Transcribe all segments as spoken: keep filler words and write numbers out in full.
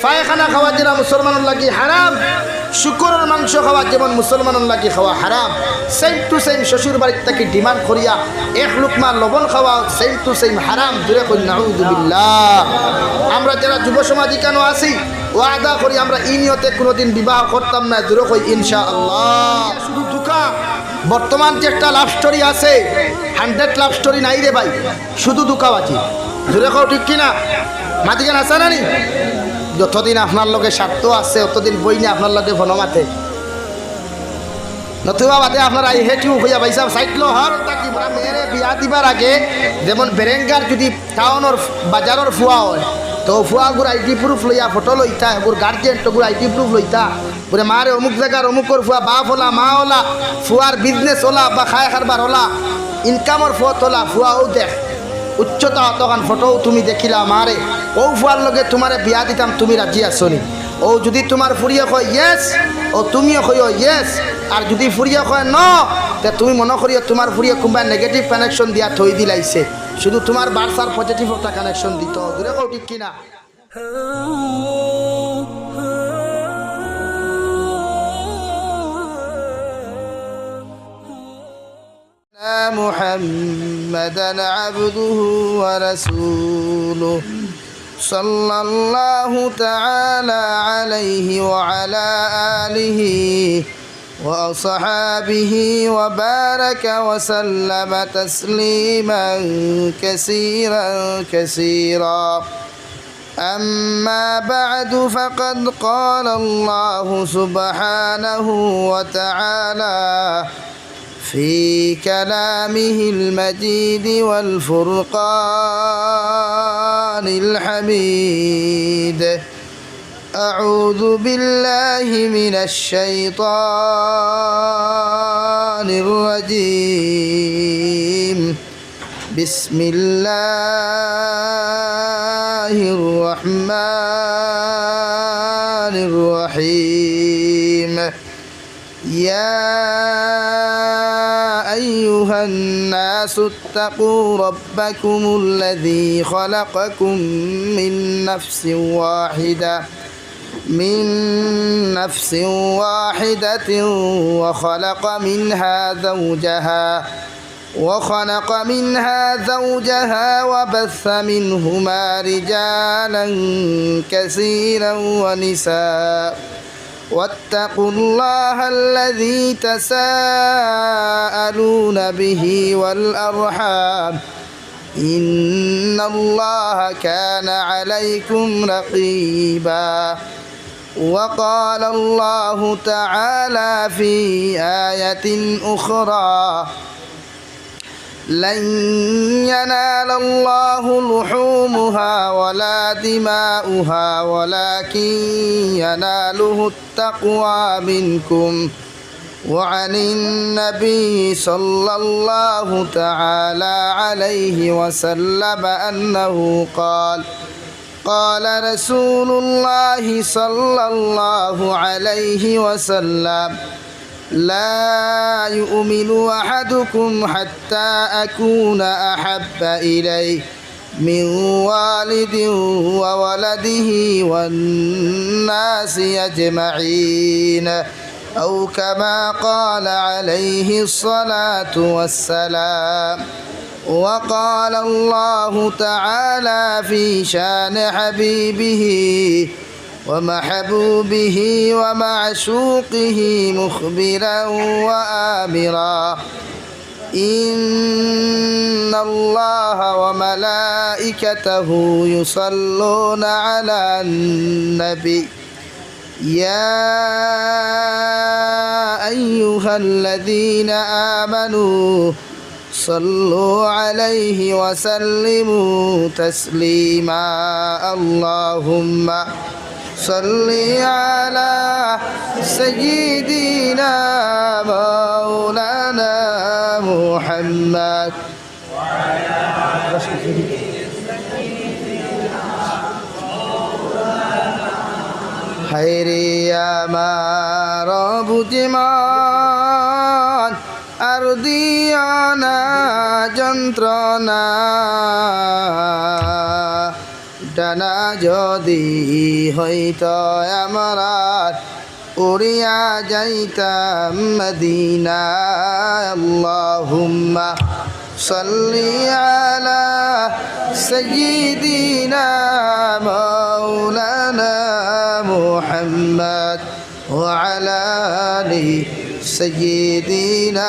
পায়খানা খাওয়া যেরা মুসলমানর লাগি হারাম, শুকরর মাংস খাওয়া যেমন মুসলমানর লাগি খাওয়া হারাম, সেম টু সেম শ্বশুর বাড়ির থাকি ডিমান্ড করিয়া এক লুকমা লবণ খাওয়া সেম টু সেম হারাম। জুরে কই নাউজুবিল্লাহ। আমরা যেরা যুব সমাজ ইকানো আছি, ওয়াদা করি আমরা ই নিয়তে কুনুদিন বিবাহ করতাম না। জুরে কই ইনশাআল্লাহ। শুধু ধুকা। বর্তমান যে একটা লাভ স্টোরি আছে, হান্ড্রেড লাভ স্টোরি নাই রে ভাই, শুধু ধুকাবাজি। জুরে কও ঠিক কিনা? মাতিকান আছে না নি? যতদিন আপনার লগে স্বার্থ আছে, অতদিন বইনে আপনার লগে ফোনো মাতে। নতুবা বাদে আপনার "I hate you" কইয়া ভাই সাহেব সাইড লো হর তাকি বড় মেয়েরে বিয়া দিবার আগে যেমন বেরেঙ্গার যদি টাউনর বাজারর ফুয়া অয়, তো ফুয়াগুর আইডি প্রুফ লইয়া ফটো লইতা, এগুর গার্জিয়ান ওগুর আইডি প্রুফ লইতা। বলে, "মারে অমুক জাগার অমুকর ফুয়া, বাপ ওলা, মা ওলা, ফুয়ার বিজনেস ওলা বা খায় কারবার ওলা, ইনকামর পথ ওলা, ফুয়া ও দেখ, উচ্চতা অতখান, ফটো তুমি দেখিলা, মারে, ও ফুয়ার লগে তোমারে বিয়া দিতাম, তুমি রাজি আছো নি?" ও যদি তোমার ফুরিয়ে কয় ইয়েস, ও তুমিও কইও ইয়েস। আর যদি ফুরিয়ে কয় নো, তে তুমি মনো করিও তোমার ফুরিয়ে কুনবায় নেগেটিভ কানেকশন দিয়া থই দিলাইছে, শুধু তোমার বার্সার পজিটিভ একটা কানেকশন দিত। জুরে কও ঠিক কিনা? محمدا عبده ورسوله، صلى الله تعالى عليه وعلى آله وأصحابه وبارك وسلم تسليما كثيرا كثيرا. أما بعد، فقد قال الله سبحانه وتعالى في كلامه المجيد والفرقان الحميد: أعوذ بالله من الشيطان الرجيم. بسم الله الرحمن الرحيم. يا أيها الناس اتقوا ربكم الذي خلقكم من نفس واحدة، من نفس واحدة، وخلق منها زوجها، وخلق منها زوجها وبث منهما رجالا كثيرا ونساء، واتقوا الله الذي تساءلون به والأرحام، إن الله كان عليكم رقيبا. وقال الله تعالى في آية أخرى: لن ينال الله لحومها ولا دماؤها ولكن يناله التقوى منكم وعن النبي صلى الله تعالى عليه وسلم أنه قال، قال رسول الله صلى الله عليه وسلم: لا يؤمن أحدكم حتى أكون أحب إليه من والده وولده والناس أجمعين، أو كما قال عليه الصلاة والسلام. وقال الله تعالى في شان حبيبه ومحبوبه ومعشوقه مخبرا وآمرا: إن الله وملائكته يصلون على النبي، يا أيها الذين آمنوا صلوا عليه وسلموا تسليما. اللهم صل على سيدنا مولانا محمد. হায়রে আমার বুঝমান, আর দিও না যন্ত্রণা। টানা যদি হইত আমরার, উড়িয়া যাইতাম মদিনায়। আল্লাহুম্মা সাল্লি আলা সাইয়্যিদিনা মাওলানা মুহাম্মদ ওয়া আলা আলি সাইয়্যিদিনা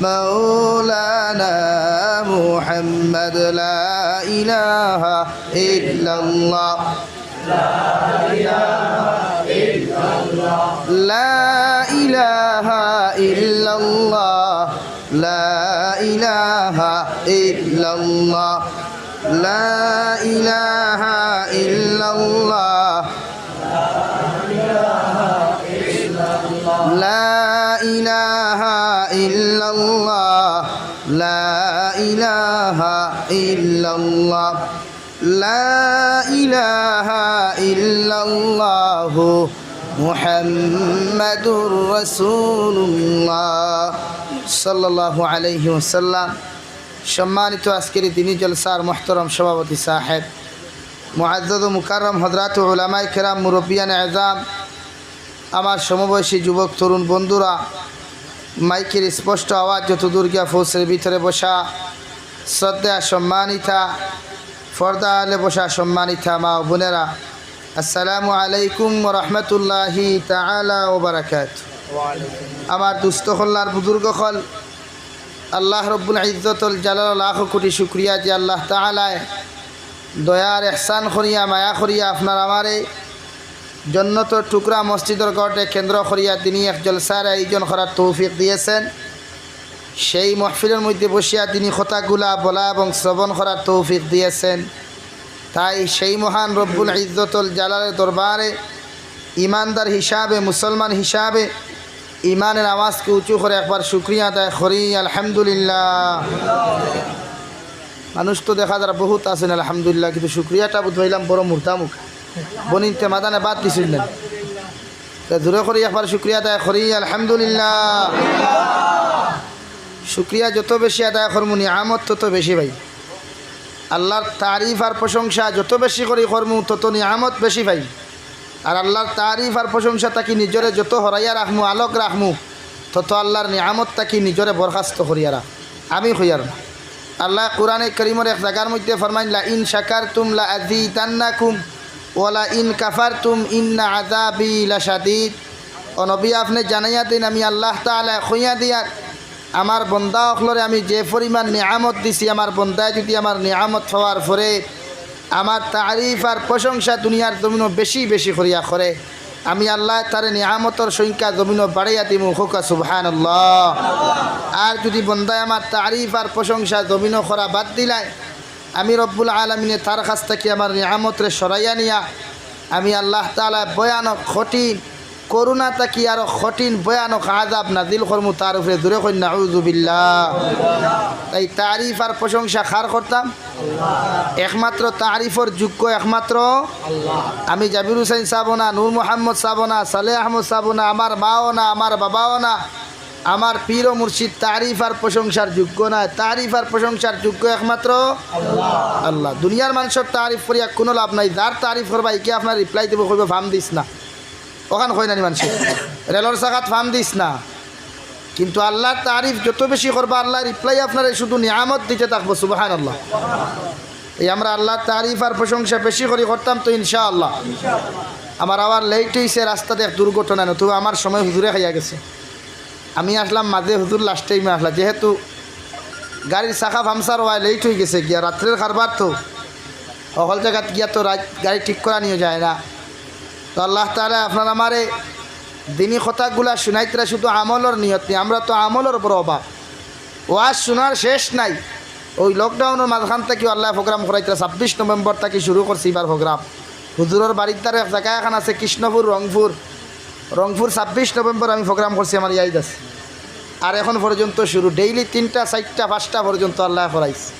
মাওলানা মুহাম্মদ। লা ইলাহা ইল্লাল্লাহ। لا إله إلا الله. لا إله إلا الله. لا إله إلا الله. لا إله إلا الله. لا إله إلا الله. لا إله إلا الله محمد رسول الله صلى الله عليه وسلم। সম্মানিত আজকের এই দিনী জলসার মোহতরম সভাপতি সাহেব, মুআজ্জাজ ও মুকাররম হযরত উলামায়ে কেরাম, মুরব্বিয়ানে এজাম, আমার সমবয়সী যুবক তরুণ বন্ধুরা, মাইকের স্পষ্ট আওয়াজ যতদূর গিয়া পৌঁছের ভিতরে বসা শ্রদ্ধা সম্মানিতা, পর্দা আড়ালে বসা সম্মানিতা মা ও বোনেরা, আসসালামু আলাইকুম ওয়া রাহমাতুল্লাহি তাআলা ওয়া বারাকাতুহু। আমার দুস্থ অকল, বুজুর্গ অকল, আল্লাহ রব্বুল ইজ্জতুল জালালর লাখ কোটি শুকরিয়া যে আল্লাহ তাআলায় দয়ার এহসান করিয়া, মায়া করিয়া আপনার আমারে জন্নতর টুকরা মসজিদর ঘররে কেন্দ্র করিয়া তিনি এক জলসার আয়োজন করার তৌফিক দিয়েছেন। সেই মহফিলর মধ্যে বসিয়া তিনি কথাগুলা বলা এবং শ্রবণ করার তৌফিক দিয়েছেন। তাই সেই মহান রব্বুল ইজ্জতুল জালালের দরবারে ইমানদার হিসাবে, মুসলমান হিসাবে ইমানের আওয়াজকে উঁচু করে একবার শুকরিয়া আদায় করি, আলহামদুলিল্লাহ। মানুষ তো দেখা যার বহুত আছেন আলহামদুলিল্লাহ, কিন্তু শুকরিয়াটা বুঝাইলাম বড় মুর্দা মুখ। বনিন্তে মাদানে বাদ দিছিল না। তে জোরে করি একবার শুকরিয়া আদায় করি, আলহামদুলিল্লাহ। শুকরিয়া যত বেশি আদায় করমু, নিয়ামত তত বেশি পাই। আল্লাহর তারিফ আর প্রশংসা যত বেশি করি করমু, তত নিয়ামত বেশি পাই। আর আল্লাহর তারিফ আর প্রশংসা থাকি নিজরে যত হরাইয়া রাখমু, আলোক রাখমু, তত আল্লাহর নিয়ামত থাকি নিজরে বরখাস্ত করিয়া রাখ। আমি কইয়ার না। আল্লাহ কোরআনে করিমর এক জাগার মধ্যে ফরমাইন, "লা ইন শাকারতুম লা আজিদান্নাকুম ওয়া লা ইন কাফারতুম ইন্না আযাবি লাশাদীদ।" ও নবী, আপনে জানাইয়া দিন, আমি আল্লাহ তাআলা কইয়া দিয়ার, আমার বন্দা অকলরে আমি যে পরিমাণ নিয়ামত দিছি, আমার বন্দায় যদি আমার নিয়ামত পাওয়ার পরে আমার তারিফ আর প্রশংসা দুনিয়ার জমিনো বেশি বেশি করিয়া করে, আমি আল্লাহ তারে নিয়ামতর সংখ্যা জমিনো বাড়াইয়া দিমু। কউক্কা সুবহানাল্লাহ। আর যদি বন্দায় আমার তারিফ আর প্রশংসা জমিনো করা বাদ দিলায়, আমি রব্বুল আলামিনে তার কাছ থাকি আমার নিয়ামতরে সরাইয়া নিয়া আমি আল্লাহ তাআলা ভয়ানক কঠিন করুণা থাকি আরো কঠিন ভয়ানক আযাব নাজিল করমু তার উপরে। জোরে কইন, নাউজুবিল্লাহ। তাই তারিফ আর প্রশংসা কার করতাম? একমাত্র তারিফর যোগ্য একমাত্র আল্লাহ। আমি জাবির হুসাইন সাবও না, নূর মোহাম্মদ সাবও না, সালেহ আহমদ সাবও না, আমার মাও না, আমার বাবাও না, আমার পীর ও মুর্শিদ তারিফ আর প্রশংসার যোগ্য নায়। তারিফ আর প্রশংসার যোগ্য একমাত্র আল্লাহ। দুনিয়ার মানষর তারিফ করিয়া কুনু লাভ নাই। যার তারিফ করবা, ইকে আপনার রিপ্লাই দিবো, কইবো, "ফাম দিস না।" অখান কয় না নি মানষে? "রেলর চাকাত ফাম দিস না।" কিন্তু আল্লাহর তারিফ যত বেশি করবা, আল্লাহ রিপ্লাই আপনারে শুধু নিয়ামত দিতে থাকবো। সুবহানাল্লাহ। এই আমরা আল্লাহর তারিফ আর প্রশংসা বেশি করি করতাম তো ইনশাআল্লাহ। আমার আবার লেট অইছে, রাস্তাত এক দুর্ঘটনা, নতুবা আমার সময় হুজুরে খাইয়া গেছে। আমি আসলাম মাঝে, হুজুর লাস্ট টাইমে আসলা, যেহেতু গাড়ির চাকা পাংচার অওয়ায় লেট অইগেছে গিয়া, রাত্রের কারবার তো, হকল জাগাত গিয়া তো রাইত গাড়ি ঠিক করানিও যায় না। তো আল্লাহ তাআলা আপনার আমারে দিনি কথাগুলা শুনাইতরা শুধু আমলর নিয়ত নি, আমরা তো আমলর বড় অভাব। ওয়াজ শুনার শেষ নাই। ওই লকডাউনর মাঝখান থাকিও আল্লায় প্রোগ্রাম করাইতরা, ছাব্বিশ নভেম্বর থাকি শুরু করছি ইবার প্রোগ্রাম। হুজুরর বাড়ির ধারো এক জাগা এখান আছে কৃষ্ণপুর, রংপুর। রংপুর ছাব্বিশ নভেম্বর আমি প্রোগ্রাম করছি, আমার ইয়াদ আছে। আর এখন পর্যন্ত শুরু, ডেইলি তিনটা, চাইরটা, পাঁচটা পর্যন্ত আল্লায় করাইছে।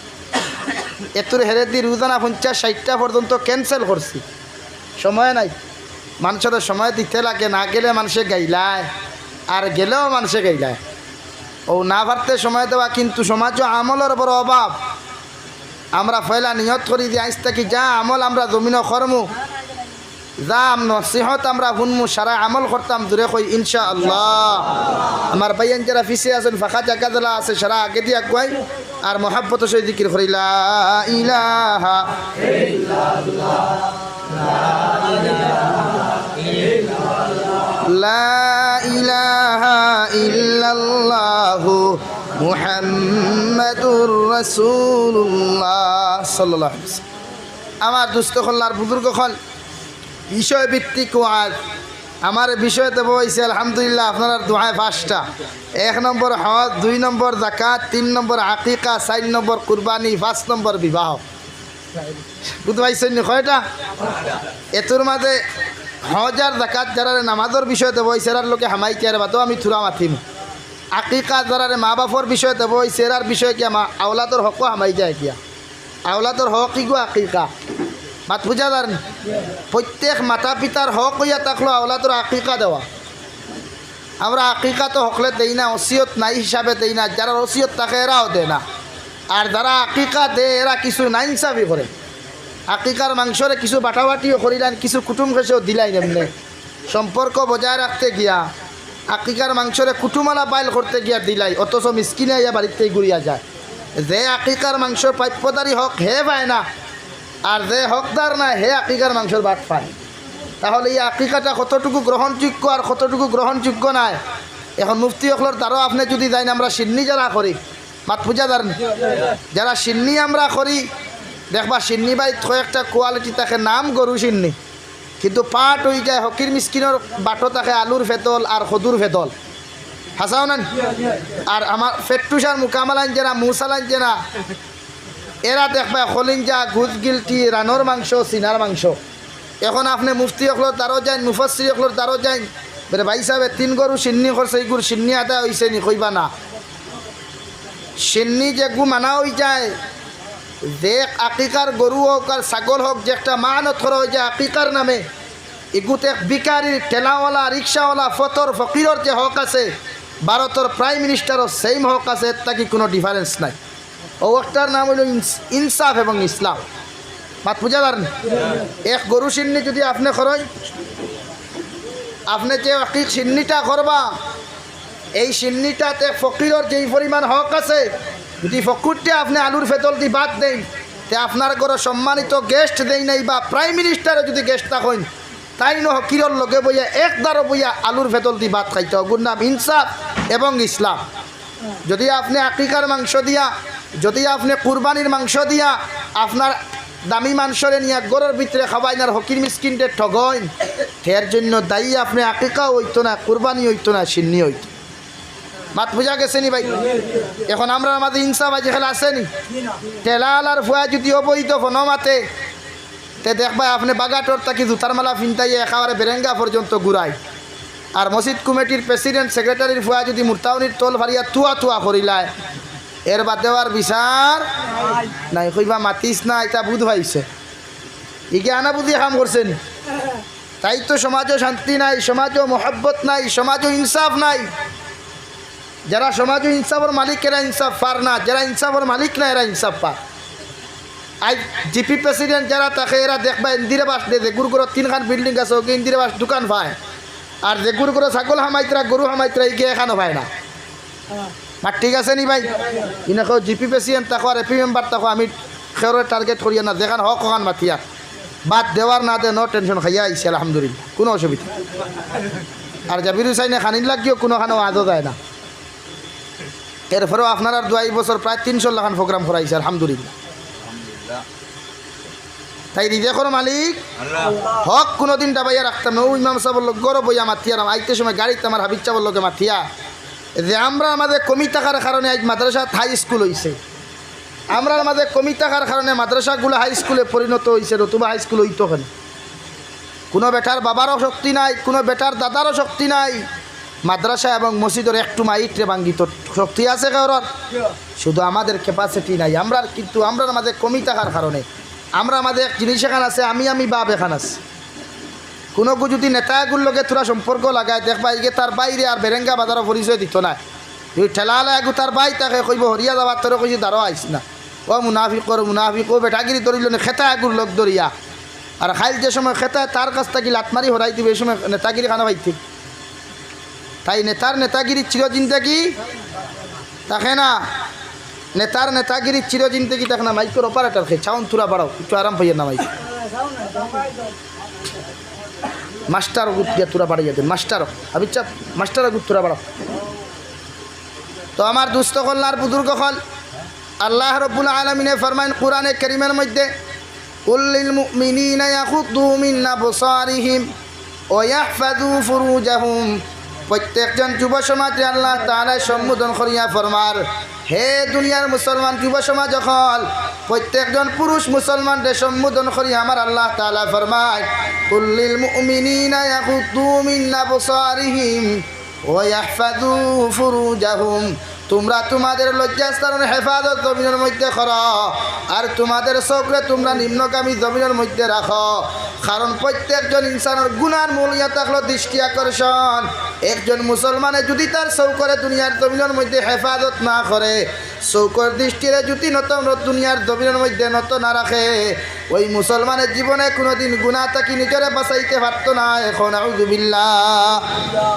এতুর হেরেদি রোজানা পঞ্চাশ, ষাইটটা পর্যন্ত cancel করছি। সময় নাই, মানষরে সময় দিতে লাগে, না গেলে মানষে গাইলায়, আর গেলেও মানষে গাইলায়। ও না পারতে সময় দেওয়া, কিন্তু সমাজো আমলর বড় অভাব। আমরা পয়লা নিয়ত করি যে আইজ থাকি যা আমল আমরা জমিনো করমু, যা নসিহত আমরা হুনমু, সারা আমল করতাম, জুরে কই ইনশাআল্লাহ। আমার ভাইয়াইন যেরা পিছে আছইন, ফাঁকা জাগা যেলা আছে, সারা আগেদি আগুয়াই, আর মহব্বতর সহিত জিকির করি, লা ইলাহা ইল্লাল্লাহ, লা ইলাহা ইল্লাল্লাহু মুহাম্মাদুর রাসূলুল্লাহ সাল্লাল্লাহু আলাইহি ওয়াসাল্লাম। আমার দোস্ত অকল আর বুজুর্গ অকল, বিষয়ভিত্তিক ওয়াজ। আমার বিষয় দেওয়া অইছে, আলহামদুলিল্লাহ, আপনারার দোয়ায় পাঁচটা। এক নম্বর হজ, দুই নম্বর যাকাত, তিন নম্বর আকিকা, চাইর নম্বর কুরবানি, পাঁচ নম্বর বিবাহ। বুঝতে পারছইন নি কয়টা? এতুর মাঝে হজ আর যাকাত যারারে নামাজর বিষয় দেওয়া অইছে, এরার লগে হামাই কিয়ারে বাদও আমি থুড়া মাতিমু। আকিকা যারারে মা বাপর বিষয় দেওয়া অইছে, এরার বিষয় কিয়া, মা আওলাদর হকও হামাই যায় কিয়া। আওলাদর হক ইগু আকিকা। মাত বুঝা যার নি? প্রত্যেক মাতা পিতার হক অইয়া থাকলো আওলাদর আকিকা দেওয়া। আমরা আকিকা তো হকলে দেই না, ওসিয়ত নাই হিসাবে দেই না, যারার ওসিয়ত থাকে এরাও দেয় না। আর যারা আকিকা দেয় এরা কিছু নাইনসাফি করে, আকিকার মাংসরে কিছু বাটাবাটিও করিলাইন, কিছু কুটুম খেশেও দিলাইন এমনে। সম্পর্ক বজায় রাখতে গিয়া আকিকার মাংসরে কুটুমালা বাইল করতে গিয়া দিলাই, অথচ মিসকিনে আইয়া বাড়িতেই ঘুরিয়া যায়। যে আকিকার মাংসর প্রাপ্যধারী হক হে পায় না, আর যে হকদার নায় হে আকিকার মাংসর ভাগ পায়, তাহলে এই আকিকাটা কতটুকু গ্রহণযোগ্য আর কতটুকু গ্রহণযোগ্য নায়? এখন মুফতি অকলর দ্বারাও আপনে যুদি যাইন, আমরা শিন্নি যারা করি, মাত বুঝা যার নি? যারা শিন্নি আমরা করি, দেখবা শিন্নি বাইত কয়েকটা কোয়ালিটি থাকে, নাম গরু শিন্নি, কিন্তু পাট অই যায় ফকির মিসকিনর বাটো থাকে আলুর ফেতল আর কদুর ফেতল। হাছা না নি? আর আমার ফেট্টুস আর মুকামালাইন যেরা, মুসালাইন যেরা, এরা দেখবা কলিঞ্জা, গুজ গিলটি, রানর মাংস, সিনার মাংস। এখন আপনে মুফতি অকলর দ্বারো যাইন, মুফাসসির অকলর দ্বারো যাইন, বলে, "ভাইসাবে তিন গরু শিন্নি করছে, ইগুর শিন্নি আদায় অইছে নি?" কইবা না। শিন্নি যেগু মানা অই যায়, যে আকিকার গরু হউক আর ছাগল হউক, যে একটা মানত করা অই যায় আকিকার নামে, ইগুত এক ভিখারির, ঠেলাওয়ালা, রিক্সাওয়ালা, ফতর, ফকিরর যে হক আছে, ভারতর প্রাইম মিনিস্টারর সেম হক আছে, এর থাকি কুনু ডিফারেন্স নাই। অউ হকটার নাম অইলো ইনস-, ইনসাফ এবং ইসলাম। মাত বুঝা যার নি? এক গরু শিন্নি যুদি আপনে করইন, আপনে যে আকিক শিন্নিটা করবা, এই শিন্নিটাতে ফকিরর যেই পরিমাণ হক আছে, যুদি ফকিররে আপনে আলুর ফেতল দি ভাত দেইন, তে আপনার ঘরো সম্মানিত গেস্ট দেই নাই বা প্রাইম মিনিস্টারও যুদি গেস্ট থাকইন, তাইনও ফকিরর লগে বইয়া এক দারো বইয়া আলুর ফেতল দি ভাত খাইতা। অগুর নাম ইনসাফ এবং ইসলাম। যুদি আপনে আকিকার মাংস দিয়া, যুদি আপনে কুরবানির মাংস দিয়া আপনার দামি মানষরে নিয়া ঘরর ভিতরে খাওয়াইন আর ফকির মিসকিনরে ঠগইন, এর জন্য দায়ী আপনে আকিকাও অইতো না, কুরবানি অইতো না, শিন্নি অইতো। মাত বুঝা গেছে নি ভাই? এখন আমরার মাঝে ইনসাফ আজিকাল আছে নি? ঠেলাআলার ফুয়া যুদি অবৈধ ফোনো মাতে, তে দেখবায় আপনে বাগাটর থাকি জুতার মালা ফিন্তাইয়া একেবারে বেরেঙ্গা পর্যন্ত ঘুরায়। আর মসজিদ কমিটির প্রেসিডেন্ট, সেক্রেটারির ফুয়া যুদি মুরতাউনির তল ফারিয়া তুয়া তুয়া করিলায়, এর বাদে আর বিচার নাই। কইবা, "মাতিস না, ইতা বুঝ পাইছে।" ইগে আনা বুঝি কাম করছে নি? তাই তো সমাজও শান্তি নাই, সমাজও মহব্বত নাই, সমাজও ইনসাফ নাই। যারা সমাজও ইনসাফর মালিক, এরা ইনসাফ পার না, যারা ইনসাফর মালিক না, এরা ইনসাফ পার। আইজ জিপি প্রেসিডেন্ট যারা থাকে, এরা দেখবা ইন্দিরা বাস দে, যেগুর ঘরো তিনখান বিল্ডিং আছে, ওকে ইন্দিরা বাস দোকান পায়। আর যেগুর ঘরো ছাগল হামাইতরা, গরু হামাইতরা, ইগে এখানো পায় না। মাত ঠিক আছে নি ভাই? ইনা কেউ জিপি প্রেসিডেন্ট থাকো আর এপি মেম্বার থাকো, আমি কেউরে টার্গেট করিয়া না, যেখান হক ওখান মাতিয়া। বাদ দেওয়ার না দে, no tension, খাইয়া আইছে, আলহামদুলিল্লাহ, কুনু অসুবিধা নাই। আর জাবির হুসাইনে খানির লাগিও কুনুখানো আজও যায় না। এরপরেও আপনারার দোয়ায় ই বছর প্রায় তিনশোর লাখান প্রোগ্রাম করাইছে, আলহামদুলিল্লাহ। তাই রিজেকর মালিক হক কুনুদিন দাবাইয়া রাখতাম না। অউ ইমাম সাবর লগে ঘরো বইয়া মাতিয়ারাম, আইতে সময় গাড়িত আমার হাফিজ সাবর লগে মাতিয়া, যে আমরার মাঝে কমি থাকার কারণে আইজ মাদ্রাসাত হাই স্কুল অইছে, আমরার মাঝে কমি থাকার কারণে মাদ্রাসাগুলা হাই স্কুলে পরিণত অইছে, নতুবা হাই স্কুল অইতো কেনে? কুনু বেটার বাবারও শক্তি নাই, কুনু বেটার দাদারও শক্তি নাই। মাদ্রাসা এবং মসজিদর একটু মাইটরে ভাঙ্গিত শক্তি আছে কেউরর? শুধু আমাদের capacity নাই। আমরার কিন্তু, আমরার মাঝে কমি থাকার কারণে, আমরার মাঝে এক জিনিস এখান আছে, আমি আমি ভাব এখান আছে। কুনুগু যুদি নেতা এগুর লগে থুড়া সম্পর্ক লাগায়, দেখবা ইগে তার ভাইরে আর বেরেঙ্গা বাজারো পরিচয় দিতো নায়। যুদি ঠেলাআলা এগু তার ভাই থাকে, কইবো, "হরিয়া যাবার তোরে কইছি, দাঁড়ো আইস না।" ও মুনাফিকর মুনাফিক, ও বেটাগিরি ধরিল নে খেতায় গুর লগ ধরিয়া। আর খাইল যে সময় খেতায় তার কাছ থাকি লাত মারি হরাই দিবে, এই সময় নেতাগিরি খানো পাইতে। তাই নেতার নেতাগিরি চিরজিন্দেগি থাকে না, নেতার নেতাগিরি চিরজিন্দেগি থাকে না। মাইকর অপারেটর খে, সাউন্ড থুড়া বাড়াও, একটু আরাম পাইয়া না মাইক। মাস্টার গুত দিয়া থুড়া বাড়াইয়া দেন, মাস্টার, হাবিব সাব, মাস্টার গুত থুড়া বাড়াও। তো আমার দুস্ত অকল আর বুজুর্গ অকল, আল্লাহ রব্বুল আলামিনে ফরমাইন কোরআনে কারীমের মধ্যে, "কুল লিল মুমিনিনা ইয়াগুদ্দু মিন আবসারিহিম ওয়া ইয়াহফাযু ফুরুজাহুম।" প্রত্যেকজন যুব সমাজরে আল্লাহ তাআলায় সম্বোধন করিয়া ফরমার, "হে দুনিয়ার মুসলমান যুব সমাজ অকল, প্রত্যেকজন পুরুষ মুসলমানরে সম্বোধন করিয়া আমার আল্লাহ তাআলায় ফরমায়, 'কুল লিল মুমিনিনা ইয়াগুদ্দু মিন আবসারিহিম ওয়া ইয়াহফাযু ফুরুজাহুম।'" তুমরা তুমাদের লজ্জাস্থানর হেফাজত জমিনর মধ্যে করো, আর তুমাদের চউখরে তুমরা নিম্নগামী জমিনর মধ্যে রাখো। কারণ প্রত্যেকজন ইনসানর গুনার মূল ইয়া থাকলো দৃষ্টি আকর্ষণ। একজন মুসলমানে যুদি তার চউখরে দুনিয়ার জমিনর মধ্যে হেফাজত না করে, চউখর দৃষ্টিরে যুদি নত দুনিয়ার জমিনর মধ্যে নত না রাখে, ওই মুসলমানে জীবনে কুনুদিন গুনা থাকি নিজরে বাঁচাইতে পারতো নায়। এখন আউযুবিল্লাহ।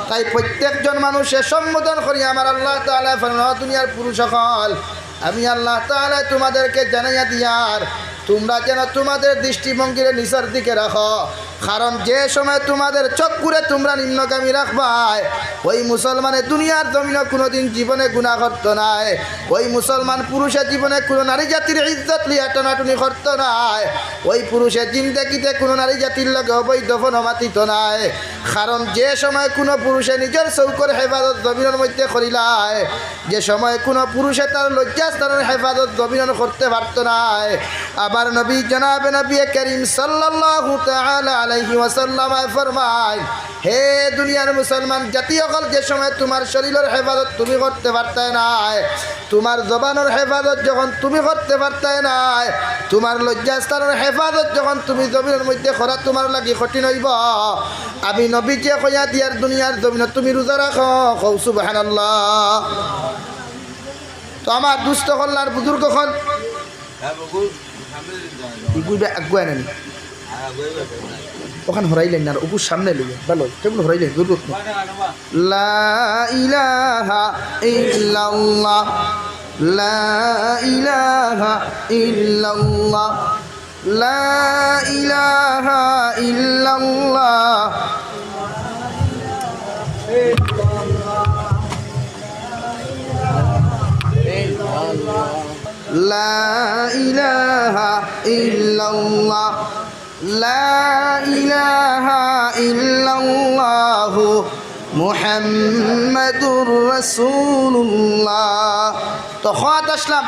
তাই প্রত্যেকজন মানুষে সম্বোধন করি আমার আল্লাহ তাআলায় ফরমাইন, "ও দুনিয়ার পুরুষ অকল, আমি আল্লাহ তাআলায় তুমাদেরকে জানাইয়া দিয়ার, তুমরা যেন তুমাদের দৃষ্টিভঙ্গিরে নিচর দিকে রাখো। কারণ যে সময় তুমাদের চউখরে তুমরা নিম্নগামী রাখবায়, ওই মুসলমানে দুনিয়ার জমিনো কুনুদিন জীবনে গুনা করতো নায়, ওই মুসলমান পুরুষে জীবনে কুনু নারী জাতির ইজ্জত লইয়া টানাটুনি করতো নায়, ওই পুরুষে জিন্দেগিতে কুনু নারী জাতির লগে অবৈধ ফোনো মাতিতো নায়।" কারণ যে সময় কুনু পুরুষে নিজর চউখর হেফাজত জমিনর মধ্যে করিলায়, যে সময় কুনু পুরুষে তার লজ্জাস্থানর হেফাজত জমিনর করতে পারতো নায়, আবার নবী জনাবে নবী করিম সাল্লাল্লাহু তাআলা আলাইহি ওয়াসাল্লাম ফরমাইন, "হে দুনিয়ার মুসলমান জাতি অকল, যে সময় তুমার শরীলর হেফাজত তুমি করতে পারতায় নায়, তুমার জবানর হেফাজত যখন তুমি করতে পারতায় নায়, তুমার লজ্জাস্থানর হেফাজত যখন তুমি জমিনর মধ্যে করা তুমার লাগি কঠিন অইবো, আমি নবীজিয়ে কইয়া দিয়ার দুনিয়ার জমিনো তুমি রোজা রাখো।" কও সুবহানাল্লাহ। তো আমার দুস্ত অকল আর বুজুর্গ অকল, ইগুইবা আগুয়াই নানি। অখান হরাইলাইন না, আর অগুর সামনে লইয়া, ভালো, কেমন হরাইলাইন, জরুরত নাই। লা ইলাহা ইল্লাল্লাহ, লা ইলাহা ইল্লাল্লাহ, লা ইলাহা ইল্লাল্লাহ। লা ইলাহা ইল্লাল্লাহ, লা ইলাহা ইল্লাল্লাহু মুহাম্মাদুর রাসূলুল্লাহ। তো কওয়াত আসলাম,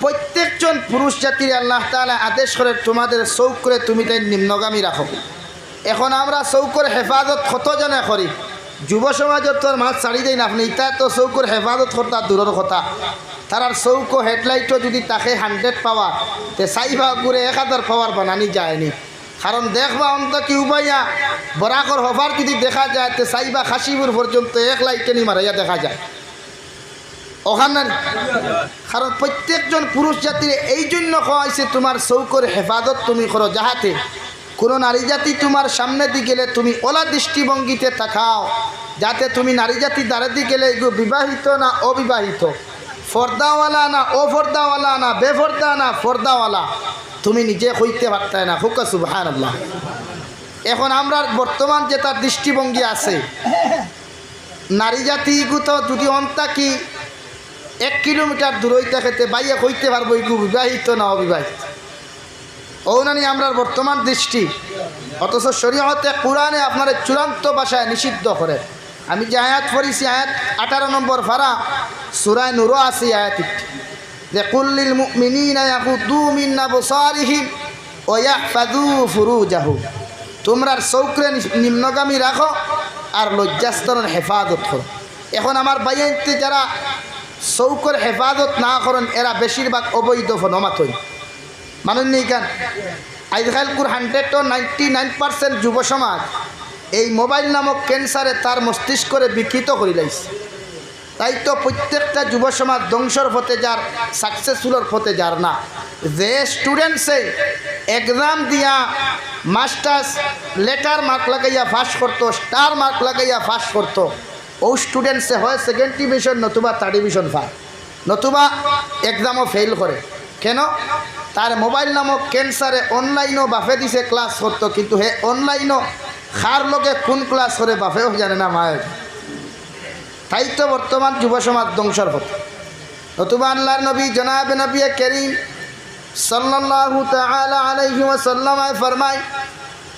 প্রত্যেকজন পুরুষ জাতিরে আল্লাহ তাআলায় আদেশ করের, তুমাদের চউখরে তুমি তাইন নিম্নগামী রাখো। এখন আমরা চউখর হেফাজত কত জনে করি, যুব সমাজর তো আর মাত ছাড়ি দেইন আপনে, ইতা তো চউখর হেফাজত করতা দূরর কথা। তারার চউখো হেডলাইটও যুদি থাকে হান্ড্রেড পাওয়ার, তে চাইবা অগুরে এক হাজার পাওয়ার বানানি যায়নি। কারণ দেখবা অন্ত কি উবাইয়া বরাকর হবার যুদি দেখা যায়, তে চাইবা কাশিপুর পর্যন্ত এক লাইটেনি মারাইয়া দেখা যায়। অখান না নি? কারণ প্রত্যেকজন পুরুষ জাতিরে এই জন্য কওয়া অইছে, তুমার চউখর হেফাজত তুমি করো, যাহাতে কুনু নারী জাতি তুমার সামনেদি গেলে তুমি অলা দৃষ্টিভঙ্গিতে তাকাও, যাতে তুমি নারী জাতি দারেদি গেলে ইগু বিবাহিত না অবিবাহিত, পর্দাওয়ালা না অপর্দাওয়ালা না, বেপর্দা না পর্দাওয়ালা, তুমি নিজে কইতে পারতায় না। কউক্কা সুবহানাল্লাহ। এখন আমরার বর্তমান যেতা দৃষ্টিভঙ্গি আছে, নারী জাতি ইগু তো যুদি অন থাকি এক কিলোমিটার দূরই থাকে, তে বাইয়ে কইতে পারবো ইগু বিবাহিত না অবিবাহিত। অউ নানি আমরার বর্তমান দৃষ্টি, অথচ শরীয়তে কুরআনে আপনারে চূড়ান্ত ভাষায় নিষিদ্ধ করের। আমি যে আয়াত পড়ছি, আয়াত আঠারো নম্বর পারা, সূরা নূরো আছে এই আয়াত ইকটা, যে, "কুল লিল মুমিনিনা ইয়াগুদ্দু মিন আবসারিহিম ওয়া ইয়াহফাযু ফুরুজাহুম।" তুমরার চউখরে নি-, নিম্নগামী রাখো আর লজ্জাস্থানর হেফাজত করো। এখন আমার ভাইয়াইন্তে যারা চউখর হেফাজত না করইন, এরা বেশিরভাগ অবৈধ ফোনো মাতইন। মানইন নি ইখান? আইজকাইলকুর হান্ড্রেডো নাইনটি নাইন পার্সেন্ট যুব সমাজ এই মোবাইল নামক ক্যান্সারে তার মস্তিষ্করে বিকৃত করিলাইছে। তাই তো প্রত্যেকটা যুব সমাজ ধ্বংসর পথে যার, সাকসেসফুলর পথে যার না। যে স্টুডেন্টসে এক্সাম দিয়া মাস্টার্স লেটার মার্ক লাগাইয়া পাস করতো, স্টার মার্ক লাগাইয়া পাস করতো, ও স্টুডেন্টসে হয় সেকেন্ড ডিভিশন নতুবা থার্ড ডিভিশন পায়, নতুবা এক্সামও ফেল করে। কেন? তার মোবাইল নামক ক্যান্সারে অনলাইনও বাপে দিছে ক্লাস করতো, কিন্তু হে অনলাইনও কার লগে কোন ক্লাস করে বাপেও জানে না, মায়ের। তাই তো বর্তমান যুব সমাজ ধ্বংসর পথে। নতুবা আল্লাহর নবী জনাবে নবী করিম সাল্লাল্লাহু তাআলা আলাইহি ওয়াসাল্লাম ফরমায়,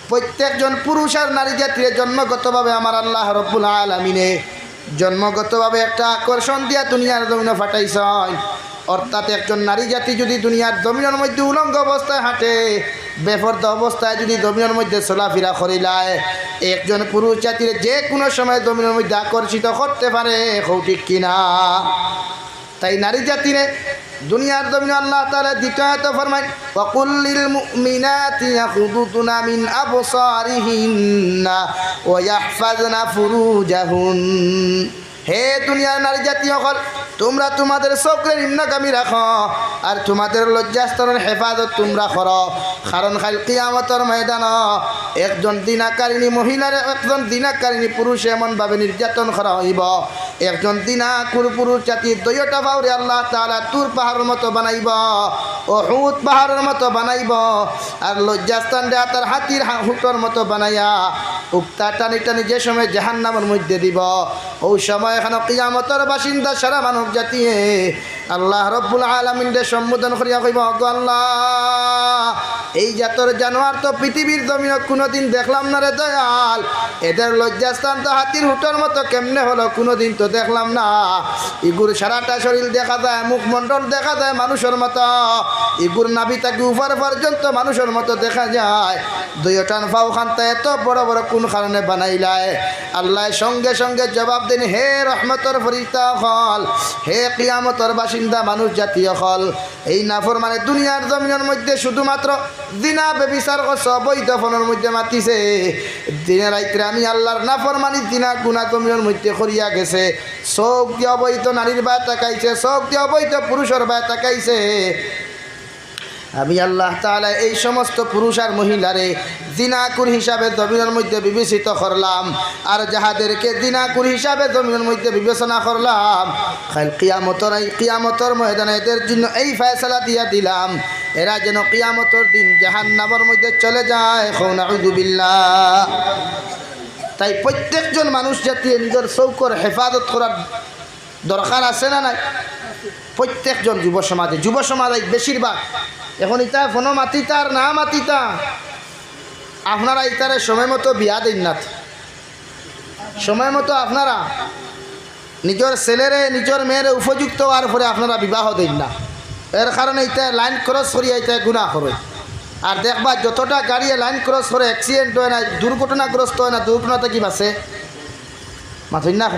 প্রত্যেকজন পুরুষ আর নারী জাতিরে জন্মগতভাবে আমার আল্লাহ রব্বুল আলামিনে জন্মগতভাবে একটা আকর্ষণ দিয়া দুনিয়ার জমিনে পাঠাইছইন। অর্থাৎ একজন নারী জাতি যদি দুনিয়ার জমিনের মধ্যে উলঙ্গ অবস্থায় হাঁটে, বেপর্দা অবস্থায় যদি জমিনের মধ্যে চলাফেরা করিলায়, একজন পুরুষ জাতিরে যে কোনো সময় জমিনের মধ্যে আকর্ষিত করতে পারে। কও ঠিক কিনা? তাই নারী জাতিরে দুনিয়ার জমিনে আল্লাহ তাআলা দ্বিতীয় আয়াতে ফরমায়, "ওয়াকুল লিল মুমিনাতি ইয়াগুদুদনা মিন আবসারিহিন্না ওয়া ইয়াহফাজনা ফুরুজাহুন।" হে দুনিয়ার নারী জাতি অকল, তোমরা তোমাদের চোখরে নিম্নগামী রাখো, আর তোমাদের লজ্জাস্থানের হেফাজত তোমরা করো। কারণ কাইল কিয়ামতর ময়দানো একজন জিনাকারিণী মহিলারে একজন জিনাকারিণী পুরুষে এমনভাবে নির্যাতন করা অইবো, একজন জিনাকুর পুরুষ জাতির দুইওটা পাওরে আল্লাহ তাআলা তুর পাহাড়র মতো বানাইবো, উহুদ পাহাড়র মতো বানাইবো, আর লজ্জাস্থানরে তার হাতির হা-, হুটর মতো বানাইয়া উক্তা টানি টানি যে সময় জাহান্নামর মধ্যে দিবো, অউ সময় এখানো কিয়ামতর বাসিন্দা সারা মানব জাতিয়ে আল্লাহ রব্বুল আলামিনরে সম্বোধন করিয়া কইবো, "ওগো আল্লাহ, এই জাতর জানোয়ার তো পৃথিবীর জমিনো কুনুদিন দেখলাম না রে দয়াল, এদের লজ্জাস্থান তো হাতির হুটর মতো কেমনে হলো, কুনুদিন তো দেখলাম না। ইগুর সারাটা শরীর দেখা যায়, মুখমণ্ডল দেখা যায় মানুষর মতো, ইগুর নাভি থাকি উপর পর্যন্ত মানুষর মতো দেখা যায়, দুইওটান পাও খান্তা এত বড় বড় কোন কারণে বানাইলায়?" আল্লায় সঙ্গে সঙ্গে জবাব দেইন, "হে রহমতর ফিরিস্তা অকল, হে কিয়ামতর বাসিন্দা মানুষ জাতি অকল, এই নাফরমানে দুনিয়ার জমিনর মধ্যে শুধুমাত্র জিনা ব্যভিচার করছে, অবৈধ ফোনর মধ্যে মাতিছে। দিনে রাইত্রে আমি আল্লাহর নাফরমানি জিনা গুনা জমিনর মধ্যে করিয়া গেছে। চোখ দিয়া অবৈধ নারীর বায় তাকাইছে, চোখ দিয়া অবৈধ পুরুষর বায় তাকাইছে। আমি আল্লাহ তাআলা এই সমস্ত পুরুষ আর মহিলারে জিনাকুর হিসাবে জমিনর মধ্যে বিবেচিত করলাম, আর যাহাদেরকে জিনাকুর হিসাবে জমিনর মধ্যে বিবেচনা করলাম, কাইল কিয়ামতর, এই কিয়ামতর ময়দানে এদের জন্য এই ফয়সালা দিয়া দিলাম, এরা যেন কিয়ামতর দিন জাহান্নামর মধ্যে চলে যায়।" কও নাউজুবিল্লাহ। তাই প্রত্যেকজন মানুষ জাতিয়ে নিজর চোখর হেফাজত করার দরকার আছে না নাই? প্রত্যেকজন যুব সমাজে, যুব সমাজ আইজ বেশিরভাগ। এখন ইতা ফোনো মাতিতা আর না মাতিতা, আপনারা ইতারে সময় মতো বিয়া দেইন না। সময় মতো আপনারা নিজর ছেলেরে, নিজর মেয়েরে উপযুক্ত অওয়ার পরে আপনারা বিবাহ দেইন না। এর কারণে ইতা লাইন ক্রস করিয়া ইতা গুনা করে। আর দেখবা, যতটা গাড়িয়ে লাইন ক্রস করে, অ্যাক্সিডেন্ট হয় না, দুর্ঘটনাগ্রস্ত হয় না, দুর্ঘটনা থাকি বাঁচে। মাতইন না?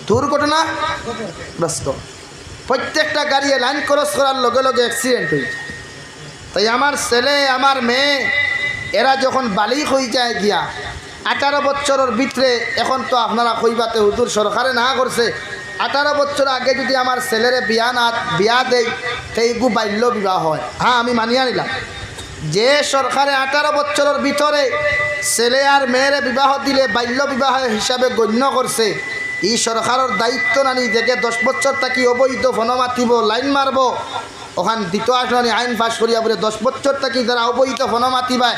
দুর্ঘটনাগ্রস্ত। প্রত্যেকটা গাড়িয়ে লাইন ক্রস করার লগে লগে অ্যাক্সিডেন্ট অইছে। তাই আমার ছেলে, আমার মেয়ে, এরা যখন বালিগ অইযায় গিয়া আঠারো বছরর ভিতরে, এখন তো আপনারা কইবা তে হুজুর সরকারে না করছে, আঠারো বছর আগে যদি আমার ছেলেরে বিয়া না, বিয়া দেই, তে ইগু বাল্য বিবাহ হয়। হ্যাঁ, আমি মানিয়া নিলাম। যে সরকারে আঠারো বছরর ভিতরে ছেলে আর মেয়েরে বিবাহ দিলে বাল্য বিবাহ হিসাবে গণ্য করছে, ই সরকারর দায়িত্ব নানি, যেগে দশ বছর থাকি অবৈধ ফোনো মাতিবো, লাইন মারবো, অখান দিত আসলানি আইন পাস করিয়া বলে দশ বছর থাকি যারা অবৈধ ফোনো মাতিবায়,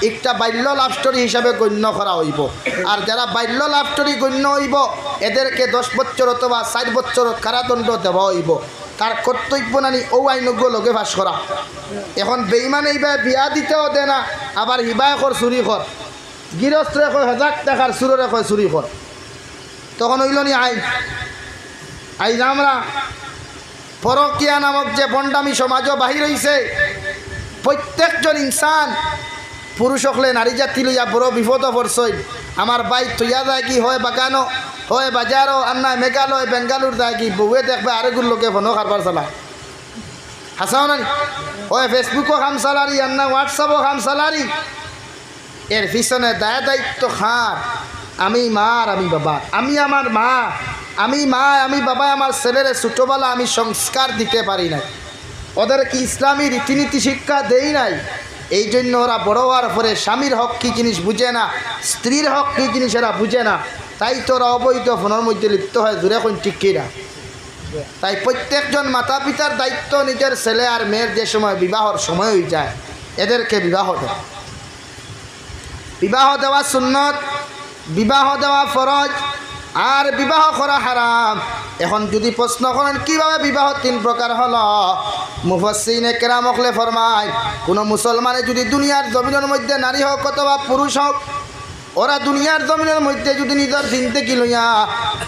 একটা বাল্য লাভ স্টোরি হিসাবে গণ্য করা অইবো। আর যারা বাল্য লাভ স্টোরি গণ্য অইবো, এদেরকে দশ বছর অথবা চাইর বছর কারাদণ্ড দেওয়া অইবো। তার কর্তব্য নানি অউ আইনগু লগে পাস করা। এখন বেইমান ইবায় বিয়া দিতেও দে না, আবার হিবায় কর চুরি কর, গিরস্তরে কয় হাজার টাকার, চুররে কয় চুরি কর। তখন অইলো নি আইন? আইজ আমরা পরকিয়া নামক যে ভণ্ডামি সমাজো বাহির অইছে, প্রত্যেকজন ইনসান, পুরুষ অকলে নারী জাতি লইয়া বড় বিপদো পড়ছইন। আমার ভাই থইয়া যায়গি, হয় বাগানো, হয় বাজারো, আর নায় মেঘালয়, বেঙ্গালুর যায়গি, বউয়ে দেখবা আরেকগুর লগে ফোনো কারবার চালায়। হাছা না নি? হয় Facebook-ও কাম চালারি, আর নায় WhatsApp-ও কাম চালারি। এর পিছনে দায় দায়িত্ব কার? আমি মা আর আমি বাবার। আমি আমার মা, আমি মা, আমি বাবায় আমার ছেলেরে ছোটবেলা আমি সংস্কার দিতে পারি নাই, ওদেরকে ইসলামী রীতিনীতি শিক্ষা দেই নাই। এই জন্য ওরা বড় হওয়ার পরে স্বামীর হক কী জিনিস বুঝে না, স্ত্রীর হক কী জিনিস এরা বুঝে না। তাই তো ওরা অবৈধ ফোনের মধ্যে লিপ্ত হয়। জোরে কইন ঠিক কি না? তাই প্রত্যেকজন মাতা পিতার দায়িত্ব নিজের ছেলে আর মেয়ের যে সময় বিবাহর সময় হয়ে যায়, এদেরকে বিবাহ দেয়। বিবাহ দেওয়া সুন্নত, বিবাহ দেওয়া ফরজ, আর বিবাহ করা হারাম। এখন যদি প্রশ্ন করেন কিভাবে বিবাহ তিন প্রকার হলো, মুফাসসিরিনে কেরাম অকলে ফরমায়, কোনো মুসলমানে যদি দুনিয়ার জমিনের মধ্যে নারী হোক অথবা পুরুষ হোক, ওরা দুনিয়ার জমিনের মধ্যে যদি নিজের জিন্দেগি লইয়া,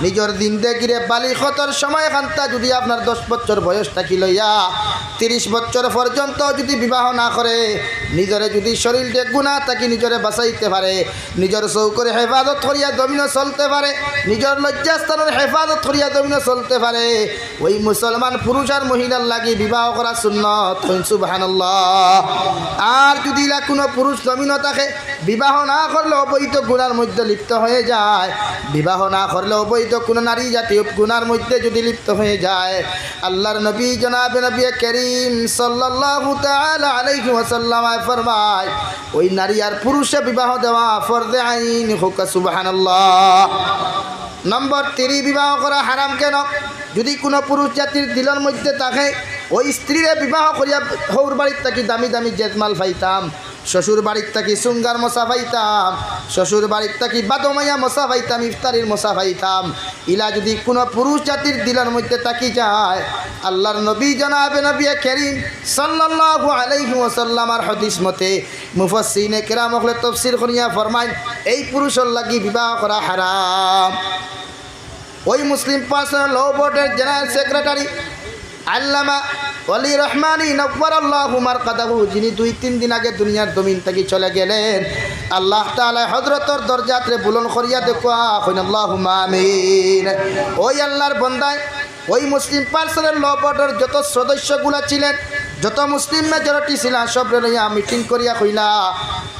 নিজের জিন্দেগিরে বালিগতর সময় খান্তা যদি আপনার দশ বছর বয়স থাকি লইয়া তিরিশ বছর পর্যন্ত যদি বিবাহ না করে, নিজরে যদি শরীরটা গুনাহ থাকি নিজরে বাঁচাইতে পারে, নিজর চউখর হেফাজত করিয়া জমিনো চলতে পারে, নিজর লজ্জাস্থানর হেফাজত করিয়া জমিনো চলতে পারে, ওই মুসলমান পুরুষ আর মহিলার লাগি বিবাহ করা সুন্নত। কইন সুবহানাল্লাহ। আর যদি ইলা কোনো পুরুষ জমিনো থাকে, বিবাহ না করলে অবৈধ গুনার মধ্যে লিপ্ত হয়ে যায়, বিবাহ না করলে অবৈধ কোনো নারী জাতীয় গুনার মধ্যে যদি লিপ্ত হয়ে যায়, আল্লাহর নবী জনাবে নবী করিম সাল্লাল্লাহু তাআলা আলাইহি ওয়াসাল্লাম ফরমায়, ওই নারী আর পুরুষে বিবাহ দেওয়া ফরজে আইন। কউক্কা সুবহানাল্লাহ। নম্বর থ্রি, বিবাহ করা হারাম কেন? যদি কোনো পুরুষ জাতির দিলর মধ্যে থাকে, ওই স্ত্রীরে বিবাহ করিয়া হউর বাড়ির থাকি দামি দামি জেজমাল পাইতাম, শ্বশুর বাড়ির থাকি সুঙ্গার মশা পাইতাম, শ্বশুর বাড়ির থাকি বাদমাইয়া মশা পাইতাম, ইফতারির মশা পাইতাম, ইলা যদি কোনো পুরুষ জাতির দিলর মধ্যে থাকি যায়, আল্লাহর নবী জনাবে নবী করিম সাল্লাল্লাহু আলাইহি ওয়াসাল্লামর হাদিস মতে মুফাসসিরিনে কেরাম অকলে তফসির করিয়া ফরমাইন, এই পুরুষর লাগি বিবাহ করা হারাম। ওই মুসলিম পার্সোনাল ল বোর্ডর জেনারেল সেক্রেটারি আল্লামা ওয়ালি রহমানী নব্বরাল্লাহু মারকাদাহু, যিনি দুই তিন দিন আগে দুনিয়ার জমিন থাকি চলে গেলেন, আল্লাহ তাআলা হযরতর দরজাতরে বুলন্দ করিয়া দেউক্কা, কইন আল্লাহুম্মা আমিন। ওই আল্লাহর বন্দায় ওই মুসলিম পার্সোনাল ল বোর্ডর যত সদস্যগুলা ছিলেন, যত মুসলিম মেজরিটি ছিলা, সবরে লইয়া মিটিং করিয়া কইলা,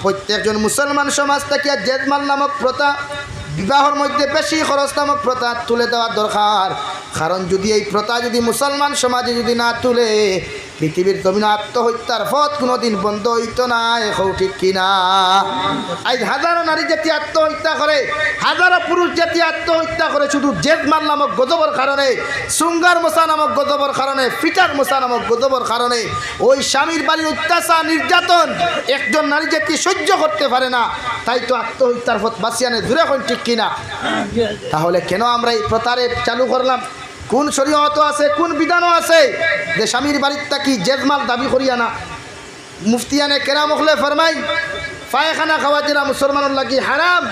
প্রত্যেকজন মুসলমান সমাজ থাকিয়া জেজমাল নামক প্রথা, বিবাহর মধ্যে বেশি খরচ নামক প্রথা তুলে দেওয়া দরকার। কারণ যদি এই প্রথা যদি মুসলমান সমাজে যদি না তুলে, পৃথিবীর জমিনো আত্মহত্যার পথ কোনোদিন বন্ধ হইতো নায়। কও ঠিক কি না? আজ হাজারো নারী জাতি আত্মহত্যা করে, হাজারো পুরুষ জাতি আত্মহত্যা করে শুধু জেজমাল নামক গজবর কারণে, সুঙ্গার মশা নামক গজবর কারণে, ফিটার মশা নামক গজবর কারণে। ওই স্বামীর বাড়ির অত্যাচার নির্যাতন একজন নারী জাতি সহ্য করতে পারে না, তাই তো আত্মহত্যার পথ বাছিয়া নেয়। জোরে কইন ঠিক কি না? তাহলে কেন আমরা এই প্রথারে চালু করলাম? কোন শরীয়তো আছে, কোন বিধানো আছে যে স্বামীর বাড়ির থাকি জেজমাল দাবি করিয়া না? মুফতিয়ানে কেরাম অকলে ফরমাইন, পায়খানা খাওয়া যেরা মুসলমানর লাগি হারাম,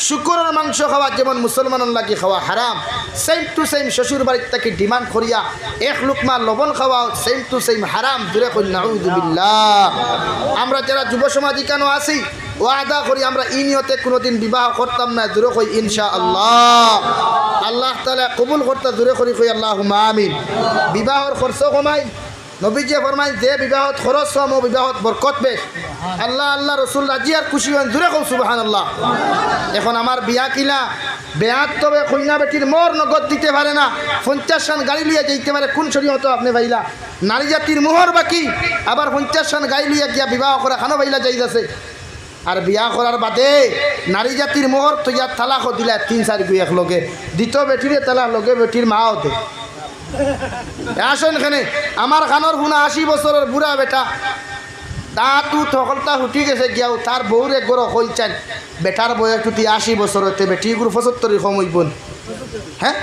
শুকরর মাংস খাওয়া যেমন মুসলমানর লাগি খাওয়া হারাম, সেম টু সেম শ্বশুর বাড়ির থাকি ডিমান্ড করিয়া এক লুকমা লবণ খাওয়া সেম টু সেম হারাম। জোরে কইন নাউজুবিল্লাহ। আমরা যেরা যুব সমাজ ইকানো আছি, ওয়াদা করি আমরা ই নিয়তে কোনোদিন বিবাহ করতাম না। জোরে কই ইনশাআল্লাহ। আল্লাহ তাআলা কবুল করতা। জোরে করি কই আল্লাহুম্মা আমিন। বিবাহর খরচ কমাই, নবীজি ফরমাইন, যে বিবাহত খরচ কম, ও বিবাহত বরকত বেশ। আল্লাহ, আল্লাহ রসুল রাজি আর খুশি হইন। জোরে কও সুবহানাল্লাহ। এখন আমার বিয়া কিলা, বেয়াদবে কইনা বেটির মোহর নগদ দিতে পারে না, পঞ্চাশ খান গাড়ি লইয়া যাইতে পারে, কোন শরীয়তো আপনে পাইলা? নারী জাতির মোহর বাকি, আবার পঞ্চাশ খান গাড়ি লইয়া গিয়া বিবাহ করা খানো পাইলা জায়েজ আছে? আর বিয়া করার বাদে নারী জাতির মোহর থইয়া তালাকও দিলা তিন চাইরগু একলগে, দিত বেটিরে তালাক, লগে বেটির মাও দে। এ আসইন কেনে, আমার কানোর হুনা আশি বছরর বুড়া বেটা, দাঁত উত হকলতা হুটি গেছে গিয়াও, তার বউরে গরো কইছইন, বেটার বয়স যদি আশি বছর অইতে, বেটিগুর পঁচাত্তরই কম অইবো নি? হ্যাঁ?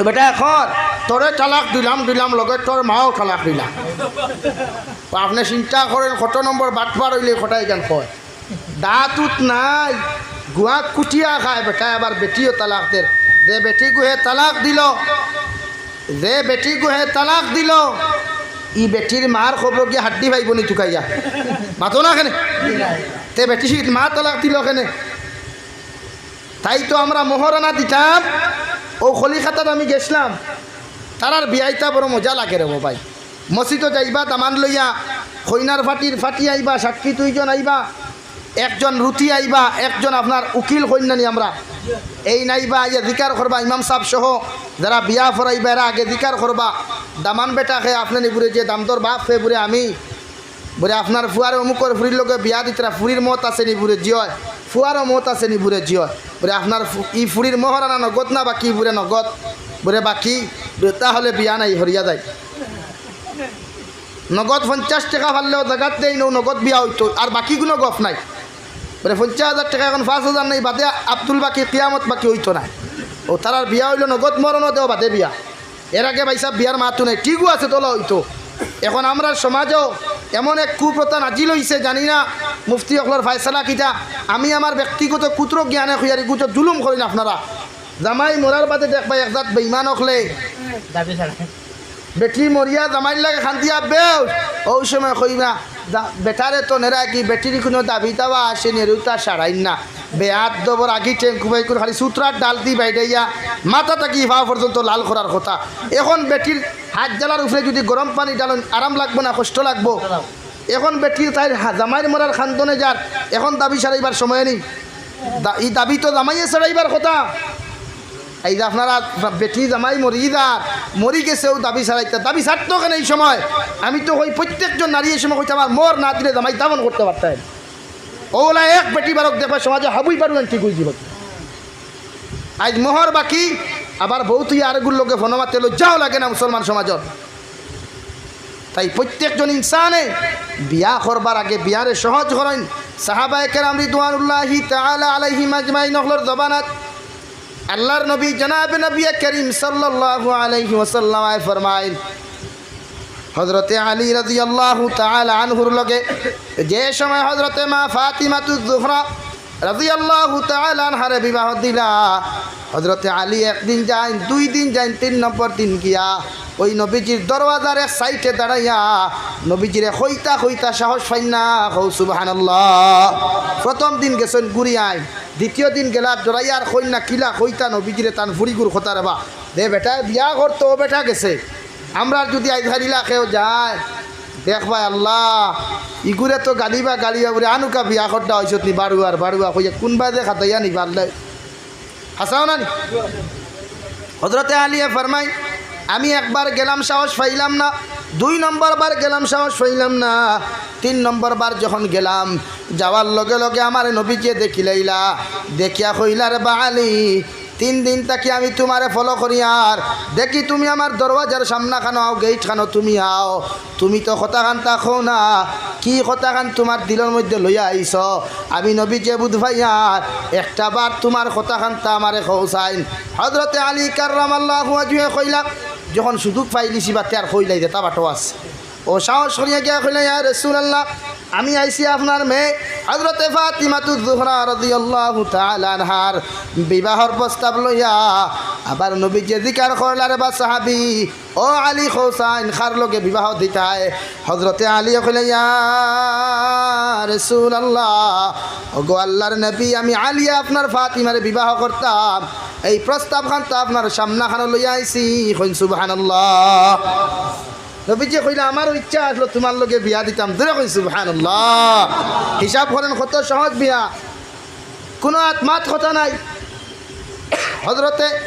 বেটা এখন তোরে তালাক দিলাম, দিলাম, লগে তোর মাও তালাক দিলাম। আপনে চিন্তা করেন, কত নম্বর বাটপার অইলে কটাই গান কয়। দাঁত উত নাই, গুয়া কুটিয়া খায় বেটা, আবার বেটিও তালাক দের। যে বেটিগু হে তালাক দিল, যে বেটিগু হে তালাক দিল, ই বেটির মার কবরো গিয়া হাড্ডি পাইবো নি তুকাইয়া? মাতো না কেনে? তে বেটি মা তালাক দিল কেনে? তাই তো আমরা মোহরানা দিতাম, অউ কলিকাতাত আমি গেছলাম, তারার বিয়াইতা বড় মজা লাগে রে ও ভাই। মসজিদো যাইবা দামান লইয়া, কইনার ফাটির ফাটি আইবা, সাক্ষী দুইজন আইবা, একজন রুটি আইবা, একজন আপনার উকিল কইন না নি আমরা, এই নাইবা আইয়া জিকার করবা, ইমাম সাব সহ যারা বিয়া ফরাইবা, এরা আগে জিকার করবা। দামান বেটা খে আপনে নি বুরে, যে দামদর বাপ খে বুরে আমি, বুরে আপনার ফুয়ারে অমুকর ফুরির লগে বিয়া দিতরা, ফুরির মত আছে নি বুরে? জি অয়। ফুয়ারও মত আছে নি বুরে? জি অয়। বুরে আপনার ফু-, ই ফুরির মোহরানা নগদ না বাকি? বুরে নগদ। বুরে বাকি? বুরে তাহলে বিয়া নাই, হরিয়া যাই। নগদ পঞ্চাশ টেকা পারলেও জাগাত দেই নৌ নগদ বিয়া অইতো, আর বাকি কুনু গফ নাই। বুলে পঞ্চাশ হাজার টেকা, এখন পাঁচ হাজার নাই, বাদে আব্দুল বাকি কিয়ামত বাকি অইতো নায়। ও তারার বিয়া অইলো নগদ মোহরানা দেও বাদে বিয়া। এর আগে ভাইসাব বিয়ার মাতও নাই, ঠিকও আছে, তোলা অইতো। এখন আমরার সমাজও এমন এক কুপ্রথা নাজিল অইছে, জানি না মুফতি অকলর ফয়সালা কিতা। আমি আমার ব্যক্তিগত কুত্র জ্ঞানে কইয়ার, ইগুতো জুলুম করইন আপনারা। জামাই মরার বাদে দেখবা এক জাত বেইমান অকলে দাবি ছাড়া। বেটি মরিয়া জামাইর লগে কান্দিয়া বেউস, অউ সময় কইবা, "দা-, বেটারে তো নেরা কি, বেটির কুনু দাবি দাওয়া আছে নি, এরুতা সারাইন না।" বেয়াদবর আগি টেংকু বাই করে খালি সুতরার ডাল দি বাইডাইয়া মাথা থাকি পাও পর্যন্ত লাল করার কথা। এখন বেটির হাত জ্বালার উপরে যুদি গরম পানি ঢালইন, আরাম লাগবো না কষ্ট লাগবো? এখন বেটির তাইর হা-, জামাইর মরার কান্দনে যার, এখন দাবি সারাইবার সময় নি। দা-, ই দাবি তো জামাইয়ে সারাইবার কথা। এই যে আপনারা বেটি জামাই মরি যার, মরি গেছে, অউ দাবি সারাইতা, দাবি সারতো কেনে এই সময়? আমি তো কই প্রত্যেকজন নারী এই সময় কইতা, "আমার মোহর না দিলে জামাই দাফন করতে পারতায় না।" অউলা এক বেটি বারক দেখবা সমাজে হাবুই বারু আনতে কই জীবন। আইজ মোহর বাকি, আবার বউ তুই আরেকগুর লগে ফোনো মাতে, লজ্জাও লাগে না মুসলমান সমাজর? তাই প্রত্যেকজন ইনসানে বিয়া করবার আগে বিয়ারে সহজ করইন। সাহাবায়ে কেরাম রিদওয়ানুল্লাহি তাআলা আলাইহিম আজমাইন অকলর জমানাত আল্লাহর নবী জনাবে নবী করিম সাল্লাল্লাহু আলাইহি ওয়াসাল্লামে ফরমাইন, হযরতে আলী রাদিয়াল্লাহু তাআলা আনহুর লগে যে সময় হযরতে মা ফাতিমাতুজ জোহরা রাদিয়াল্লাহু তাআলা আনহারে বিবাহ দিলা, হযরতে আলী একদিন যাইন, দুই দিন যাইন, তিন নম্বর দিন গিয়া ওই নবীজির দরওয়াজার এক সাইডে দাঁড়াইয়া নবীজিরে কইতা কইতা সাহস পাইন না। কও সুবহানাল্লাহ। প্রথম দিন গেছইন ঘুরি আইন, দ্বিতীয় দিন গেলা ডরাইয়া আর কইন না, কিলা কইতা নবীজিরে তান ফুড়িগুর কথা রেবা। দে বেটায় বিয়া করতো, ও বেটা গেছে। আমরার যুদি আইজ হারিলা কেউ যায়, দেখবায় আল্লাহ, ইগুরে তো গালিবা গালিবা বুলে, আনুকা বিয়া করতা অইছত নি, বাড়ুয়ার বাড়ুয়া কইয়া কুনবায় যে খাতাইয়া নি পারলে। হাছা না নি? হযরতে আলীয়ে ফরমাইন, আমি একবার গেলাম, সাহস পাইলাম না, দুই নম্বর বার গেলাম, সাহস পাইলাম না, তিন নম্বর বার যখন গেলাম, যাওয়ার লগে লগে আমারে নবীজিয়ে দেখিলাইলা, দেখিয়া কইলা, "রে বা আলী, তিন দিন থাকি আমি তুমারে follow করিয়ার, দেখি তুমি আমার দরওয়াজার সামনা খানো আও, gate খানো তুমি আও, তুমি তো কথাখান তা কও না, কি কথাখান তুমার দিলর মধ্যে লইয়া আইছো?" আমি নবীজিয়ে বুঝ পাইয়ার একটা বার তুমার কথাখান তা আমারে কও চাইন। হযরতে আলী কাররামাল্লাহু ওয়াজহুয়ে কইলা, যখন সুযোগ পাইলিছি বাতে আর কইলাই দে, তা বাটো আছে। ও সাহস করিয়া গিয়া কইলা, "ইয়া রাসূলুল্লাহ, আমি আইছি আপনার মেয়ে হযরতে ফাতিমাতুজ জোহরা রাদিয়াল্লাহু তাআলা আনহার বিবাহর প্রস্তাব লইয়া।" আবার নবীজিয়ে জিকার করলা, "রে বা সাহাবী, ও আলী, কও চাইন কার লগে বিবাহ দিতায়?" হযরতে আলীয়ে কইলা, "ইয়া রাসূলুল্লাহ, ওগো আল্লাহর নবী, আমি আলীয়ে আপনার ফাতিমারে বিবাহ করতাম, এই প্রস্তাবখান তো আপনার সামনাখানো লইয়া আইছি।" কইন সুবহানাল্লাহ। নবীজিয়ে কইলা, "আমারও ইচ্ছা আছিল তুমার লগে বিয়া দিতাম।" জোরে কইন সুবহানাল্লাহ। হিসাব করেন কত সহজ বিয়া, কুনু আত মাত কথা নাই। হযরতে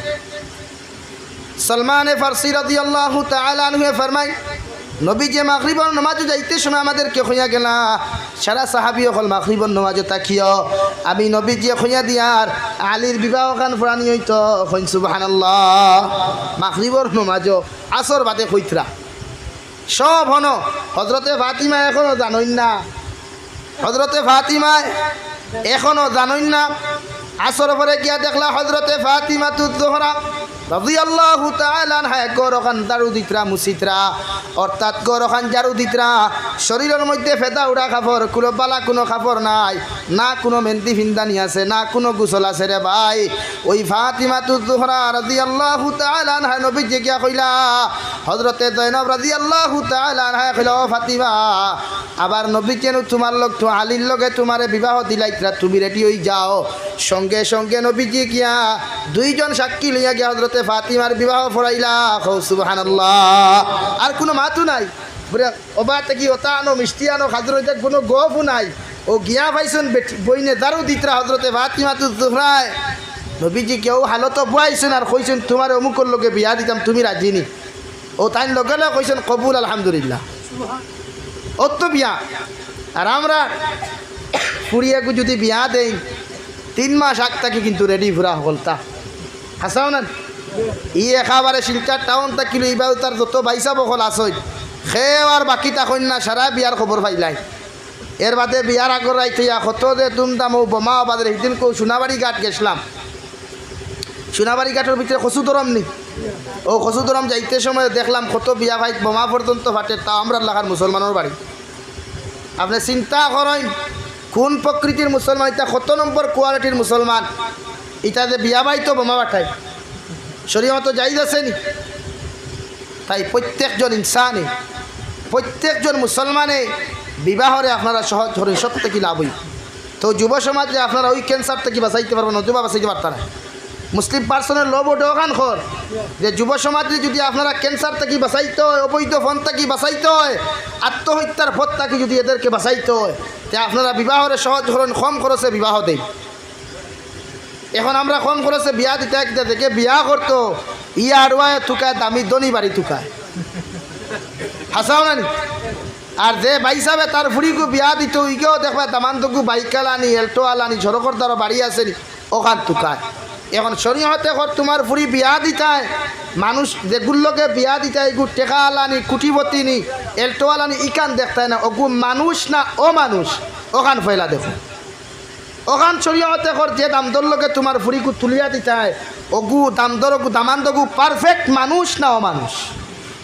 সলমানে ফারসি রাদিয়াল্লাহু তাআলা আনহুয়ে ফরমাইন, নবীজিয়ে মাগরিবর নমাজো যাইতে সময় আমাদেরকে কইয়া গেলা, সারা সাহাবী অকল মাগরিবর নমাজো থাকিও, আমি নবীজিয়ে কইয়া দিয়ার আলীর বিবাহখান পড়ানি অইতো। কইন সুবহানাল্লাহ। মাগরিবর নমাজো, আসর বাদে কইতরা। সব হনো, হযরতে ফাতিমা এখনো জানইন না। হযরতে ফাতিমায় এখনো জানইন না। আসর পরে গিয়া দেখলা হযরতে ফাতিমাতুজ জোহরা রাদিয়াল্লাহু তাআলা আনহা এক ঘর অখান ঝাড়ু দিতরা, মুছিতরা, অর্থাৎ ঘর অখান ঝাড়ু দিতরা। শরীরর মধ্যে ফেদা উড়া কাপড়, কুনু বালা কুনু কাপড় নাই, না কুনু মেন্দি ফিন্দানি আছে, না কুনু গোসল আছে রে ভাই। ওই ফাতিমাতুজ জোহরা রাদিয়াল্লাহু তাআলা আনহা নবীজিয়ে গিয়া কইলা, হযরতে জয়নব রাদিয়াল্লাহু তাআলা আনহা কইলা, "ও ফাতিমা, আবার নবীজিয়ে নু তুমার লগ তো আলীর লগে তুমারে বিবাহ দিলাইতরা, তুমি ready অই যাও।" সঙ্গে সঙ্গে নবীজিয়ে গিয়া দুইজন সাক্ষী লইয়া গিয়া হযরতে ফাতিমার বিবাহ পড়াইলা। কও সুবহানাল্লাহ। আর কুনু মাতও নাই। বুলে, "ওবা থাকি ওতা আনো, মিষ্টি আনো, খাজুর অইতা", কুনু গফও নাই। ও গিয়া পাইছইন বেটি, বইনে ঝাড়ু দিতরা হযরতে ফাতিমাতুজ জোহরায়। নবীজি কেউ হালতো বওয়াইছইন আর কইছইন, "তুমারে অমুকর লগে বিয়া দিতাম, তুমি রাজি নি?" ও তাইন লগে লগে কইছইন, "কবুল, আলহামদুলিল্লাহ।" অউ তো বিয়া। আর আমরা ফুড়িয়েগু যুদি বিয়া দেই, তিন মাস আগ থাকি কিন্তু রেডি ফুরা হকলতা। হাছাউ না? ই একেবারে শিলচর টাউন থাকি লইয়া বারো তার যত ভাইসাব অকল আছইন, কেউ আর বাকি থাকইন না, সারা বিয়ার খবর পাইলাইন। এর বাদে বিয়ার আগর রাইত অইয়া কত যে ধুমধাম অউ বোমা বাজের। হিদিন কউ সোনাবাড়ি ঘাট গেছলাম। সোনাবাড়ি ঘাটর ভিতরে কচুদরম নি? অউ কচুদরম যাইতে সময় দেখলাম কত বিয়া বাড়িত বোমা পর্যন্ত ফাটের, তাও আমরার লাখান মুসলমানর বাড়ি। আপনে চিন্তা করইন, কুন প্রকৃতির মুসলমান ইতা, কত নম্বর কোয়ালিটির মুসলমান ইতা যে বিয়া বাড়িত বোমা ফাটায়? শরীয়তো জায়েজ আছে নি? তাই প্রত্যেকজন ইনসানে, প্রত্যেকজন মুসলমানে বিবাহরে আপনারা সহজ করইন, সব থাকি লাভ অইবো। তো যুব সমাজরে আপনারা ওই ক্যান্সার থাকি বাঁচাইতে পারবা না, অথবা বাঁচাইতে পারতা না। মুসলিম পার্সনের ল বোর্ডে অখান কর যে যুব সমাজরে যুদি আপনারা ক্যান্সার থাকি বাঁচাইতে অয়, অবৈধ পথ থাকি বাঁচাইতে অয়, আত্মহত্যার পথ থাকি যুদি এদেরকে বাঁচাইতে অয়, তে আপনারা বিবাহরে সহজ করইন, কম খরচে বিবাহ দেইন। এখন আমরা কম খরচে বিয়া দিতায় কিতা, যেগে বিয়া করতো, ই আড়ুয়ায় তুকায়, দামি ধনী বাড়ি তুকায়। হাছাউ না নি? আর যে ভাইসাবে তার ফুড়িগু বিয়া দিতো, ইগেও দেখবা দামান্দগু বাইকআলা নি, এল্টোআলা নি, সড়কর ধারো বাড়ি আছে নি, অখান তুকায়। এখন শরীয়তে কর তুমার ফুড়ি বিয়া দিতায়, মানুষ যেগুর লগে বিয়া দিতায়, ইগু টেকাআলা নি, কুটিপতি নি, এল্টোআলা নি, ইখান দেখতায় না, অগু মানুষ না অমানুষ, অখান পয়লা দেখো। অখান শরীয়তে কর যে দামদর লগে তুমার ফুড়িগু তুলিয়া দিতায়, অগু দামদর, অগু দামান্দগু perfect মানুষ না অমানুষ?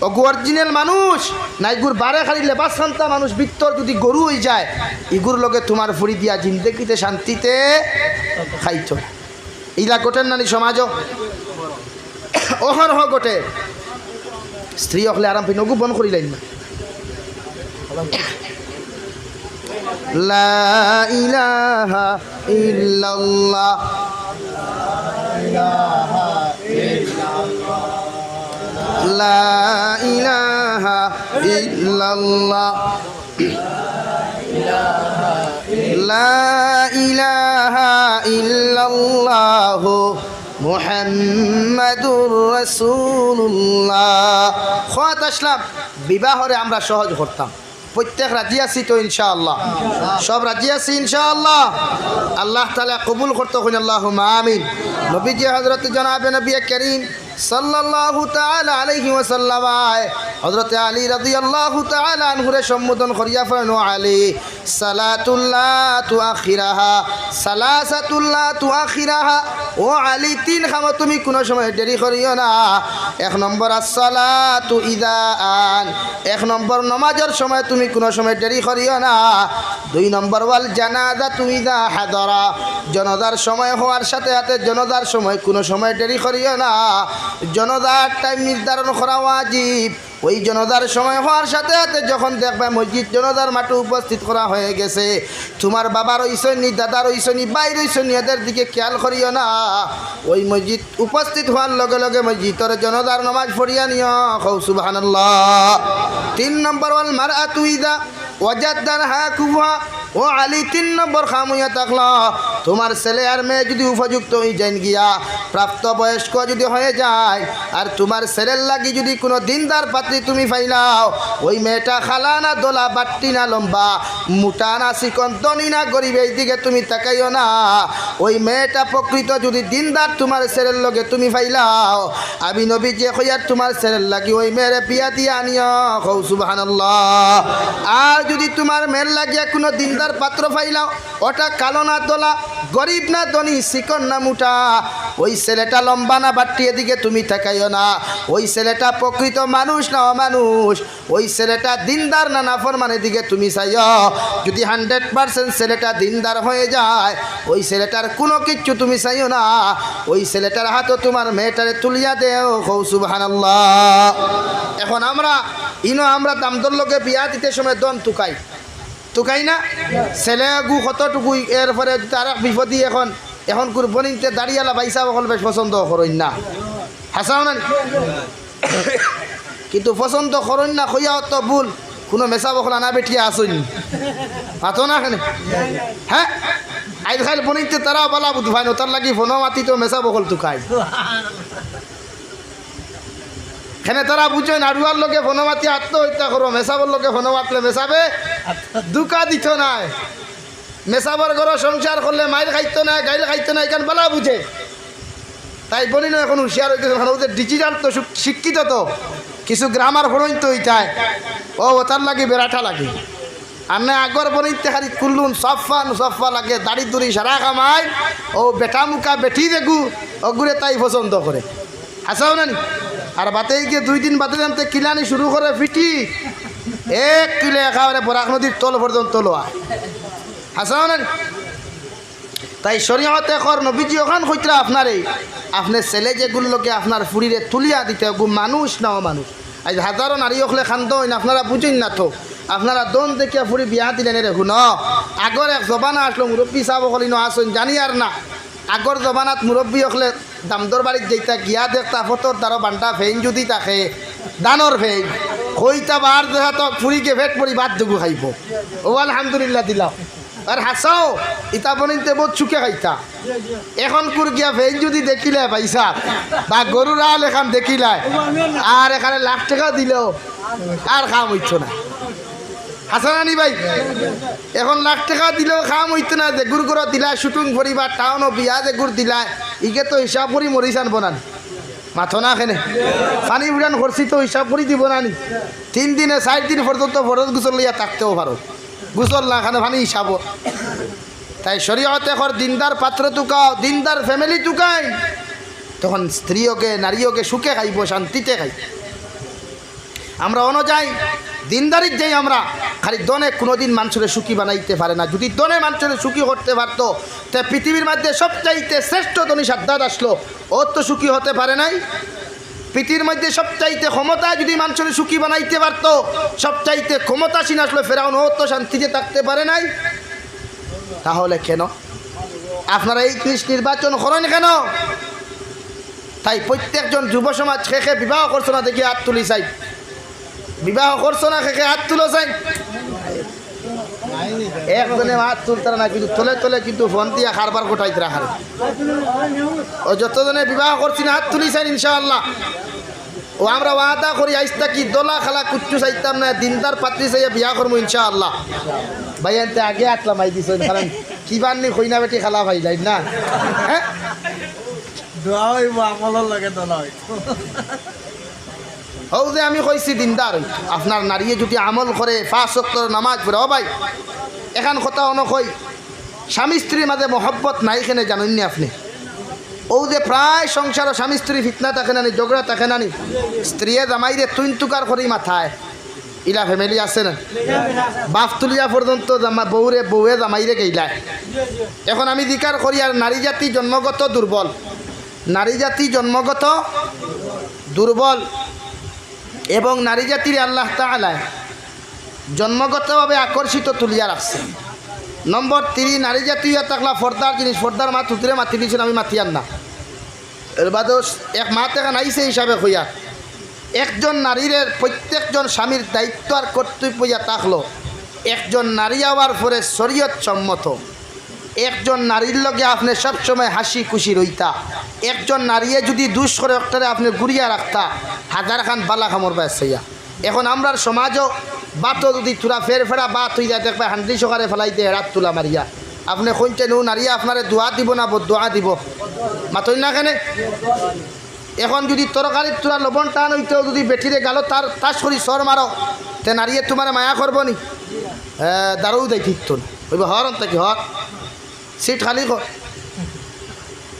অগু original মানুষ না ইগুর বারে খালি লেবাস খান্তা মানুষ, ভিতর যুদি গরু অইযায়, ইগুর লগে তুমার ফুড়ি দিয়া জিন্দেগিতে শান্তিতে খাইতো না। ইলা ঘটের না নি সমাজো? অহরহ ঘটের। স্ত্রী অকলে আরাম পাইন, অগু বন্ধ করিলাইন না। লা ইলাহা ইল্লাল্লাহ। লা ইলাহা ইল্লাল্লাহ। লা ইলাহা ইল্লাল্লাহু মুহাম্মাদুর রাসূলুল্লাহ। কওয়াত আছলাম, বিবাহরে আমরা সহজ করতাম। প্রত্যেক রাজি আছি তো ইনশাআল্লাহ? সব রাজি আছি ইনশাআল্লাহ? আল্লাহ তাআলা কবুল করতো কইন, আল্লাহুম্মা আমিন। নবীজি হযরত জনাবে নবী করিম সাল্লাল্লাহু তাআলা আলাইহি ওয়াসাল্লাম আয়, হযরত আলী রাদিয়াল্লাহু তাআলা আনহুরে সম্বোধন করিয়া ফরমাইন, "ও আলী, সালাতুল্লাহ তুআখিরাহা, সালাসাতুল্লাহ তুআখিরাহা।" ও আলী, তিন কামো তুমি কুনু সময় দেরি করিও না। এক নম্বর, আসসালাতু ইযা আন, এক নম্বর, নমাজর সময় তুমি কুনু সময় দেরি করিও না। দুই নম্বর, ওয়াল জানাজাতু ইযা হাদারা, জনাজার সময় হওয়ার সাথে সাথে জনাজার সময় কুনু সময় দেরি করিও না। জনাজার টাইম নির্ধারণ করা ওয়াজিব। ওই জনাজার সময় হওয়ার সাথে সাথে যখন দেখবায় মসজিদ জনাজার মাঠো উপস্থিত করা হয়ে গেছে, তুমার বাবা রইছইন নি, দাদা রইছইন নি, ভাই রইছইন নি, এদের দিকে খেয়াল করিও না। ওই মসজিদ উপস্থিত হওয়ার লগে লগে মসজিদর জনাজার নামাজ পড়িয়া নিও। কও সুবহানাল্লাহ। তিন নম্বর, ওয়াল মারআতু ইযা ওয়াজাদনা হাকুহা। ও আলী, তিন নম্বর কাম অইয়া থাকলো, তুমার ছেলে আর মেয়ে যুদি উপযুক্ত অইযাইন গিয়া, প্রাপ্তবয়স্ক যুদি হয়ে যায়, আর তুমার ছেলের লাগি যুদি কুনু দিনদার পাত্রী তুমি পাইলাও, ওই মেয়েটা কালা না ধলা, বাট্টি না লম্বা, মুটা না চিকন, ধনী না গরিব, এই দিকে তুমি তাকাইও না। ওই মেয়েটা প্রকৃত যুদি দিনদার তুমার ছেলের লগে তুমি পাইলাও, আমি নবীজিয়ে কইয়ার তুমার ছেলের লাগি ওই মেয়েরে বিয়া দিয়া আনিও। কও সুবহানাল্লাহ। আর যুদি তুমার মেয়ের লাগিয়া কুনু দিনদার পাত্র পাইলাও, ওটা কালো না ধলা, গরিব না ধনী, চিকন না মুটা, ওই ছেলেটা লম্বা না বাট্টি, এদিকে তুমি তাকাইও না। ওই ছেলেটা প্রকৃত মানুষ না অমানুষ, ওই ছেলেটা দিনদার না নাফরমান, এদিকে তুমি চাইও। যুদি হান্ড্রেড পার্সেন্ট ছেলেটা দিনদার হয়ে যায়, ওই ছেলেটার কুনু কিচ্ছু তুমি চাইও না, ওই ছেলেটার হাতো তুমার মেয়েটারে তুলিয়া দেও। কও সুবহানাল্লাহ। এখন আমরা ইনো আমরা দামদর লগে বিয়া দিতে সময় ধন তুকাই, তুকাই না? ছেলেগু কতটুকু, এরপরে তার এক বিপদি। এখন, এখন কুরবানিতে দাড়িআলা ভাইসাব অকল বেশ পছন্দ করইন না, হাছা না নি? কিন্তু পছন্দ করইন না কইয়াও তো ভুল, কুনু মেসাব অকল আনা বেটিয়া আছইন নি? মাতো না কেনে? হ্যাঁ, আইজকাইল বনিন্তে তারা বালা বুঝ পাইন, অতার লাগি ফোনো মাতি তো মেসাব অকল তুকাইন। কেনে তারা বুঝইন, আড়ুয়ার লগে ফোনো মাতি আত্মহত্যা করো, মেসাবর লগে ফোনো মাতলে মেসাবে ধুকা দিতো নায়। মেসাবর ঘরো সংসার করলে মাইর খাইতো নায়, গাইল খাইতো নায়, ইখান বালা বুঝে। তাই বনিনও এখন হুঁশিয়ার অইগেছে, কারণ অউ যে digital তো শিক-, শিক্ষিত তো, কিছু grammar পড়ইন তো অইতায়, অউ অতার লাগি বেড়াটা লাগে। আর না আগর বনিন্তে খালি কুল্লুন সফা নুসফা লাগে, দাড়ি দুড়ি সারা কামাই, অউ বেটা মুখা বেটি যেগু, অগুরে তাই পছন্দ করে। হাছাউ না নি? আর বাদে গিয়া দুই দিন বাদে জানতে কিলানি শুরু করে ফিটি, এক কিলো একেবারে বরাক নদীর তল পর্যন্ত লওয়া। হাছাউ না নি? তাই শরীয়তে কর, নবীজি অখান কইতরা আপনারে, আপনে ছেলে যেগুর লগে আপনার ফুড়িরে তুলিয়া দিতে, অগু মানুষ না অমানুষ? আইজ হাজারো নারী অকলে কান্দইন, আপনারা বুঝইন না তো। আপনারা ধন দেখিয়া ফুড়ি বিয়া দিলেন রে, হুনো। আগর এক জমানা আছলো, মুরব্বি সাব অকল ইনো আছইন, জানি আর না। আগর জমানাত মুরব্বি অকলে দামদর বাড়িত যাইতা, গিয়া দেখতা ফথর দারো বান্ডা ফেইন যুদি থাকে, ধানর ফেইন, কইতা বার দেখা তো ফুড়িগে পেট ভরি ভাত দুগু খাইবো। অউ আলহামদুলিল্লাহ দিলাম। আর হাছাউ, ইতা বনিন্তে বউত সুখে খাইতা। এখনকুর গিয়া ফেইন যুদি দেখিলায় পয়সা, বা গরুর আল এখান দেখিলায়, আর এখানে লাখ টেকা দিলেও আর কাম অইতো না। হাছা না নি ভাই? এখন লাখ টেকা দিলেও কাম অইতো না, যেগুর ঘরো দিলায় শুটিং পরিবার, টাউনো বিয়া যেগুর দিলায়, ইগে তো হিসাব করি মরিছান বনান। মাতো না কেনে? পানি উড়ান করছি তো হিসাব করি দিবো না নি? তিন দিনে চাইর দিন পর্যন্ত ফরজ গোসল লইয়া থাকতেও পারো। গোসল না খানে পানি হিসাবো। তাই শরীয়তে কর দিনদার পাত্র তুকাও, দিনদার family তুকাই, তখন স্ত্রী অগে, নারী অগে সুখে খাইবো, শান্তিতে খাইবো। আমরা অনো যাই, দিনদারিত যাই আমরা, খালি ধনে কুনুদিন মানষরে সুখী বানাইতে পারে না। যুদি ধনে মানষরে সুখী করতে পারতো, তে পৃথিবীর মধ্যে সবচাইতে শ্রেষ্ঠ ধনী সাদ্দাত আছলো, অউ তো সুখী হতে পারে নাই। পৃথিবীর মধ্যে সবচাইতে ক্ষমতায় যুদি মানষরে সুখী বানাইতে পারতো, সবচাইতে ক্ষমতাসীন আছলো ফেরাউন, অউ তো শান্তিতে থাকতে পারে নাই। তাহলে কেন আপনারা এই জিনিস নির্বাচন করেন কেন? তাই প্রত্যেকজন যুব সমাজ, কে কে বিবাহ করছো না দেখি আত তুলি চাই। বিবাহ করছো না, কে কে আত তুলো চাই। একজনে আত তুলতারা না, কিন্তু তলে তলে কিন্তু ফোন দিয়া কারবার গোটাইতরা খালি। ও যতজনে বিবাহ করছি না, আত তুলি চাই ইনশাআল্লাহ। ও আমরা ওয়াদা করি, আইজ থাকি দলা খালা কুচ্ছু চাইতাম না, দিনদার পাত্রী চাইয়া বিয়া করমু ইনশাআল্লাহ। ভাই, এনতে আগে আত লামাই দিছইন, কারণ কিবান্নি কইনা বেটি খালা পাইলাইন না, হ্যাঁ? দোয়া অইবো, আমলর লগে দোয়া অইবো। অউ যে আমি কইছি দিনদার, আপনার নারীয়ে যুদি আমল করে, পাঁচ ওয়াক্তর নামাজ পড়ে, ও ভাই, এখান কথা অনো কই, স্বামী স্ত্রীর মাঝে মহব্বত নাই কেনে জানইন নি আপনে? অউ যে প্রায় সংসারো স্বামী স্ত্রী ফিতনা থাকে না নি, ঝগড়া থাকে না নি, স্ত্রীয়ে জামাইরে তুইন তুকার করি মাথায়, ইলা family আছে না? বাফ তুলিয়া পর্যন্ত জামা-, বউরে, বউয়ে জামাইরে গেইলায়। এখন আমি জিকার করি, আর নারী জাতি জন্মগত দুর্বল, নারী জাতি জন্মগত দুর্বল, এবং নারী জাতিরে আল্লাহ তাআলায় জন্মগতভাবে আকর্ষিত তুলিয়া রাখছে। নম্বর থ্রি, নারী জাতি অইয়া থাকলা পর্দার জিনিস, পর্দার মাত হুজুরে মাতি দিছইন, আমি মাতিয়ার না। এর বাদেও এক মাত এখান আইছে হিসাবে কইয়া, একজন নারীরে প্রত্যেকজন স্বামীর দায়িত্ব আর কর্তব্য অইয়া থাকলো, একজন নারী অওয়ার পরে শরীয়ত সম্মত একজন নারীর লগে আপনে সবসময় হাসি খুশি রইতা। একজন নারীয়ে যুদি দুষ করে, অকটারে আপনে ঘুরিয়া রাখতা, হাজার খান বালা কামর বায় চাইয়া। এখন আমরার সমাজও বাতো যুদি থুড়া ফেরফেরা বাত অইযায়, দেখবায় হান্ডি সকারে ফালাই দে, এড়াত তুলা মারিয়া। আপনে কইনতে নু নারীয়ে আপনারে দোয়া দিবো না বদদোয়া দিবো? মাতইন না কেনে? এখন যুদি তরকারিত থুড়া লবণ টান অইতেও যুদি বেটিরে গালো তার তাস করি সর মারো, তে নারীয়ে তুমারে মায়া করবো নি? এ, দারু দেয় ঠিক তো না। কইবো, "হর অন্তা কি হর?" সিট খালি কর।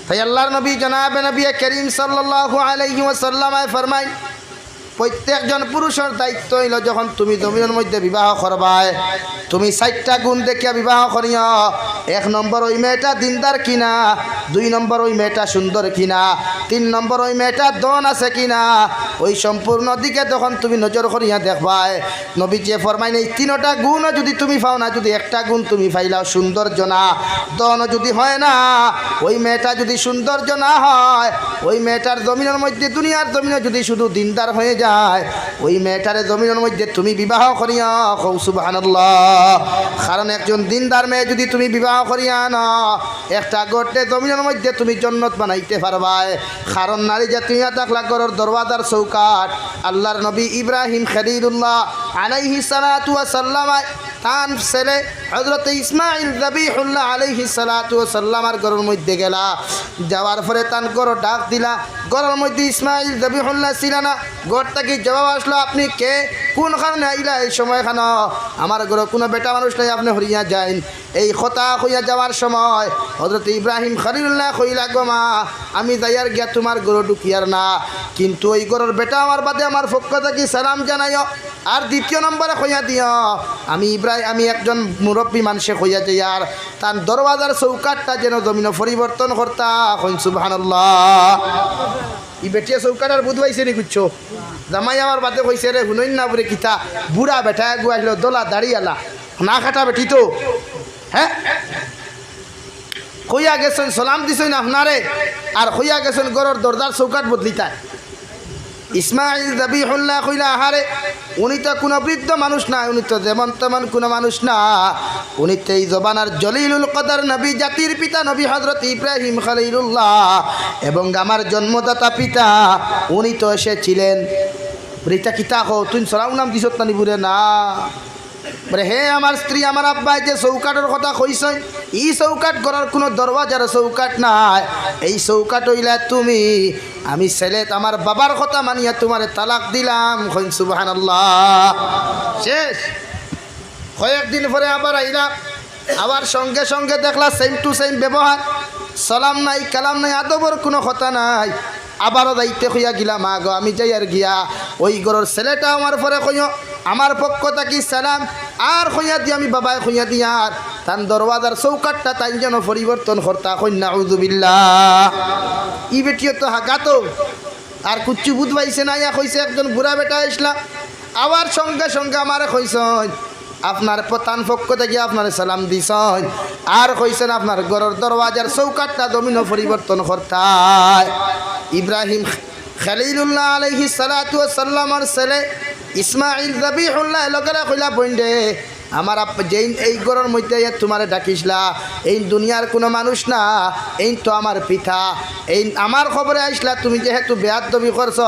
তাই আল্লাহর নবী জনাবে নবী করিম সাল্লাল্লাহু আলাইহি ওয়াসাল্লামে ফরমাইন, প্রত্যেকজন পুরুষর দায়িত্ব অইলো, যখন তুমি জমিনর মধ্যে বিবাহ করবায়, তুমি চাইরটা গুণ দেখিয়া বিবাহ করিও। এক নম্বর, ওই মেয়েটা দিনদার কিনা, দুই নম্বর, ওই মেয়েটা সুন্দর কিনা, তিন নম্বর, ওই মেয়েটার ধন আছে কিনা, ওই সম্পূর্ণ দিকে তখন তুমি নজর করিয়া দেখবায়। নবীজিয়ে ফরমাইন, এই তিনটা গুণও যুদি তুমি পাও না, যুদি একটা গুণ তুমি পাইলাও, সৌন্দর্য না, ধন যুদি হয় না, ওই মেয়েটা যুদি সৌন্দর্য না হয়, ওই মেয়েটার জমিনর মধ্যে, দুনিয়ার জমিনে যুদি শুধু দিনদার হয়ে যায়, ওই মেয়েটারে জমিনর মধ্যে তুমি বিবাহ করিয়া, কও সুবহানাল্লাহ। কারণ একজন দিনদার মেয়ে যদি তুমি বিবাহ করিয়া আনো, একটা ঘররে জমিনর মধ্যে তুমি জন্নত বানাইতে পারবায়। কারণ নারী জাতি অইয়া থাকলা ঘরর দরওয়াজার চৌকাঠ। আল্লাহর নবী ইব্রাহিম খলিলুল্লাহ আলাইহিস সালাতু ওয়াস সালাম তান ছেলে হযরত ইসমাইল জবিহুল্লাহ আলাইহিস সালাতু ওয়াস সালামর ঘরর মধ্যে গেলা। যাওয়ার পরে তান ঘরো ডাক দিলা। ঘরর মধ্যে ইসমাইল জবিহুল্লাহ ছিলা না। ঘর থাকি জবাব আসলো, "আপনি কে? কোন কারণে আইলা এই সময় খানো? আমার ঘরো কোনো বেটা মানুষ নাই, আপনি হরিয়া যাইন।" এই কথা কইয়া যাওয়ার সময় হযরত ইব্রাহিম খলিলুল্লাহ কইলা, "গো মা, আমি যাইয়ার গিয়া তোমার ঘরো ঢুকিয়ার না, কিন্তু ওই ঘরর বেটা আমার বাদে আমার পক্ষ থাকি সালাম জানাইও।" আর দ্বিতীয় নম্বরে কইয়া দিও, আমি ইব্রাহিম, আমি একজন মুরব্বী মানষে কইয়া যাইয়ার, তান দরওয়াজার চৌকাঠটা যেন জমিনো পরিবর্তন করতা। কইন সুবহানাল্লাহ। ই বেটিয়ে চৌকাঠ আর বুঝ পাইছে নি কিচ্ছু? জামাই আমার বাদে কইছে, "রে হুনইন না বুড়ে কিতা, বুড়া বেটা এগু আইলো, দলা দাড়ি আলা, না কাটা বেটি তো, হ্যাঁ?" কইয়া গেছইন, সালাম দিছইন আপনারে, আর কইয়া গেছইন ঘরর দরজার চৌকাঠ বদলিতা। ইসমাইল জবিহুল্লাহ কইলা, "আহারে, উনি তো কোনো বৃদ্ধ মানুষ না, উনি তো যেমন তেমন কোনো মানুষ না, উনি তো এই জমানার জলিলুল কদর নবী, জাতির পিতা নবী হযরত ইব্রাহিম খলিলুল্লাহ এবং আমার জন্মদাতা পিতা, উনি তো এসেছিলেন।" বলে, "ইতা কিতা কও, তুই সালাম উলাম দিছত না নি?" বুলে, "না।" বলে, "হে আমার স্ত্রী, আমার আব্বায় যে চৌকাঠর কথা কইছইন, ই চৌকাঠ ঘরর কোনো দরওয়াজার চৌকাঠ নায়, এই চৌকাঠ অইলা তুমি। আমি ছেলেত আমার বাবার কথা মানিয়া তোমারে তালাক দিলাম।" কইন সুবহানাল্লাহ। শেষ। কয়েকদিন পরে আবার আইলা, আবার সঙ্গে সঙ্গে দেখলা same to same ব্যবহার, সালাম নাই, কালাম নাই, আদবর কোনো কথা নাই। আবারও যাইতে কইয়া গেলা, "মা গো, আমি যাইয়ার গিয়া, ওই ঘরর ছেলেটা আমার পরে কইও, আমার পক্ষ থাকি সালাম, আর কইয়া দি আমি বাবায় কইয়া দিয়ার, তান দরওয়াজার চৌকাঠটা তাইন যেন পরিবর্তন করতা।" কইন নাউজুবিল্লাহ। ই বেটিও তো হাগাতো, আর কুচ্ছু বুঝ পাইছে না, ইয়া কইছে একজন বুড়া বেটা আইছলা, আবার সঙ্গে সঙ্গে আমারে কইছইন, আপনার প-, তান পক্ষ থাকি আপনারে সালাম দিছইন, আর কইছইন আপনার ঘরর দরওয়াজার চৌকাঠটা জমিনো পরিবর্তন করতায়। ইব্রাহিম খলিলুল্লাহ আলাইহিস সালাতু ওয়াস সালামর ছেলে ইসমাইল জবিহুল্লাহ লগে লগে কইলা, "বইন রে, আমার আপ-, যেইন এই ঘরর মধ্যে আইয়া তোমারে ডাকিছলা, এইন দুনিয়ার কোনো মানুষ না, এইন তো আমার পিতা, এইন আমার খবরে আইছলা, তুমি যেহেতু বেয়াদবি করছো,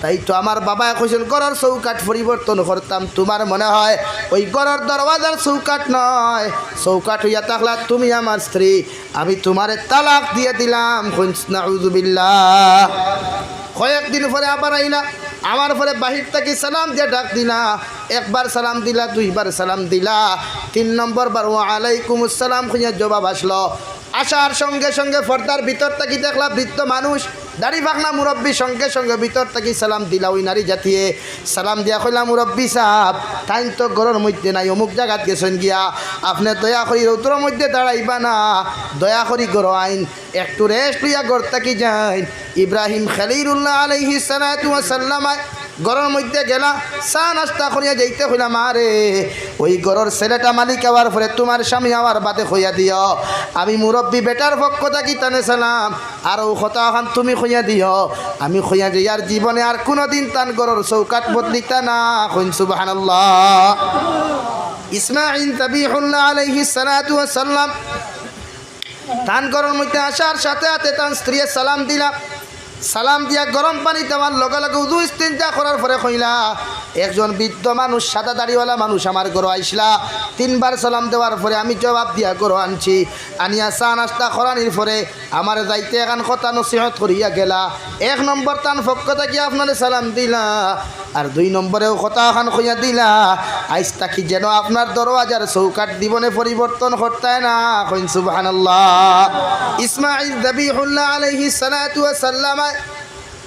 তাই তো আমার বাবায় কইছইন ঘরর চৌকাঠ পরিবর্তন করতাম, তোমার মনে হয় ওই ঘরর দরওয়াজার চৌকাঠ নয়, চৌকাঠ অইয়া থাকলা তুমি আমার স্ত্রী, আমি তোমারে তালাক দিয়া দিলাম।" কইন নাউজুবিল্লাহ। কয়েকদিন পরে আবার আইলা, আমার পরে বাহির থাকি সালাম দিয়া ডাক দিলা, একবার সালাম দিলা, দুইবার সালাম দিলা, তিন নম্বর বার "ওয়া আলাইকুমুস সালাম" কইয়া জবাব আসলো। আসার সঙ্গে সঙ্গে পর্দার ভিতর থাকি দেখলা বৃদ্ধ মানুষ, দাড়ি পাকনা মুরব্বী, সঙ্গে সঙ্গে ভিতর থাকি সালাম দিলা ওই নারী জাতিয়ে। সালাম দিয়া কইলা, "মুরব্বী সাব, তাইন তো ঘরর মধ্যে নাই, অমুক জাগাত গেছইন গিয়া, আপনে দয়া করি রৌদ্রর মধ্যে দাঁড়াইবা না, দয়া করি ঘরো আইন, একটু rest লইয়া ঘর থাকি যাইন।" ইব্রাহিম খলিলুল্লাহ আলাইহিস সালাতু ওয়াস সালাম ঘরর মধ্যে গেলা, চা নাস্তা করিয়া যাইতে কইলা, "মা রে, ওই ঘরর ছেলেটা মালিক অওয়ার পরে তোমার স্বামী অওয়ার বাদে কইয়া দিও, আমি মুরব্বী বেটার পক্ষ থাকি তানে সালাম, আর ও কথা অখান তুমি কইয়া দিও, আমি কইয়া যাইয়ার জীবনে আর কুনুদিন তান ঘরর চৌকাঠ বদলিতা না।" কইন সুবহানাল্লাহ। ইসমাইল জবিহুল্লাহ আলাইহিস সালাতু ওয়াস সালাম তান ঘরর মধ্যে আসার সাথে সাথে তান স্ত্রীয়ে সালাম দিলা। সালাম দিয়া গরম পানি দেওয়ার লগে লগে উযু ইস্তিনজা করার পরে কইলা, "একজন বৃদ্ধ মানুষ, সাদা দাড়িওয়ালা মানুষ আমার ঘরো আইছলা। তিনবার সালাম দেওয়ার পরে আমি জবাব দিয়া ঘরো আনছি। আনিয়া চা নাস্তা করানির পরে আমারে যাইতে এখান কথা নসিহত করিয়া গেলা। এক নম্বর তান পক্ষ থাকি আপনারে সালাম দিলা।" আর দুই নম্বরেও কথা অখান কইয়া দিলা, "আইজ থাকি যেন আপনার দরওয়াজার চৌকাঠ জীবনে পরিবর্তন করতায় না।" কইন সুবহানাল্লাহ। ইসমাইল জবিহুল্লাহ আলাইহিস সালাতু ওয়াস সালাম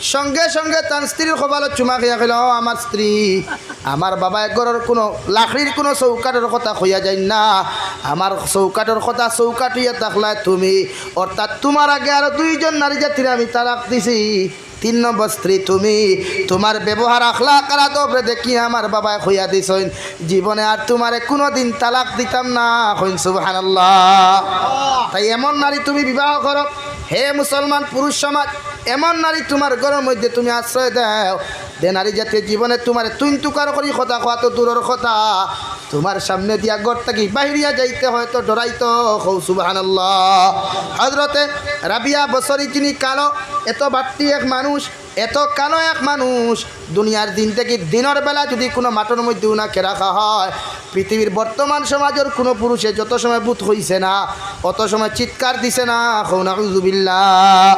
সঙ্গে সঙ্গে তান স্ত্রীর কপালো চুমা খাইয়া কইলা, "ও আমার স্ত্রী, আমার বাবায় ঘরর কুনু লাকড়ির কুনু চৌকাঠর কথা কইয়া যাইন না, আমার চৌকাঠর কথা চৌকাঠ অইয়া থাকলায় তুমি, অর্থাৎ তোমার আগে আরো দুইজন নারী জাতিরে আমি তালাক দিছি।" তিন নম্বর স্ত্রী তুমি, তোমার ব্যবহার, আখলাক আর আদবরে দেখিয়া আমার বাবায় কইয়া দিছইন, জীবনে আর তোমারে কুনুদিন তালাক দিতাম না। কইন সুবহানাল্লাহ। তাই এমন নারী তুমি বিবাহ করো, হে মুসলমান পুরুষ সমাজ, এমন নারী তোমার ঘরর মধ্যে তুমি আশ্রয় দেও, যে নারী জাতিয়ে জীবনে তুমারে তুইন তুকার করি কথা কওয়া তো দূরর কথা, তুমার সামনে দিয়া ঘর থাকি বাহিরিয়া যাইতে হয় তো ডরাইতো। কও সুবহানাল্লাহ। হযরতে রাবিয়া বসরি যিনি কালো, এত বাট্টি এক মানুষ, এত কালো এক মানুষ, দুনিয়ার দিন থাকি দিনর বেলা যুদি কুনু মাঠর মধ্যে উনাকে রাখা হয়, পৃথিবীর বর্তমান সমাজর কুনু পুরুষে যত সময় ভূত কইছে না, অত সময় চিৎকার দিছে না। কও নাউজুবিল্লাহ।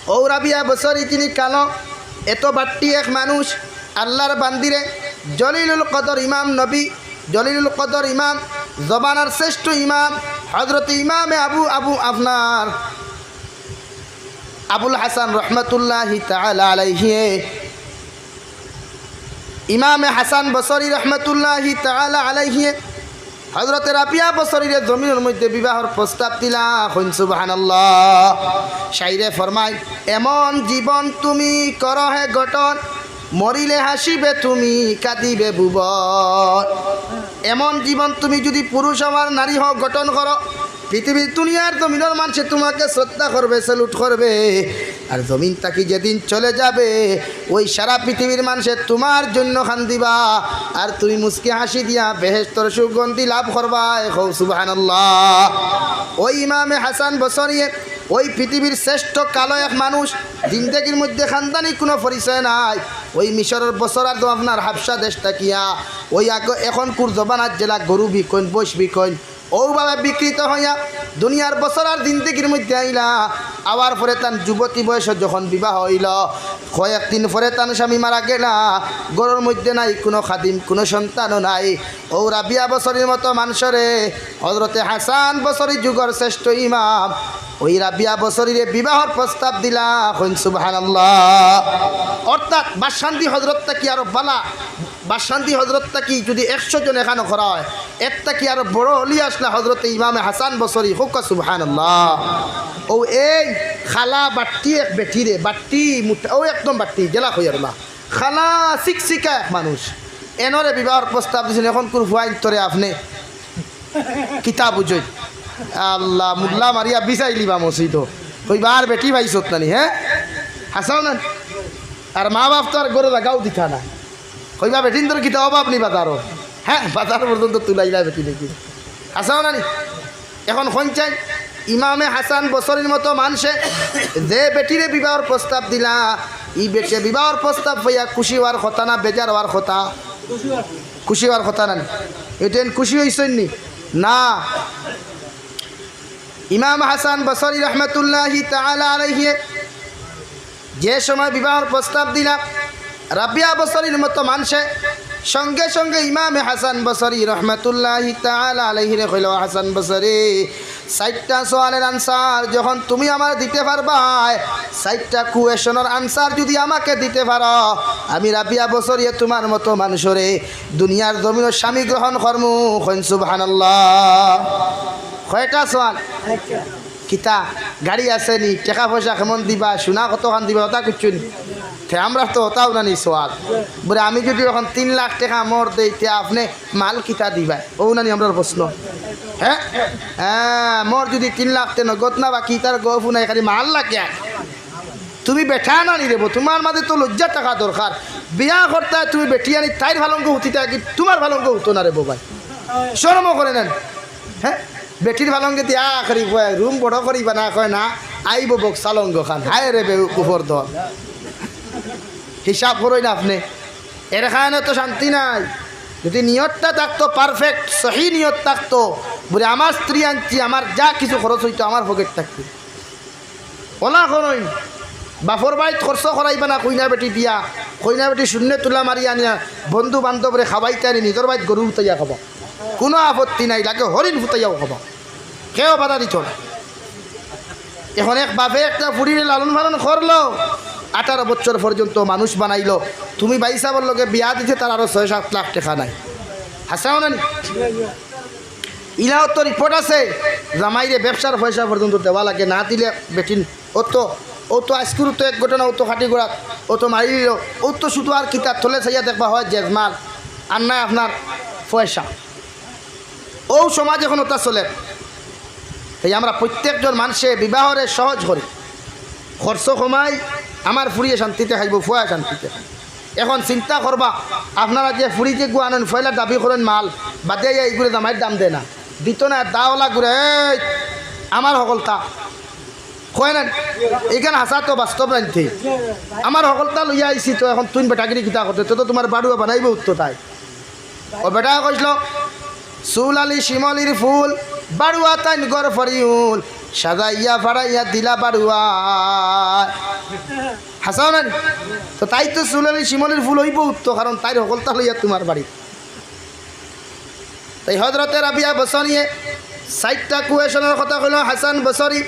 অউ রাবিয়া বসরি যিনি কালো, এত বাট্টি এক মানুষ, আল্লার বান্দিরে, জলিলুল কদর ইমাম নবী, জলিলুল কদর ইমাম, জমানার শ্রেষ্ঠ ইমাম, হযরতে ইমামে আবু, আবু আপনার আবুল হাসান রহমতুল্লাহি তাআলা আলাইহি, ইমামে হাসান বসরি রহমতুল্লাহি তাআলা আলাইহি হযরতে রাবিয়া বসরিরে জমিনর মধ্যে বিবাহর প্রস্তাব দিলা। কইন সুবহানাল্লাহ। শাইরে ফরমায়, এমন জীবন তুমি করো হে গঠন, মরিলে হাসিবে তুমি, কাঁদিবে ভুবন। এমন জীবন তুমি যুদি পুরুষ অও আর নারী হও গঠন করো, পৃথিবীর দুনিয়ার জমিনর মানষে তুমাকে শ্রদ্ধা করবে, salute করবে। আর জমিন থাকি যেদিন চলে যাবে, ওই সারা পৃথিবীর মানষে তুমার জন্য কান্দিবা, আর তুমি মুচকি হাসি দিয়া বেহেশতর সুগন্ধি লাভ করবায়। কও সুবহানাল্লাহ। ওই ইমামে হাসান বসরিয়ে, ওই পৃথিবীর শ্রেষ্ঠ কালো এক মানুষ, জিন্দেগির মধ্যে খানদানি কুনু পরিচয় নাই, ওই মিশরর বসরার তো আপনার হাবশা দেশ থাকিয়া, ওই আগে এখনকুর জমানার যেলা গরু বিকইন, বইস বিকইন, অউভাবে বিকৃত হইয়া দুনিয়ার বসরার জিন্দেগির মধ্যে আইলা। আওয়ার পরে তান যুবতী বয়সো যখন বিবাহ অইলো, কয়েকদিন পরে তান স্বামী মারা গেলা। ঘরর মধ্যে নাই কুনু খাদিম, কুনু সন্তানও নাই। অউ রাবিয়া বসরির মতো মানষরে হযরতে হাসান বসরি যুগর শ্রেষ্ঠ ইমাম, ওই রাবিয়া বসরিরে বিবাহর প্রস্তাব দিলা। কইন সুবহানাল্লাহ। অর্থাৎ বাদশান্দি হযরত থাকি আরো বালা, বাদশান্দি হযরত থাকি যুদি একশো জন এখানো করা হয়, এর থাকি আরো বড় অলি আছলা হযরতে ইমামে হাসান বসরি। কউক্কা সুবহানাল্লাহ। অউ এই কালা বাট্টি এক বেটিরে, বাট্টি মুটা, অউ একদম বাট্টি, যেলা কইয়ার না, কালা চিকচিকা এক মানুষ, এনরে বিবাহর প্রস্তাব দিছইন। এখনকুর ফুয়াইন্তরে আপনে কিতা বুঝইন? আল্লাহ, মুল্লা মারিয়া বিছাইলিবা মসজিদো। কইবা আর বেটি পাইছত না নি, হে? হাছাও না নি? আর মা-বাফ তো আর ঘরো জাগাও দিতা না। কইবা বেটিন্তর কিতা অভাব নি বাজারো? হে, বাজার পর্যন্ত তুলাইলা বেটি দেখি। হাছাও না নি? এখন কইন চাইন, ইমামে হাসান বসরির মতো মানষে যে বেটিরে বিবাহর প্রস্তাব দিলা, ই বেটিয়ে বিবাহর প্রস্তাব পাইয়া খুশি অওয়ার কথা না বেজার অওয়ার কথা? খুশি অওয়ার কথা না নি? ইতা এন খুশি অইছইন নি? না। ইমাম হাসান বসরি রহমতুল্লাহি তাআলা আলাইহি যে সময় বিবাহর প্রস্তাব দিলা, রাবিয়া বসরির মতো মানষে সঙ্গে সঙ্গে ইমামে হাসান বসরি রহমতুল্লাহি তাআলা আলাইহিরে কইলা, "হাসান বসরি, চাইরটা সওয়ালের answer যখন তুমি আমারে দিতে পারবায়, চাইরটা questionর answer যুদি আমাকে দিতে পারো, আমি রাবিয়া বসরিয়ে তুমার মতো মানষরে দুনিয়ার জমিনো স্বামী গ্রহণ করমু।" কইন সুবহানাল্লাহ। কয়টা সওয়াল? কিতা, গাড়ি আছে নি? টেকা পয়সা কেমন দিবা? সোনা কতখান দিবা? অতা কিচ্ছু নি। তে আমরার তো অতাও না নি সওয়াল। বুলে, আমি যুদি অখন তিন লাখ টেকা মোর দেই, তে আপনে মাল কিতা দিবা? অউ না নি আমরার প্রশ্ন। হে? হে, মোর যুদি তিন লাখ তে নগদ না বাকি, তার গফু নাই, খালি মাল লাগে। তুমি বেটা না নি রেবো, তুমার মাঝে তো লজ্জা থাকা দরকার। বিয়া করতায় তুমি বেটি আনি তাইর ফালঙ্গো হুতিতায় কি তুমার ফালঙ্গো হুতো না রেবো ভাই? শরমও করে না নি? হে? বেটির ফালঙ্গে দিয়া করি কয়, রুম বড় করি বানা কয় না, আইবো বক্সা লঙ্গ খান। হায় রে বেউকুফর দল। হিসাব করইন আপনে। এর কারণে তো শান্তি নাই। যুদি নিয়তটা থাকতো perfect, সহি নিয়ত থাকতো, বুলে আমার স্ত্রী আনছি, আমার যা কিছু খরচ অইতো আমার পকেট থাকতো। অলা করইন, বাফর বাইত খরচ করাইবা না কইনা বেটি দিয়া, কইনা বেটি শূন্য তুলা মারি আনিয়া বন্ধু বান্ধবরে খাওয়াইতা নি, নিজর বাইত গরু উতাইয়া খাবা। কুনু আপত্তি নাই, লাগে হরিণ ফুতাইয়াও খাবা, কেউ বাধা দিতো না। এখন এক বাফে একটা ফুড়িরে লালন পালন করলো, আঠারো বছর পর্যন্ত মানুষ বানাইলো, তুমি ভাইসাবর লগে বিয়া দিতে তার আরো ছয় সাত লাখ টেকা নাই। হাছাও না নি? ইলাও তো report আছে, জামাইরে ব্যবসার পয়সা পর্যন্ত দেওয়া লাগে, না দিলে বেটিন। ও তো, ও তো আইজকুর তো এক ঘটনা, ও তো খাটি ঘোড়াত, ও তো মারি দিল, ও তো শুধু আর কিতা তলে চাইয়া দেখবা হয় জেজমাল, আর নাই আপনার পয়সা। অউ সমাজ এখন অতা চলের। তাই আমরা প্রত্যেকজন মানষে বিবাহরে সহজ করি, খরচ কমাই, আমার ফুড়িয়ে শান্তিতে খাইবো, ফুয়ায় শান্তিতে খাইবো। এখন চিন্তা করবা, আপনারা যে ফুড়ি যে গুয়ানন ফয়লা দাবি করইন মাল, বাদে আইয়া ইগুরে জামাইর দাম দেয় না, দিত না, দাওলা ঘুরে, এই, আমার হকলতা। কয় না, এখান হাছা তো বাস্তব রানতে। আমার হকলতা লইয়া আইছি তো, এখন তুইন বেটাগিরি কিতা করতে, তো, তো তুমার বাড়ুয়া বানাইবো উত্তর তাই। ও বেটা কইছিল, চুল আলি শিমলির ফুল, বাড়ুয়া তাইন গর ফরিউল, সাজাইয়া ফাড়াইয়া দিলা বাড়ুয়া। হাছাও না নি? তো তাই তো চুল আলি শিমলির ফুল অইবো উত্তর, কারণ তাইর হকলতা লইয়া তুমার বাড়ি। তাই হজরতে রাবিয়া বসরিয়ে চাইরটা কুয়েশনর কথা কইল হাসান বসরি,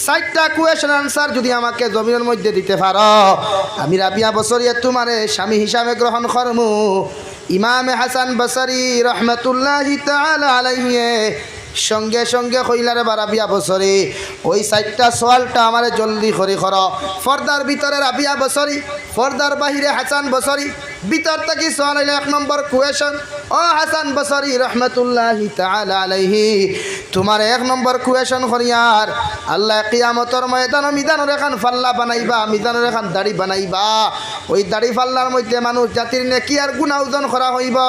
চাইরটা কুয়েশন আনসার যদি আমাকে জমিনর মধ্যে দিতে পারো, আমি রাবিয়া বসরিয়ে তুমারে স্বামী হিসাবে গ্রহণ করমু। ইমামে হাসান বসরি রহমতুল্লাহি তাআলা আলাইহি সঙ্গে সঙ্গে কইলা, "রে বা রাবিয়া বসরি, ওই চাইরটা সওয়ালটা আমারে জলদি করি করো।" পর্দার ভিতরে রাবিয়া বসরি, পর্দার বাহিরে হাসান বসরি। ভিতর থাকি সওয়াল অইল এক নম্বর কুয়েশন, ও হাসান বসরি রহমতুল্লাহি তাআলা আলাইহি, তুমার এক নম্বর কুয়েশন করিয়ার, আল্লায় কিয়ামতর ময়দানো মিজানর এখান ফাল্লা বানাইবা, মিজানর এখান দাড়ি বানাইবা। ওই দাড়ি ফাল্লার মধ্যে মানুষ জাতির নেকি আর গুনা ওজন করা অইবো।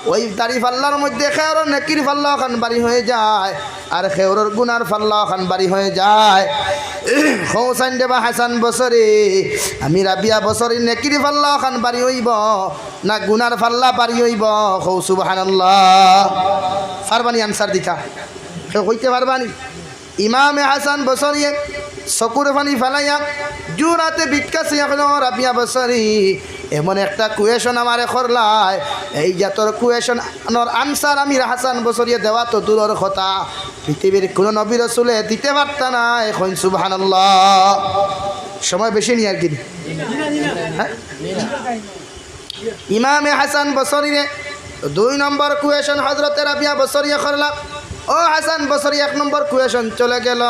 ওই দাড়ি ফাল্লার মধ্যে কেউরর নেকির ফাল্লা অখান বাড়ি হয়ে যায়, আর কেউরর গুনার ফাল্লা অখান বাড়ি হয়ে যায়। কও চাইন রে বা হাসান বসরি, আমি রাবিয়া বসরির নেকির ফাল্লা অখান বাড়ি অইবো না গুনার ফাল্লা বাড়ি অইবো? কও সুবহানাল্লাহ। পারবানি আনসার দিতা? কেউ কইতে পারবানি? ইমামে হাসান বসরিয়ে চকুর পানি ফালাইয়া জুরাতে ভিক্ষা চাইয়া কইল, "ও রাবিয়া বসরি, এমন একটা কুয়েশন আমারে করলায়, এই জাতর কুয়েশনর আনসার আমি হাসান বসরিয়ে দেওয়া তো দূরর কথা, পৃথিবীর কুনু নবী রসুলে দিতে পারতা নায়।" কইন সুবহানাল্লাহ। সময় বেশি নি আর কি? হ্যাঁ? ইমামে হাসান বসরিরে দুই নম্বর কুয়েশন হজরতে রাবিয়া বসরিয়ে করলা। ও হাসান বসরি, এক নম্বর কুয়েশন চলে গেল,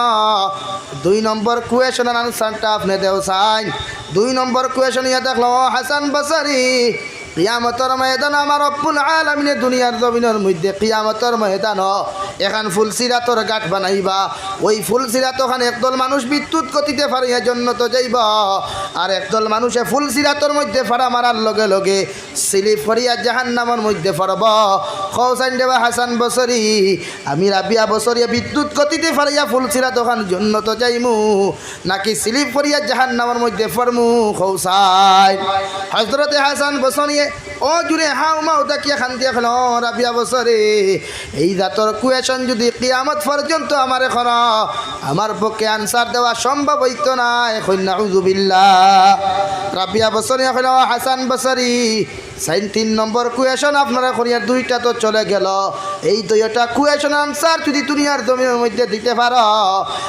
দুই নম্বর কুয়েশনর আনসারটা আপনে দেও চাইন। দুই নম্বর কুয়েশন ইয়া দেখলো, ও হাসান বসরি, কিয়ামতর ময়দানো আমার রব্বুল আলামিনে দুনিয়ার জমিনর মধ্যে কিয়ামতর ময়দানো এখান ফুলসিরাতর ঘাট বানাইবা। ওই ফুলসিরাত অখান একদল মানুষ বিদ্যুৎ গতিতে ফাড়িয়া জন্নতো যাইবা, আর একদল মানুষে ফুলসিরাতর মধ্যে ফাড়া মারার লগে লগে স্লিপ করিয়া জাহান্নামর মধ্যে পড়বো। কও চাইন রে বা হাসান বসরি, আমি রাবিয়া বসরিয়ে বিদ্যুৎ গতিতে ফাড়িয়া ফুলসিরাত অখান জন্নতো যাইমু, নাকি স্লিপ করিয়া জাহান্নামর মধ্যে পড়মু? কও চাইন। হজরতে হাসান বসরিয়ে ও জুরে হাউ মাউ ডাকিয়া কান্দিয়া কইল, "ও রাবিয়া বসরি, এই জাতর কুয়েশন যদি কিয়ামত পর্যন্ত আমারে করো, আমার পক্ষে আনসার দেওয়া সম্ভব অইতো নায়।" কইন নাউজুবিল্লাহ। রাবিয়া বসরিয়ে কইল, "ও হাসান বসরি, চাইন তিন নম্বর কুয়েশন আপনারে করিয়ার, দুইটা তো চলে গেল, এই দুইটা কুয়েশন আনসার যদি দুনিয়ার জমিনর মধ্যে দিতে পারো,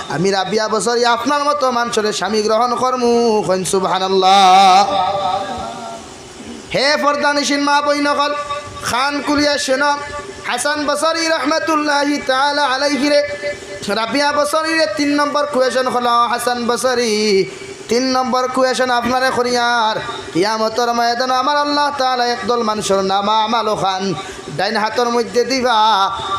আমি রাবিয়া বসরি আপনার মতো মানষরে স্বামী গ্রহণ করমু।" কইন সুবহানাল্লাহ। হে পর্দানিশীন মা বইন অকল, কান খুলিয়া শুনো, হাসান বসরি রহমতুল্লাহি তাআলা আলাইহিরে রাবিয়া বসরিরে তিন নম্বর কুয়েশন করলা, হাসান বসরি, তিন নম্বর কুয়েশন আপনারে করিয়ার, কিয়ামতর ময়দানো আমার আল্লাহ তাআলা একদল মানষর নামা আমাল অখান ডাইন হাতর মধ্যে দিবা,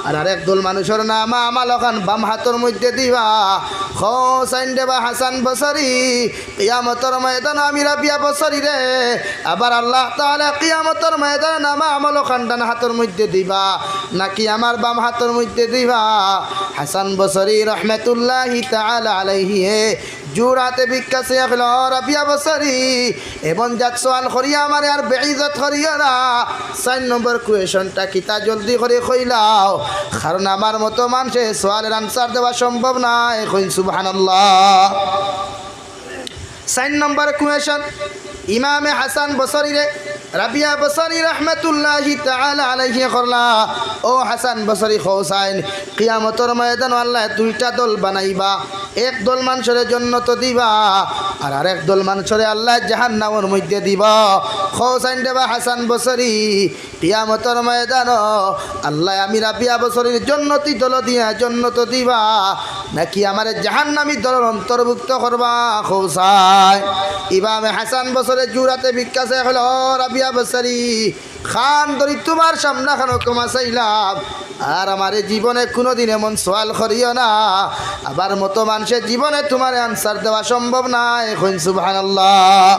আর আরেক দল মানষর নামা আমাল অখান বাম হাতর মধ্যে দিবা। কও চাইন রে বা হাসান বসরি, কিয়ামতর ময়দানো আমি রাবিয়া বসরিরে আবার আল্লাহ তাআলা কিয়ামতর ময়দানো নামা আমাল অখান ডান হাতর মধ্যে দিবা, নাকি আমার বাম হাতর মধ্যে দিবা? হাসান বসরি রহমতুল্লাহি তাআলা আলাইহি হে জুরাতে ভিক্ষা চাইয়া কইল, "ও রাবিয়া বসরি, এমন জাত সওয়াল করিয়া আমারে আর বেইজ্জত করিও না। চাইর নম্বর কুয়েশনটা কিতা জলদি করি কইলাও, কারণ আমার মতো মানষে সওয়ালর আনসার দেওয়া সম্ভব নায়।" কইন সুবহানাল্লাহ। চাইর নম্বর কুয়েশন ইমামে হাসান বসরিরে রাবিয়া বসরি রহমতুল্লাহি তাআলা আলাইহি করলা, "ও হাসান বসরি, কও চাইন, কিয়ামতর ময়দানো আল্লায় দুইটা দল বানাইবা, এক দল মানষরে জন্নতো দিবা, আর আরেক দল মানষরে আল্লায় জাহান্নামর মধ্যে দিবা। কও চাইন রে বা হাসান বসরি, কিয়ামতর ময়দানো আল্লায় আমি রাবিয়া বসরির জন্নতি দল দিয়া জন্নতো দিবা, নাকি আমারে জাহান্নামী দলর অন্তর্ভুক্ত করবা? কও চাইন।" ইমামে হাসান বসরে জুরাতে ভিক্ষা চাইয়া কইল, "ও রাবিয়া বসরি, কান ধরি তুমার সামনে খানো ক্ষমা চাইলাম, আর আমারে জীবনে কুনুদিন এমন সওয়াল করিও না, আমার মতো মানষে জীবনে তুমারে answer দেওয়া সম্ভব নায়। কইন সুবহানাল্লাহ।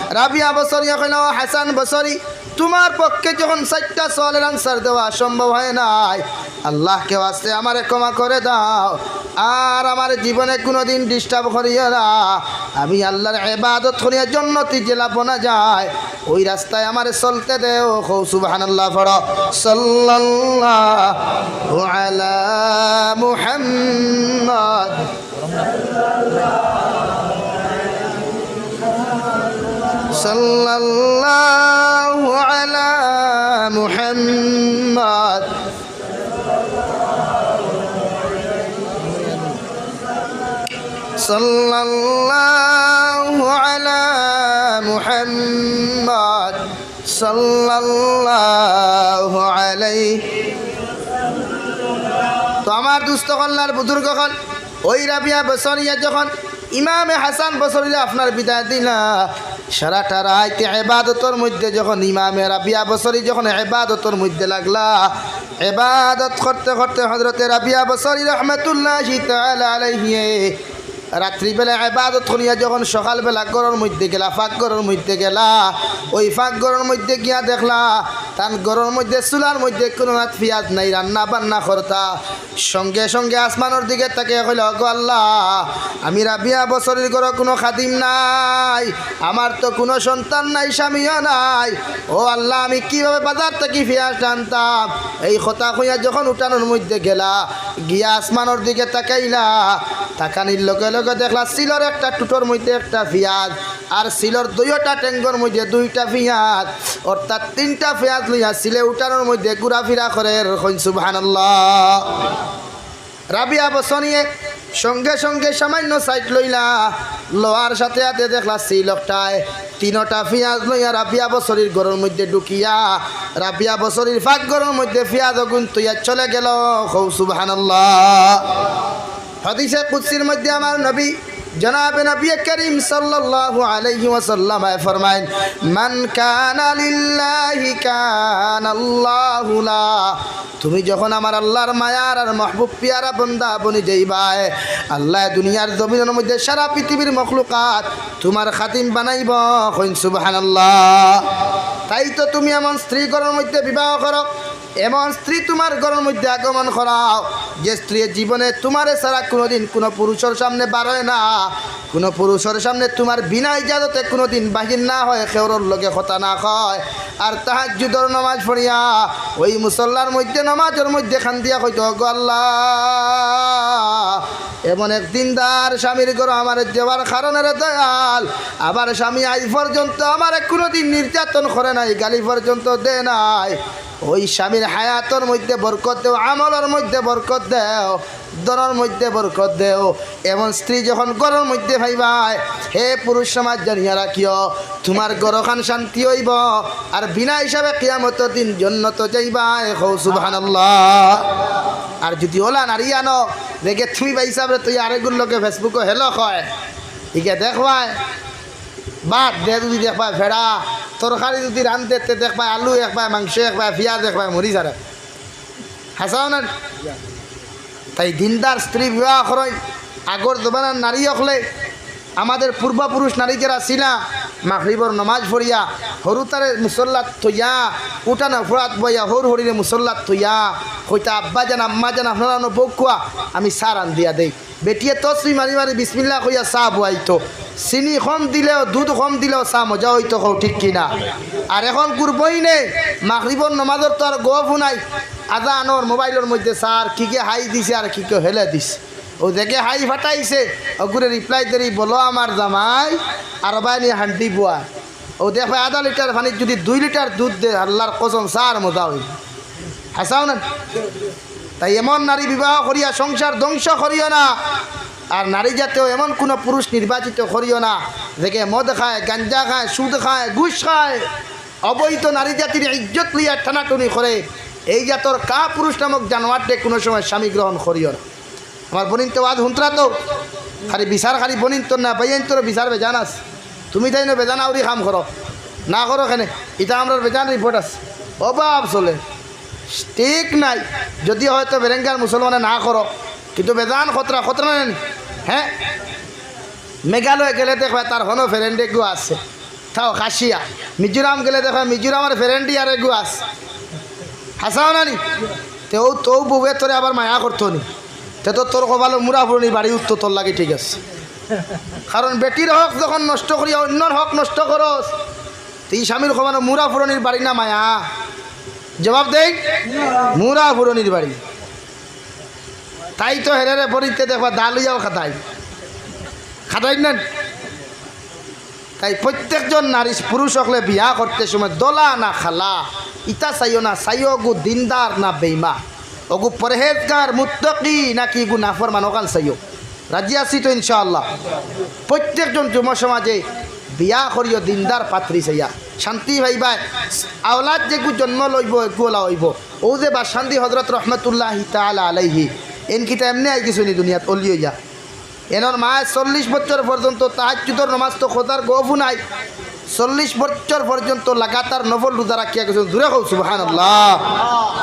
রাবিয়া বসরিয়ে কইলা, "ও হাসান বসরি, তুমার পক্ষে যখন চাইরটা সওয়ালর answer দেওয়া সম্ভব হয় নায়, আল্লাহকে ওয়াস্তে আমারে ক্ষমা করে দাও, আর আমারে জীবনে কুনুদিন disturb করিও না। আমি আল্লাহর ইবাদত করিয়া জন্নতি যেলা বনা যায়, ওই রাস্তায় আমারে চলতে দেও।" কও সুবহানাল্লাহ পড়ো। সাল্লাল্লাহু আলা মুহাম্মদ। সাল্লাল্লাহু আলা মুহাম্মদ। সাল্লাল্লাহু আলা মুহাম্মদ। সাল্লাল্লাহু আলাইহি। তো আমার দুস্ত অকল আর বুজুর্গ অকল, ওই রাবিয়া বসরিয়ে যখন ইমামে হাসান বসরিরে আপনার বিদায় দিলা, সারাটা রাইত ইবাদতর মধ্যে যখন ইমামে রাবিয়া বসরি যখন ইবাদতর মধ্যে লাগলা, ইবাদত করতে করতে হযরতে রাবিয়া বসরি রহমাতুল্লাহি তাআলা আলাইহি রাত্রিবেলা ইবাদত করিয়া যখন সকালবেলা ঘরর মধ্যে গেলা, পাক ঘরর মধ্যে গেলা, ওই পাক ঘরর মধ্যে গিয়া দেখলা, তান ঘরর মধ্যে চুলার মধ্যে কুনু আত পিয়াজ নাই, রান্না বান্না করতা। সঙ্গে সঙ্গে আসমানর দিকে তাকিয়া কইলা, "ওগো আল্লাহ, আমি রাবিয়া বসরির ঘরো কুনু খাদিম নাই, আমার তো কুনু সন্তান নাই, স্বামীও নাই। ও আল্লাহ, আমি কিভাবে বাজার থাকি পিয়াজ আনতাম?" এই কথা কইয়া যখন উঠানর মধ্যে গেলা, গিয়া আসমানর দিকে তাকাইলা, তাকানির লগে লগে দেখলা চিলর একটা টুটর মধ্যে একটা পিয়াজ, আর চিলর দুইওটা টেঙ্গর মধ্যে দুইটা পিয়াজ, অর্থাৎ তিনটা পিয়াজ লইয়া চিলে উঠানর মধ্যে ঘুরাফিরা করের। কইন সুবহানাল্লাহ। রাবিয়া বসরিয়ে সঙ্গে সঙ্গে সামান্য সাইড লইলা, লওয়ার সাথে সাথে দেখলা চিল অকটায় তিনোটা পিয়াজ লইয়া রাবিয়া বসরির ঘরর মধ্যে ঢুকিয়া রাবিয়া বসরির পাক ঘরর মধ্যে পিয়াজ অগুন থইয়া চলে গেল। কও সুবহানাল্লাহ। হাদিসে কুদসির মধ্যে আমার নবী জনাবে নবী করিম সাল্লাল্লাহু আলাইহি ওয়াসাল্লাম ফরমাইন, "মান কানা লিল্লাহি কানা আল্লাহু লা।" তুমি যখন আমার আল্লাহর মায়ার আর মাহবুব পিয়ারা বন্দা বনি যাইবায়, আল্লায় দুনিয়ার জমিনর মধ্যে সারা পৃথিবীর মখলুকাত তুমার খাদিম বানাইবো। কইন সুবহানাল্লাহ। তাই তো তুমি এমন স্ত্রী ঘরর মধ্যে বিবাহ করো, এমন স্ত্রী তুমার ঘরর মধ্যে আগমন করাও, যে স্ত্রী জীবনে তুমারে ছাড়া কুনুদিন কুনু পুরুষর সামনে বারয় না, কুনু পুরুষর সামনে তুমার বিনা ইজাজতে কুনুদিন বাহির না হয়, কেউরর লগে কথা না কয়, আর তাহাজ্জুদর নামাজ পড়িয়া ওই মুসল্লার মধ্যে নামাজর মধ্যে কান্দিয়া কইতো, "ওগো আল্লাহ, এমন এক দিনদার স্বামীর ঘরো আমারে দেওয়ার কারণে রে দয়াল, আমার স্বামী আজ পর্যন্ত আমারে কুনুদিন নির্যাতন করে নাই, গালি পর্যন্ত দেয় নাই।" ওই স্বামীর হায়াতর মধ্যে বরকত দেও, আমলর মধ্যে বরকত দেও, ধনর মধ্যে বরকত দেও। এমন স্ত্রী যখন ঘরর মধ্যে পাইবায়, হে পুরুষ সমাজ, জানিয়া রাখিও, তুমার ঘরখান শান্তি অইবো, আর বিনা হিসাবে কিয়ামতর দিন জন্নতো যাইবায়। কও সুবহানাল্লাহ। আর যুদি অলা নারী আনো, দেখে তুমি ভাই সাবরে তুই আরেকগুর লগে Facebook-ও hello কয়, ইগে দেখবায়, বাদ দে, যুদি দেখবায় ফেড়া, তরকারি যুদি রান্ধে, তে দেখবায় আলু একবায়, মাংস একবায়, পিয়াজ একবায়, মরিচ আর এক। হাছা না? তাই দিনদার স্ত্রী বিবাহ করইন। আগর জমানার নারী অকলে, আমাদের পূর্বপুরুষ নারী যেরা ছিলা, মাগরিবর নমাজ পড়িয়া, হুরুতারে মুসল্লাত থইয়া, উঠানো ফুরাত বইয়া, হুর হুরিরে মুসল্লাত থইয়া, কইতা, "আব্বা জান, আম্মা জান, আপনারা অনো বউক্কা, আমি চা রান্দিয়া দেই।" বেটিয়ে তসবি মারি মারি বিসমিল্লাহ কইয়া চা বওয়াইতো। চিনি কম দিলেও, দুধ কম দিলেও চা মজা অইতো, কও ঠিক কিনা? আর এখন কুর বইনে মাগরিবর নমাজর তো আর গফ নাই, আজানর মোবাইলর মধ্যে চা আর কিগে হাই দিছে আর কিগে হেলে দিছে। অউ যেগে হাই ফাটাইছে, অগুরে reply দেরি, "বলো আমার জামাই, আরবাইনি হান্ডি বুয়া।" অউ দেখবায় আধা লিটার পানিত যুদি দুই লিটার দুধ দে, আল্লার কসম, চা আর মজা অইবো। হাছাউ না? তাই এমন নারী বিবাহ করিয়া সংসার ধ্বংস করিও না। আর নারী জাতেও এমন কুনু পুরুষ নির্বাচিত করিও না, যেগে মদ খায়, গাঞ্জা খায়, সুদ খায়, ঘুষ খায়, অবৈধ নারী জাতির ইজ্জত লইয়া টানাটুনি করে। এই জাতর কাপুরুষ নামক জানোয়াররে কুনু সময় স্বামী গ্রহণ করিও না। আমার বইনিন্তর ওয়াজ হুনতরা তো, খালি বিচার খালি বইনিন্তর না, ভাইয়াইন্তরও বিচার বেজান আছে। তুমি তাইন বেজান আউরি কাম করো, না করো কেনে? ইতা আমরার বেজান report আছে। অভাব চলে। ঠিক নাই। যদি হয়তো বেরেঙ্গার মুসলমানে না করো, কিন্তু বেজান খতরা, খতরা নেন। হ্যাঁ, মেঘালয় গেলে দেখবা তার হনো ফ্রেন্ড এগু আছে, তাও খাসিয়া। মিজোরাম গেলে দেখবা মিজোরামর ফ্রেন্ড ইয়ার এগু আছে। হাছাও না নি? তে ও তো বউয়ে তোরে আবার মায়া করতো নি, তে তো তোর কপালো মুড়া ফুরনির বাড়ি উঠতো তোর লাগি, ঠিক আছে। কারণ বেটির হক যখন নষ্ট করিয়া অন্যর হক নষ্ট করস, তে ই স্বামীর কপালো মুড়া ফুরনির বাড়ি না মায়া? জবাব দেই, মুড়া ফুরনির বাড়ি। তাই তো হেরেরে বড়িতে দেখবা দা লইয়াও খাদাই, খাদাই নেন। তাই প্রত্যেকজন নারী পুরুষ হকলে বিয়া করতে সময় দলা না খালা, ইতা চাইও না, চাইও গু দিনদার না বেইমা, ওগু পরহেজগার মুত্তাকি নাকি গু নাফরমান, ওখান চাইও। রাজি আছি তো ইনশাআল্লাহ? প্রত্যেকজন যুব সমাজে বিয়া করিও দিনদার পাত্রী চাইয়া, শান্তি পাইবায়। আওলাদ যেগু জন্ম লইব, এগু ওলা অইব। ও যে বাসান্দি হজরত রহমতুল্লাহি তাআলা আলাইহি, এন কিতা এমনে আই গেছইন নি দুনিয়াত অলি অইয়া? এনর মায় চল্লিশ বছর পর্যন্ত তাহাজ্জুদর নমাজ তো খোদার গফু নাই, চল্লিশ বছর পর্যন্ত লাগাতার নফল রোজা রাখিয়া গেছইন। জুরে কও সুবহানাল্লাহ।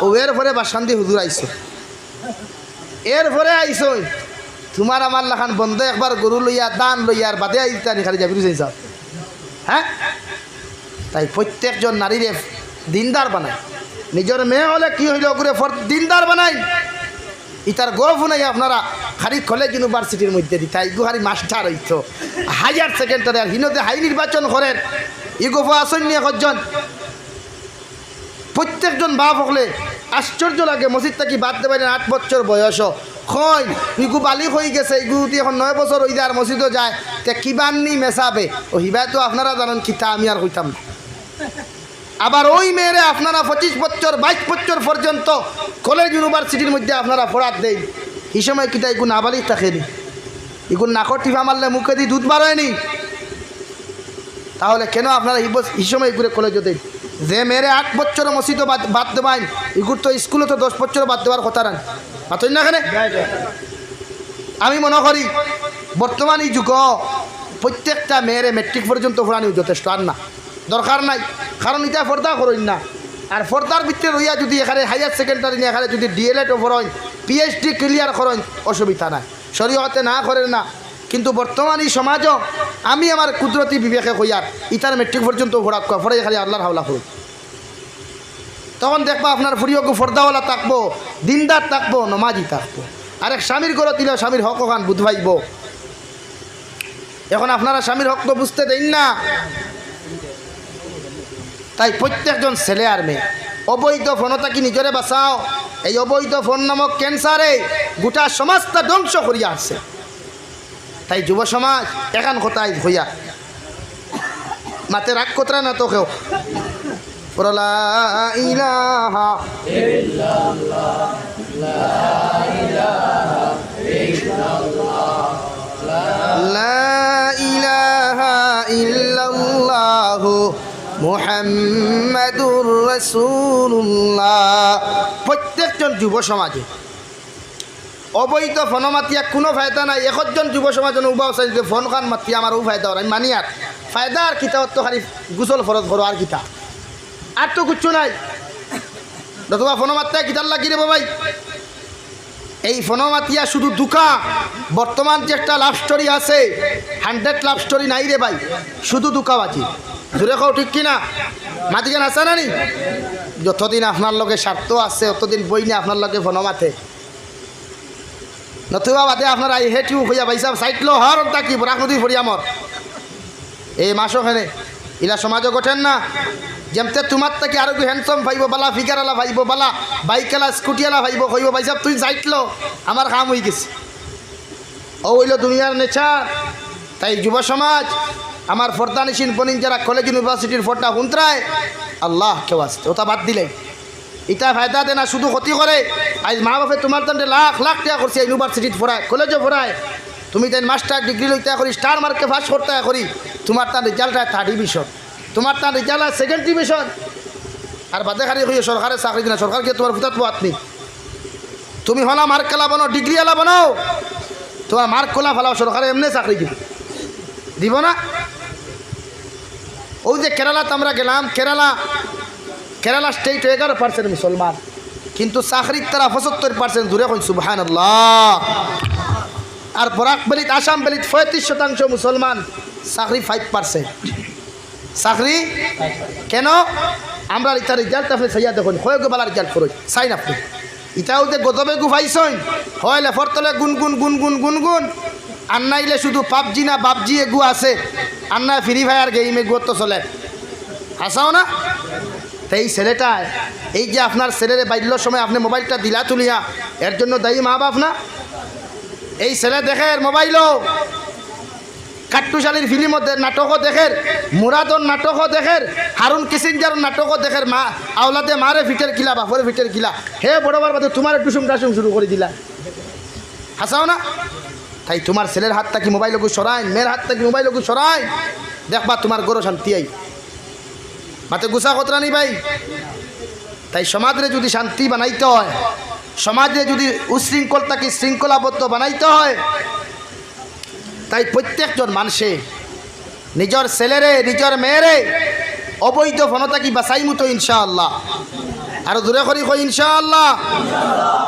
ও এরপরে বাসান্দি হুজুর আইছে, এরপরে আইছইন। তোমার আমার লাখান বন্দ একবার গরু লইয়া, ধান লইয়া, আর বাদে আইতা নি খালি জাবির হুসেন সাব। হ্যাঁ, তাই প্রত্যেকজন নারীরে দিনদার বানাই। নিজর মেয়ে হলে কি হইল, ওগুরে ফর-, দিনদার বানাই। ইতার গফু নাই আপনারা খালি কলেজ ইউনিভার্সিটির মধ্যে দিতা, ইগু খালি মাস্টার অইতো, হায়ার সেকেন্ডারি, আর হিনো যে হাই নির্বাচন করের, ইগু ফো আসইন নি একজন। প্রত্যেকজন বাপ হকলে আশ্চর্য লাগে, মসজিদ থাকি বাদ দেবাইন আট বছর বয়স, কইন, ইগু বালিগ হই গেছে, ইগু যদি এখন নয় বছর হই যায় আর মসজিদও যায়, তে কিবান্নি মেসাবে? ও হিবায় তো আপনারা জানইন কিতা, আমি আর কইতাম না। আবার ওই মেয়েরে আপনারা পঁচিশ বছর, বাইশ বছর পর্যন্ত কলেজ ইউনিভার্সিটির মধ্যে আপনারা পড়াত দেইন, হি সময় কিতা ইগু নাবালিগ থাকে নি? ইগুর নাকর টিপা মারলে মুখেদি দুধ বারয় নি? তাহলে কেন আপনারা হি বস-, হি সময় ইগুরে কলেজও দেইন? যে মেয়েরে আট বছর মসজিদও বাদ, বাদ দেবাইন, ইগুর তো স্কুলও তো দশ বছর বাদ দেওয়ার কথা রান। মাতইন না কেনে? আমি মনে করি বর্তমান এই যুগ প্রত্যেকটা মেয়েরে মেট্রিক পর্যন্ত পড়ানিও যথেষ্ট, আর না, দরকার নাই। কারণ ইতা পর্দা করইন না। আর পর্দার ভিতরে রইয়া যদি এখানে হায়ার সেকেন্ডারি নিয়া এখানে যদি ডিএলএডও পড়ইন, পিএইচডি ক্লিয়ার করইন, অসুবিধা নাই, শরীয়তে না করের না। কিন্তু বর্তমান এই সমাজও আমি আমার কুদরতি বিবেকে কইয়ার, ইতার মেট্রিক পর্যন্ত পড়াউক্কা, পড়াইয়া খালি আল্লাহর হাওলা করুক। তখন দেখবা আপনার ফুড়িওগু পর্দাওয়ালা থাকবো, দিনদার থাকবো, নমাজি থাকবো। আর এক স্বামীর ঘরো দিলে স্বামীর হক ওখান বুঝ পাইবো। এখন আপনারা স্বামীর হক তো বুঝতে দেইন না। তাই প্রত্যেকজন ছেলে আর মেয়ে অবৈধ ফোন থাকি নিজরে বাঁচাও। এই অবৈধ ফোন নামক ক্যান্সারে গোটা সমাজটা ধ্বংস করিয়া আছে। তাই যুব সমাজ, এখান কথাই হইয়া মাতে রাগ কতরা না তো কেউ। পড়ো লা ইলাহা ইল্লাল্লাহ, লা ইলাহা ইল্লাল্লাহ, লা ইলাহা ইল্লাল্লাহু মুহাম্মাদুর রাসূলুল্লাহ। প্রত্যেকজন যুব সমাজে অবৈধ ফোন মাতিয়া কোনো ফায়দা নাই। একজন যুব সমাজ যেন উবাও চাই যে ফোন খান মাতিয়া আমার ও ফায়দা অর, আমি মানি আর ফায়দা আর কিতা, অত খালি গোসল ফরজ করো আর কিতা, আর তো কিচ্ছু নাই। নতুবা ফোন মারতে কিতার লাগি রে বাবাই? এই ফোন মাতিয়া শুধু ধোঁকা। বর্তমান যে একটা লাভ স্টোরি আছে, হান্ড্রেড লাভ স্টোরি নাই রে ভাই, শুধু ধোঁকাবাজি। জুরে কও ঠিক কি না? মাতিকে নাচা নানি? যতদিন আপনার লগে স্বার্থ আছে, অতদিন বইনে আপনার লগে ফোন মাতে। নতুবা বাদে আপনারা আই হেট ইউ কইয়া ভাইসাব সাইটলো হর অন্তা কি বরাক নদী ফড়িয়া মর। এই মাসও খেনে ইলা সমাজও গঠের না। যেমতে তোমার থাকি আরো কি হ্যান্ডসাম পাইবো, বালা ফিগার আলা পাইবো, বালা বাইক আলা, স্কুটি আলা পাইবো, কইবো, "ভাইসাব, তুই সাইটলো, আমার কাম হই গেছে।" ও হইল দুনিয়ার নেচার। তাই যুব সমাজ, আমার পর্দানিশীন বনিন যারা কলেজ ইউনিভার্সিটির পর্দা হুনতরায়, আল্লাহ কেউ আসতে, ওটা বাদ দিলাই। ইতা ফায়দা দেয় না, শুধু ক্ষতি করে। আজ মা বাপে তোমার তানরে লাখ লাখ টাকা খরচ করিয়া ইউনিভার্সিটিত পড়ায়, কলেজও পড়ায়, তুমি তাইন মাস্টার ডিগ্রি লইতা করি, স্টার মার্কে পাস করতা করি, তোমার তান রেজাল্ট হয় থার্ড ডিভিশন, তোমার তান রেজাল্ট হয় সেকেন্ড ডিভিশন। আর বাদে খালি কইও সরকারে চাকরি দিনা, সরকার কি তোমার ফুতাত বাত নি? তুমি হলা মার্ক আলা বনো, ডিগ্রি আলা বনো, তোমার মার্ক কলা ফালাও, সরকারে এমনে চাকরি দিব, দিব না? ওই যে কেরালাত আমরা গেলাম, কেরালা, কেরালা স্টেট এগারো পার্সেন্ট মুসলমান, কিন্তু চাকরিত তারা পঁচাত্তর পার্সেন্ট। জুরে কইন সুবহানাল্লাহ। আর বরাক ভ্যালিত, আসাম ভ্যালিত পঁয়ত্রিশ শতাংশ মুসলমান, চাকরি ফাইভ পার্সেন্ট। চাকরি কেন? আমরার ইতার রেজাল্ট আপনে চাইয়া দেখইন, কয়গু বালা রেজাল্ট করইন, চাইন আপনে। ইতাও যে গজবে গু পাইছইন, হয় লেফর তলে গুনগুন গুনগুন গুনগুন, আর নাইলে শুধু পাবজি না বাবজি এগু আছে, আর না ফ্রি ফায়ার গেম এগু তো চলে, হাছাও না? তে এই ছেলেটায়, এই যে আপনার ছেলেরে বাল্যর সময় আপনে মোবাইলটা দিলা তুলিয়া, এর জন্য দায়ী মা বাপ না? এই ছেলে দেখের মোবাইলও, কাট্টুশালীর ফিল্মও দে-, নাটকও দেখের, মুরাদর নাটকও দেখের, হারুন কিসিঞ্জারর নাটকও দেখের, মা আওলাদে মারে ফিটের কিলা, বাপরে ফিটের কিলা, হে বড় বার বাদে তুমারে ডুসুম ডাসুম শুরু করি দিলা, হাছাও না? তাই তুমার ছেলের হাত থাকি মোবাইল ওগু সরাইন, মেয়ের হাত থাকি মোবাইল ওগু সরাইন, দেখবা তুমার ঘরো শান্তি আই। মাতে গুছা খতরানি ভাই। তাই সমাজরে যদি শান্তি বানাইতে হয়, সমাজরে যদি উশৃঙ্খল থাকি শৃঙ্খলাবদ্ধ বানাইতে হয়, তাই প্রত্যেকজন মানষে নিজর ছেলেরে, নিজর মেয়েরে অবৈধ ফোন থাকি বাঁচাইমু তো ইনশাআল্লাহ। আর জুরে করি কই ইনশাআল্লাহ।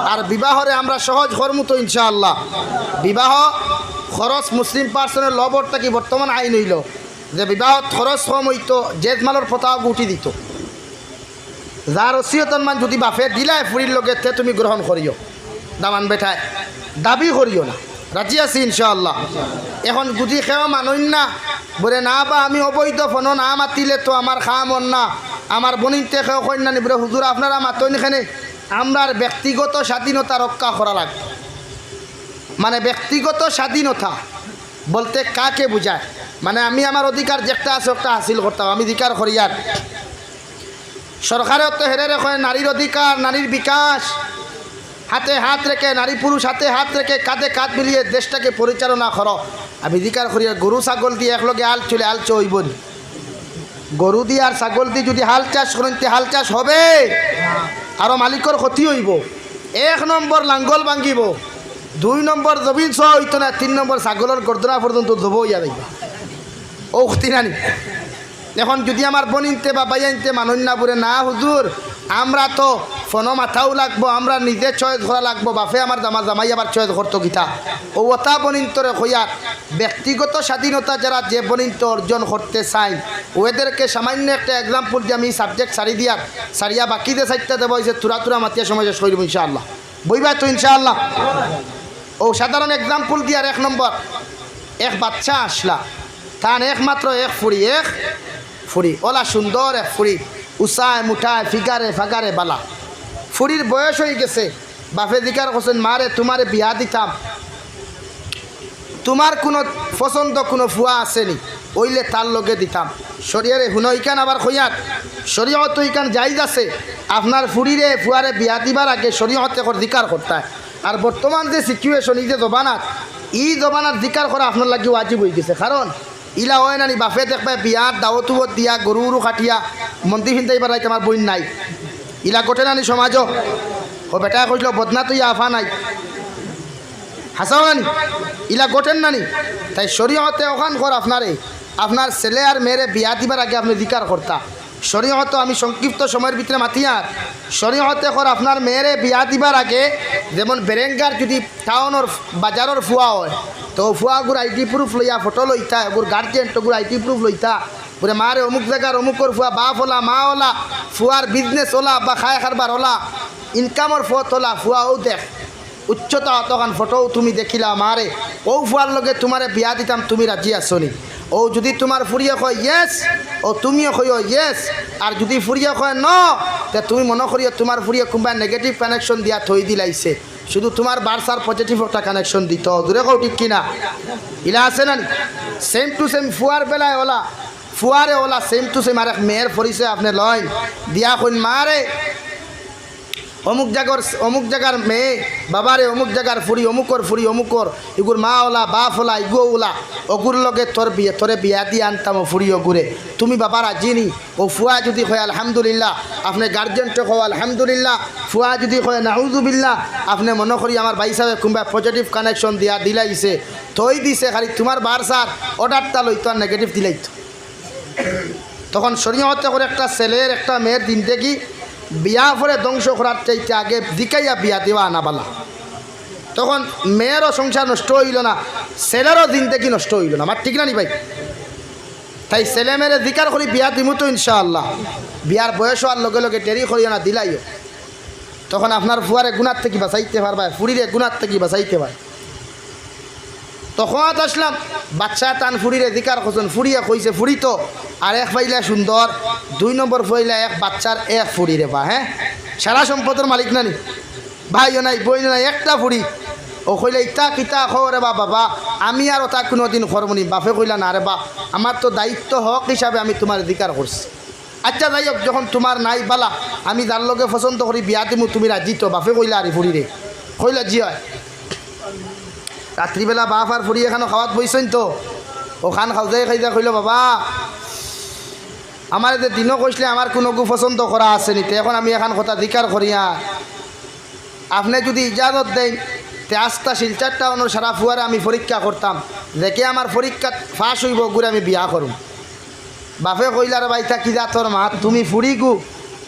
আর বিবাহরে আমরা সহজ করমু তো ইনশাআল্লাহ। বিবাহ খরচ মুসলিম পার্সনের ল বোর্ড থাকি বর্তমান আইন অইলো যে বিবাহত খরচ কম অইতো, জেজমালর প্রথাও গুটি দিতো। যার ওসিয়তর মান যদি বাপে দিলায় ফুরির লগে, তে তুমি গ্রহণ করিও, দামান বেটায় দাবি করিও না, রাজি আছি ইনশাআল্লাহ। এখন যদি কেউ মানইন না, বলে না বা আমি অবৈধ ফোনো না মাতিলে তো আমার কাম অর না, আমার বনিনতে কেউ কইন না নি, বলে হুজুর আপনারা মাতইন কেনে, আমরার ব্যক্তিগত স্বাধীনতা রক্ষা করা লাগবো। মানে ব্যক্তিগত স্বাধীনতা বলতে কাকে বুঝায়? মানে আমি আমার অধিকার যেটা আছে ওটা হাসিল করতাম, আমি অধিকার করি আর সরকারেও তো হেরেরে কয় নারীর অধিকার, নারীর বিকাশ, হাতে হাত রেখে, নারী পুরুষ হাতে হাত রেখে, কাঁধে কাঁধ মিলিয়ে দেশটাকে পরিচালনা করো। আমি অধিকার করি আর গরু ছাগল দিয়ে একলগে আল চলে আল চইব নি? গরু দি আর ছাগল দি যদি হাল চাষ করইন, তে হাল চাষ হবে? আরো মালিকর ক্ষতি অইব। এক নম্বর লাঙ্গল ভাঙ্গিব, দুই নম্বর জমিন সহ অইতো না, তিন নম্বর ছাগলর গর্দনা পর্যন্ত জব অইয়া যাইবা। ও ক্ষতি নানি? এখন যদি আমার বনিনতে বা ভাইয়াইনতে মানইন না বুলে, না হুজুর, আমরা তো ফোনো মাতাও লাগবো, আমরা নিজে চয়েস করা লাগবো, বাপে আমার জামা জামাই আবার চয়েস করতো কিতা? ও ওতা বনিন্তরে কইয়ার, ব্যক্তিগত স্বাধীনতা যারা যে বনিন্ত অর্জন করতে চাইন, ওদেরকে সামান্য একটা এক্সাম্পল দিয়ে আমি সাবজেক্ট ছাড়ি দিয়ার, ছাড়িয়া বাকি যে সাইডটা দেওয়া হয়েছে, তুরা তুরা মাতিয়া সময় শেষ করিব ইনশাআল্লাহ। বইবা তো ইনশাআল্লাহ? ও সাধারণ এক্সাম্পল দিয়ার, এক নম্বর, এক বাচ্চা আসলা, তান একমাত্র এক ফুড়ি, এক ফুড়ি, ওলা সুন্দর এক ফুড়ি, উসায় মুঠায়, ফিগারে ফাগারে বালা। ফুড়ির বয়স হয়ে গেছে, বাপে জিকার করছেন, "মারে, তোমারে বিয়া দিতাম, তোমার কোনো পছন্দ কোনো ফুয়া আছে নি? অইলে তার লগে দিতাম।" শরিয়ারে হুনো, ইখান আবার কইয়ার, শরীয়ত ইখান জায়েজ আছে। আপনার ফুড়িরে, ফুয়ারে বিয়া দিবার আগে শরীয়তে কর জিকার করতায়। আর বর্তমান যে সিচুয়েশন, এই যে জমানাত, এই জমানাত জিকার করা আপনার লাগি ওয়াজিব হয়ে গেছে। কারণ ইলা হয় নানি, বাপে দেখবায় বিয়ার দাওয়াত উবত দিয়া, গরু উরু কাটিয়া, মন্দি ফিন্দাইবার রাইত আমার বইন নাই। ইলা ঘটে নানি সমাজও? ও বেটায় কইছিল, "বদনা তুই আফা নাই।" হাছাও নানি? ইলা ঘটের নানি? তাই শরীয়তে ওখান কর আপনারে, আপনার ছেলে আর মেয়েরে বিয়া দিবার আগে আপনি জিকার করতা। শরীয়ত আমি সংক্ষিপ্ত সময়ের ভিতরে মাতিয়ার, শরীয়তে কর আপনার মেয়েরে বিয়া দিবার আগে, যেমন বেরেঙ্গার যদি টাউনর বাজারর ফুয়া হয়, তো ফুয়াগুর আইডি প্রুফ লইয়া ফটো লইতা, ওগুর গার্জিয়ান ওগুর আইডি প্রুফ লইতা, বুলে, "মারে, অমুক জাগার অমুকর ফুয়া, বাপ ওলা, মা ওলা, ফুয়ার বিজনেস ওলা বা খায় কারবার ওলা, ইনকামর পথ ওলা, ফুয়া ও দেখ, উচ্চতা অতখান, ফটো তুমি দেখিলা, মারে, ও ফুয়ার লগে তোমারে বিয়া দিতাম, তুমি রাজি আছো নি?" ও যদি তোমার ফুড়িয়ে কয় ইয়েস, ও তুমিও কইও ইয়েস, আর যদি ফুড়িয়ে কয় ন, তে তুমি মনে করিও তোমার ফুড়িয়ে কুনবায় নেগেটিভ কানেকশন দিয়া থই দিলাইছে, শুধু তোমার বার্সার পজিটিভ একটা কানেকশন দিত। জুরে কও ঠিক কিনা? ইলা আছে না? সেম টু সেম ফুয়ার বেলায় ওলা, ফুয়ারে ওলা সেম টু সেম আরেক মেয়ের পরিচয় আপনি লইন, দিয়া কইন, "মারে, অমুক জাগার, অমুক জাগার মেয়ে, বাবারে, অমুক জাগার ফুড়ি, অমুকর ফুড়ি, অমুকর, ইগুর মা ওলা, বাপ ওলা, ইগু ওলা, অগুর লগে তোর বিয়ে, তোরে বিয়া দিয়া আনতাম ও ফুড়ি অগুরে। তুমি বাবা রাজি নি?" ও ফুয়া যদি কয়, "আলহামদুলিল্লাহ", আপনি গার্জেনটে কও, "আলহামদুলিল্লাহ।" ফুয়া যদি কয়, "নাউজুবিল্লাহ", আপনি মনে করি আমার ভাই সাহেব কুনবায় পজিটিভ কানেকশন দিয়া দিলাইছে, থই দিছে, খালি তোমার বার্সার অর্ডারটা লইতো আর নেগেটিভ দিলাইতো। তখন শরীয়তে করে একটা ছেলের, একটা মেয়ের জিন্দেগি বিয়া পরে ধ্বংস করার চাইতে আগে জিকাইয়া বিয়া দেওয়া আনা বালা। তখন মেয়েরও সংসার নষ্ট অইলো না, ছেলেরও জিন্দেগি নষ্ট অইলো না। আমার ঠিক না নি ভাই? তাই ছেলে মেয়েরে জিকার করি বিয়া দিমু তো ইনশাআল্লাহ। বিয়ার বয়স অওয়ার লগে লগে দেরি করিও না, দিলাইও। তখন আপনার ফুয়ারে গুনার থাকি বাঁচাইতে পারবায়, ফুরিরে গুনার থাকি বাঁচাইতে পারবায়। তখন আসলাম, বাদশায় তান ফুরিরে জিকার করছইন, ফুরিয়ে কইছে, "ফুরি তো আর এক পাইলা সুন্দর, দুই নম্বর পাইলা এক বাচ্চার এক ফুরি রে বা, হ্যাঁ, সারা সম্পদর মালিক না নি, ভাইও নাই, বইনও নাই, একটা ফুরি।" ও কইলা, "ইতা কিতা কও রে বা বাবা, আমি আর ওটা কুনুদিন করমু নি।" বাপে কইলা, "না রে বা, আমার তো দায়িত্ব হক হিসাবে আমি তুমার জিকার করছি।" আচ্ছা, যাই হোক, যখন তুমার নাই বালা, আমি যার লগে পছন্দ করি বিয়া দিমু, তুমি রাজি তো? বাপে কইলা, আরি ফুরিরে কইলা, "জি অয়।" রাত্রিবেলা বাপ আর ফুরি এখানো খাওয়াত বইছইন তো, অখান খাওজাই খাইজা কইলো, "বাবা, আমারে যে দিনও কইছলে আমার কুনুগু পছন্দ করা আছে নি, তে এখন আমি এখান কথা জিকার করিয়া আপনে যুদি ইজাজত দেইন, তে আস্তা শিলচর টাউনর সারা ফুয়ারে আমি পরীক্ষা করতাম, যেগে আমার পরীক্ষাত পাশ অইবো, অগুরে আমি বিয়া করমু।" বাপে কইলা, "রে বা, ইতা কি জাতর মাত? তুমি ফুরিগু,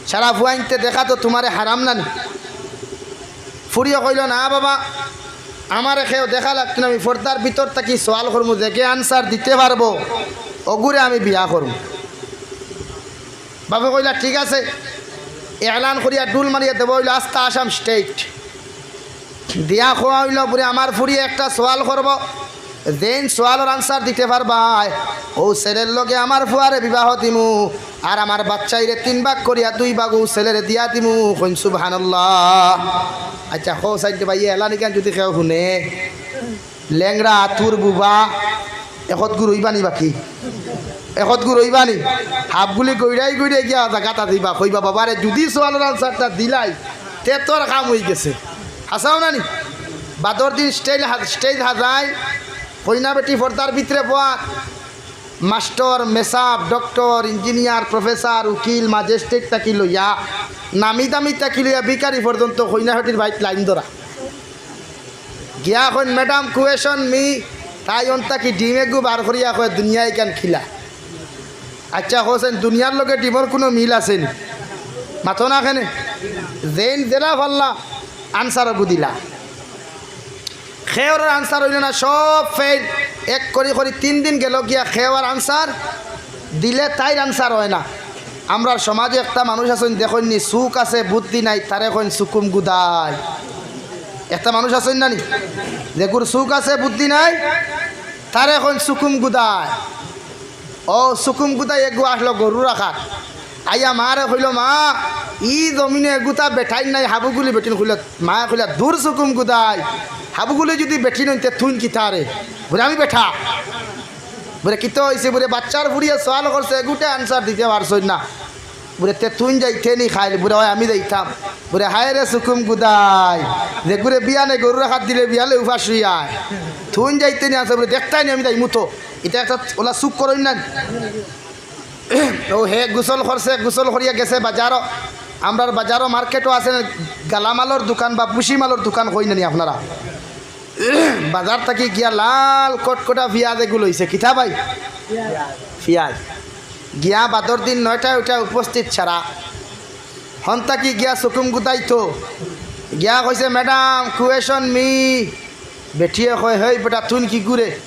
সারা ফুয়াইন্তে দেখা তো তুমারে হারাম না নি?" ফুরিয়ে কইলো, "না বাবা, আমারে কেউ দেখা লাগতো না, আমি পর্দার ভিতর থাকি সওয়াল করমু, যেগে answer দিতে পারবো, অগুরে আমি বিয়া করমু।" বাপে কইলা, "ঠিক আছে।" এলান করিয়া ডুল মারিয়া দেওয়া অইলো আস্তা আসাম state। দিয়া কওয়া অইলো, বুলে, "আমার ফুরিয়ে একটা সওয়াল করবো, যেইন সওয়ালর answer দিতে পারবায়, অউ ছেলের লগে আমার ফুয়ারে বিবাহ দিমু, আর আমার বাচ্চাইরে তিন ভাগ করিয়া দুই ভাগ অউ ছেলেরে দিয়া দিমু।" কইন সুবহানাল্লাহ। আচ্ছা, কও চাইন তে ভাই, এলান ইখান যুদি কেউ হুনে, লেংড়া, আতুর, বুবা, একতগু রইবা নি বাকি? একতগু রইবা নি? হাবগুলি গইড়াই গইড়াই গিয়া জাগাত আদিবা, কইবা, "বাবারে, যুদি সওয়ালর answer টা দিলাই, তে তোর কাম অইগেছে।" হাছাউ না নি? বাদর দিন stage হা-, stage হাজাইল, কইনা বেটি পর্দার ভিতরে বওয়াত, মাস্টর, মেসাব, ডক্টর, ইঞ্জিনিয়ার, প্রফেসর, উকিল, ম্যাজিস্ট্রেট থাকি লইয়া, নামি দামি থাকি লইয়া, ভিখারি পর্যন্ত কইনা বেটির বাড়িত লাইন ধরা। গিয়া কইন, "Madam, question me।" তাই অন থাকি ডিম এগু বার করিয়া কয়, "দুনিয়া ইখান কিলা?" আচ্ছা, কও চাইন, দুনিয়ার লগে ডিমর কুনু মিল আছে নি? মাতো না কেনে? যেইন যেলা পারলা, answer অগু দিলা। কেউরর answer অইলো না, সব fail। এক করি করি তিন দিন গেলো গিয়া, কেউর answer দিলে তাইর answer অয় না। আমরার সমাজো একটা মানুষ আছইন, দেখইন নি, চউখ আছে, বুদ্ধি নাই, তারে কইন চুকুম গুদাই। একটা মানুষ আছইন না নি, যেগুর চউখ আছে, বুদ্ধি নাই, তারে কইন চুকুম গুদাই। অউ চুকুম গুদাই এগু আইলো গরু রাখাত, আইয়া মারে কইলো, "মা, ই জমিনো এগুতা বেটাইন নাই, হাবুগুলি বেটিন।" কইলো, মায়ে কইলা, "দুর চুকুম গুদাই, হাবুগুলি যুদি বেটিন অইন তে তুইন কিতা রে?" বুলে, "আমি বেটা।" বুলে, "কিতা অইছে?" বুলে, "বাচ্চার ফুরিয়ে সওয়াল করছে, এগুটা answer দিতে পারছইন না।" বুলে, "তে তুইন যাইতে নি খাইল?" বুলে, "অয়, আমি যাইতাম।" বুলে, "হায় রে চুকুম গুদাই, যেগুরে বিয়ানে গরু রাখাত দিলে বিয়ালে উপাস অইয়া আয়, তুইন যাইতে নি আছে?" বুলে, "দেখতায় নি, আমি যাইমু তো।" ইটা একটা অলা চুপ করইন না। অউ হে গোসল করছে, গোসল করিয়া গেছে বাজারো। আমরার বাজারো মার্কেটো আছে গালামালর দোকান বা পুশি মালর দোকান কইন না নি আপনারা? বাজার থাকি গিয়া লাল কটকটা পিয়াজ এগু লইছে। কিতা ভাই? পিয়াজ। গিয়া বাদর দিন নয়টায় উঠা উপস্থিত সারা। হন থাকি গিয়া চুকুম গুদাইতো। গিয়া কইছে, "Madam, question me।" বেটিয়ে কয়, "হেই বেটা, তুইন কিগু রে?"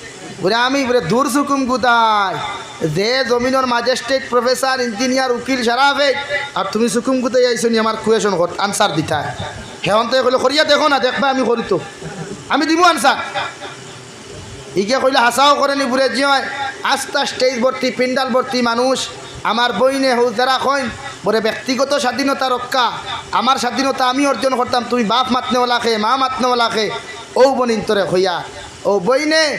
বুলে, "আমি।" বুলে, "দুর চুকুম গুদাই, যে জমিনর ম্যাজিস্ট্রেট, প্রফেসর, ইঞ্জিনিয়ার, উকিল সারা ফেইল, আর তুমি চুকুম গুদাই আইছো নি আমার question কর, answer দিতায়?" হে অন্তে কইলো, "করিয়া দেখো না, দেখবায় আমি করি তো, আমি দিমু answer।" ইগে কইলো, "হাছাউ করে নি?" বুলে, "জি অয়।" আস্তা stage ভর্তি, পিন্ডাল ভর্তি মানুষ। আমার বইনে হউ যারা কইন, বুলে, "ব্যক্তিগত স্বাধীনতা রক্ষা, আমার স্বাধীনতা আমি অর্জন করতাম, তুমি বাপ মাতনেওয়ালা কে, মা মাতনেওয়ালা কে?" অউ বইনিন্তরে কইয়া, অউ বইনে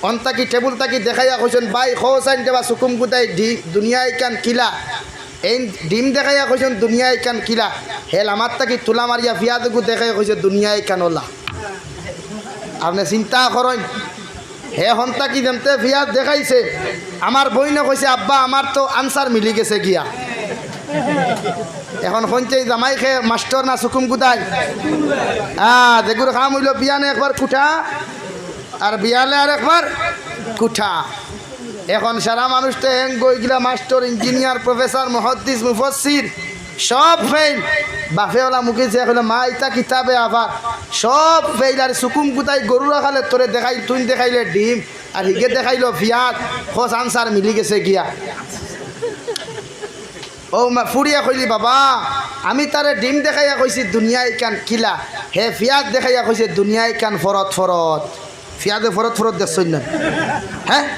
অন থাকি টেবুল থাকি দেখাইয়া কইছইন, "ভাই, কও চাইন তে বা চুকুম গুদাই ডি-, দুনিয়া ইখান কিলা?" এইন ডিম দেখাইয়া কইছইন, "দুনিয়া ইখান কিলা?" হে লামাত থাকি তুলা মারিয়া পিয়াজ এগু দেখাইয়া কইছে, "দুনিয়া ইখান অলা।" আপনে চিন্তা করইন, হে হন থাকি যেমতে পিয়াজ দেখাইছে, আমার বইনে কইছে, "আব্বা, আমার তো answer মিলি গেছে গিয়া।" এখন কইন তে জামাই কে মাস্টর না চুকুম গুদাই? আহ, যেগুর কাম অইলো বিয়ানে একবার কুটা, আর বিয়ালে আর একবার কুটা। এখন সারা মানুষ তো হেং গইগিলা মাস্টর, ইঞ্জিনিয়ার, প্রফেসর, মুহাদ্দিস, মুফাসসির, সব ফেইল। বাপে অলা মুখে যে কইলো, "মা, ইতা কিতা বে আবার?" সব ফেইল। আর সুকুম কুতাই গরুর আখালে তোরে দেখাইল, তুই দেখাইলে ডিম, আর হিগে দেখাইলো ফিয়াজ। খোঁজ আনসার মিলি গেছে গিয়া। ও মা, ফুড়িয়ে কইলি, "বাবা, আমি তারে ডিম দেখাইয়া কইছি দুনিয়া ইখান কিলা, হে ফিয়াজ দেখাইয়া কইছে দুনিয়া ইখান ফরত ফরত।" ফিয়াজে ফরত ফরত দেখছইন না? হ্যাঁ?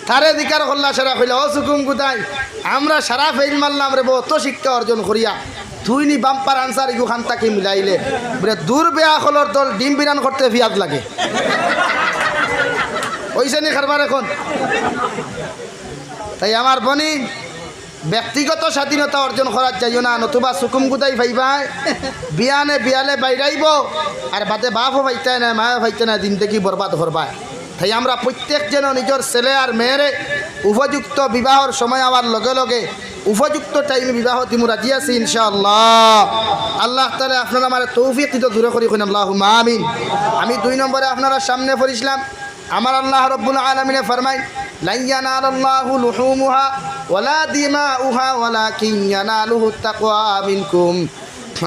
তারে জিকার করলা সারা কইলা, "ও সুকুম কুতাই, আমরা সারা ফেইল মারলাম রে বা, অত শিক্ষা অর্জন করিয়া। তুই নি বাম্পার আনসার ইগু খান তাকি মিলাইলে।" বলে, "দূর বেআক্কলর দল, ডিম বিরান করতে ফিয়াজ লাগে।" অইছে নি কারবার এখন? তাই আমার বইন, ব্যক্তিগত স্বাধীনতা অর্জন করার যাইও না, নতুবা সুকুম কুতাই পাইবায়, বিয়ানে বিয়ালে বাইরাইবো, আর বাদে বাপও পাইতায় না, মায়ও পাইতায় না, জিন্দেগি বরবাদ করবায়। তাই আমরা প্রত্যেক যেন নিজর ছেলে আর মেয়েরে উপযুক্ত বিবাহর সময় আওয়ার লগে লগে উপযুক্ত টাইমে বিবাহ দিমু, রাজি আছি ইনশাআল্লাহ। আল্লাহ তাআলা আপনারা আমারে তৌফিক দিতো, জোরে করি কইন আল্লাহুম্মা আমিন। আমি দুই নম্বরে আপনারার সামনে পড়ছিলাম, আমার আল্লাহ রব্বুল আলামিনে ফরমাইন, "লান ইয়ানালাল্লাহু লুহুমুহা ওয়ালা দিমাউহা ওয়ালাকিন ইয়ানালুহুত তাকওয়া মিনকুম।"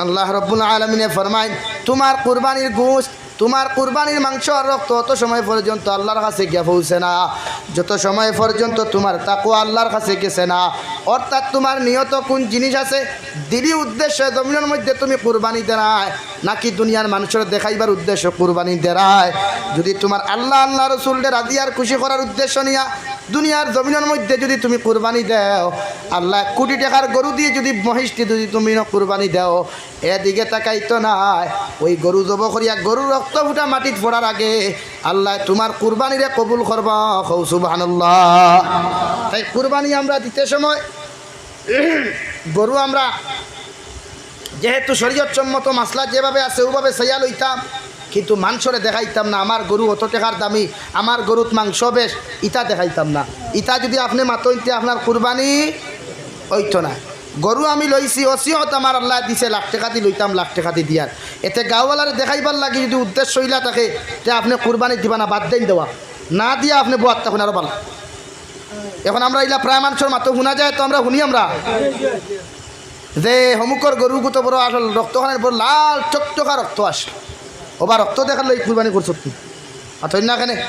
আল্লাহ রব্বুল আলামিনে ফরমাইন, তোমার কুরবানির গোশত, তোমার কুরবানির মাংস আর রক্ত অত সময় পর্যন্ত আল্লাহর কাছে গিয়া পৌঁছে না, যত সময় পর্যন্ত তোমার তাকওয়া আল্লাহর কাছে গেছে না। অর্থাৎ তোমার নিয়ত কোন জিনিস আছে, দিলি উদ্দেশ্যে জমিনর মধ্যে তুমি কুরবানি দেরায়, নাকি দুনিয়ার মানুষরে দেখাইবার উদ্দেশ্যে কুরবানি দেরায়? যদি তোমার আল্লাহ, আল্লাহ রসুলরে রাজি আর খুশি করার উদ্দেশ্য নিয়া দুনিয়ার জমিনর মধ্যে যদি তুমি কুরবানি দেও, আল্লাহ কোটি টাকার গরু দিয়া যদি মহিষ দিয়া যদি তুমি কুরবানি দেও, এদিকে তাকাইতো নায়। ওই গরু জব করিয়া গরুর রক্ত ফুটা মাটিত পড়ার আগে আল্লাহ তোমার কুরবানিরে কবুল করবা। কও সুবহানাল্লাহ। তাই কুরবানি আমরা দিতে সময় গরু আমরা যেহেতু শরীয়ত সম্মত মাসলা যেভাবে আছে ওভাবে চাইয়া লইতাম, কিন্তু মানষরে দেখাইতাম না, "আমার গরু অত টাকার দামি, আমার গরুত মাংস বেশ", ইতা দেখাইতাম না। ইতা যদি আপনে মাতইন তে আপনার কুরবানি অইতো না। গরু আমি লইছি, ওসিয়ত আমার আল্লায় দিছে, লাখ টাকা দি লইতাম, লাখ টাকা দি দিয়ার। এতে গাঁওয়ালারে দেখাইবার লাগি যদি উদ্দেশ্য ইলা থাকে, তে আপনে কুরবানি দিবা না, বাদ দেইন দেওয়া। না দিয়া আপনে বওয়াত থাকইন আরো ভালা। এখন আমরা ইলা প্রায় মানষর মাতো হুনা যায়, তো আমরা হুনি আমরা যে হমুকর গরু গুতো বড় আসল রক্ত খানের বড় লাল টকটকা রক্ত আসল, ওবা রক্ত দেখার লাগি কুরবানি করছত নি? মাতইন না কেনে?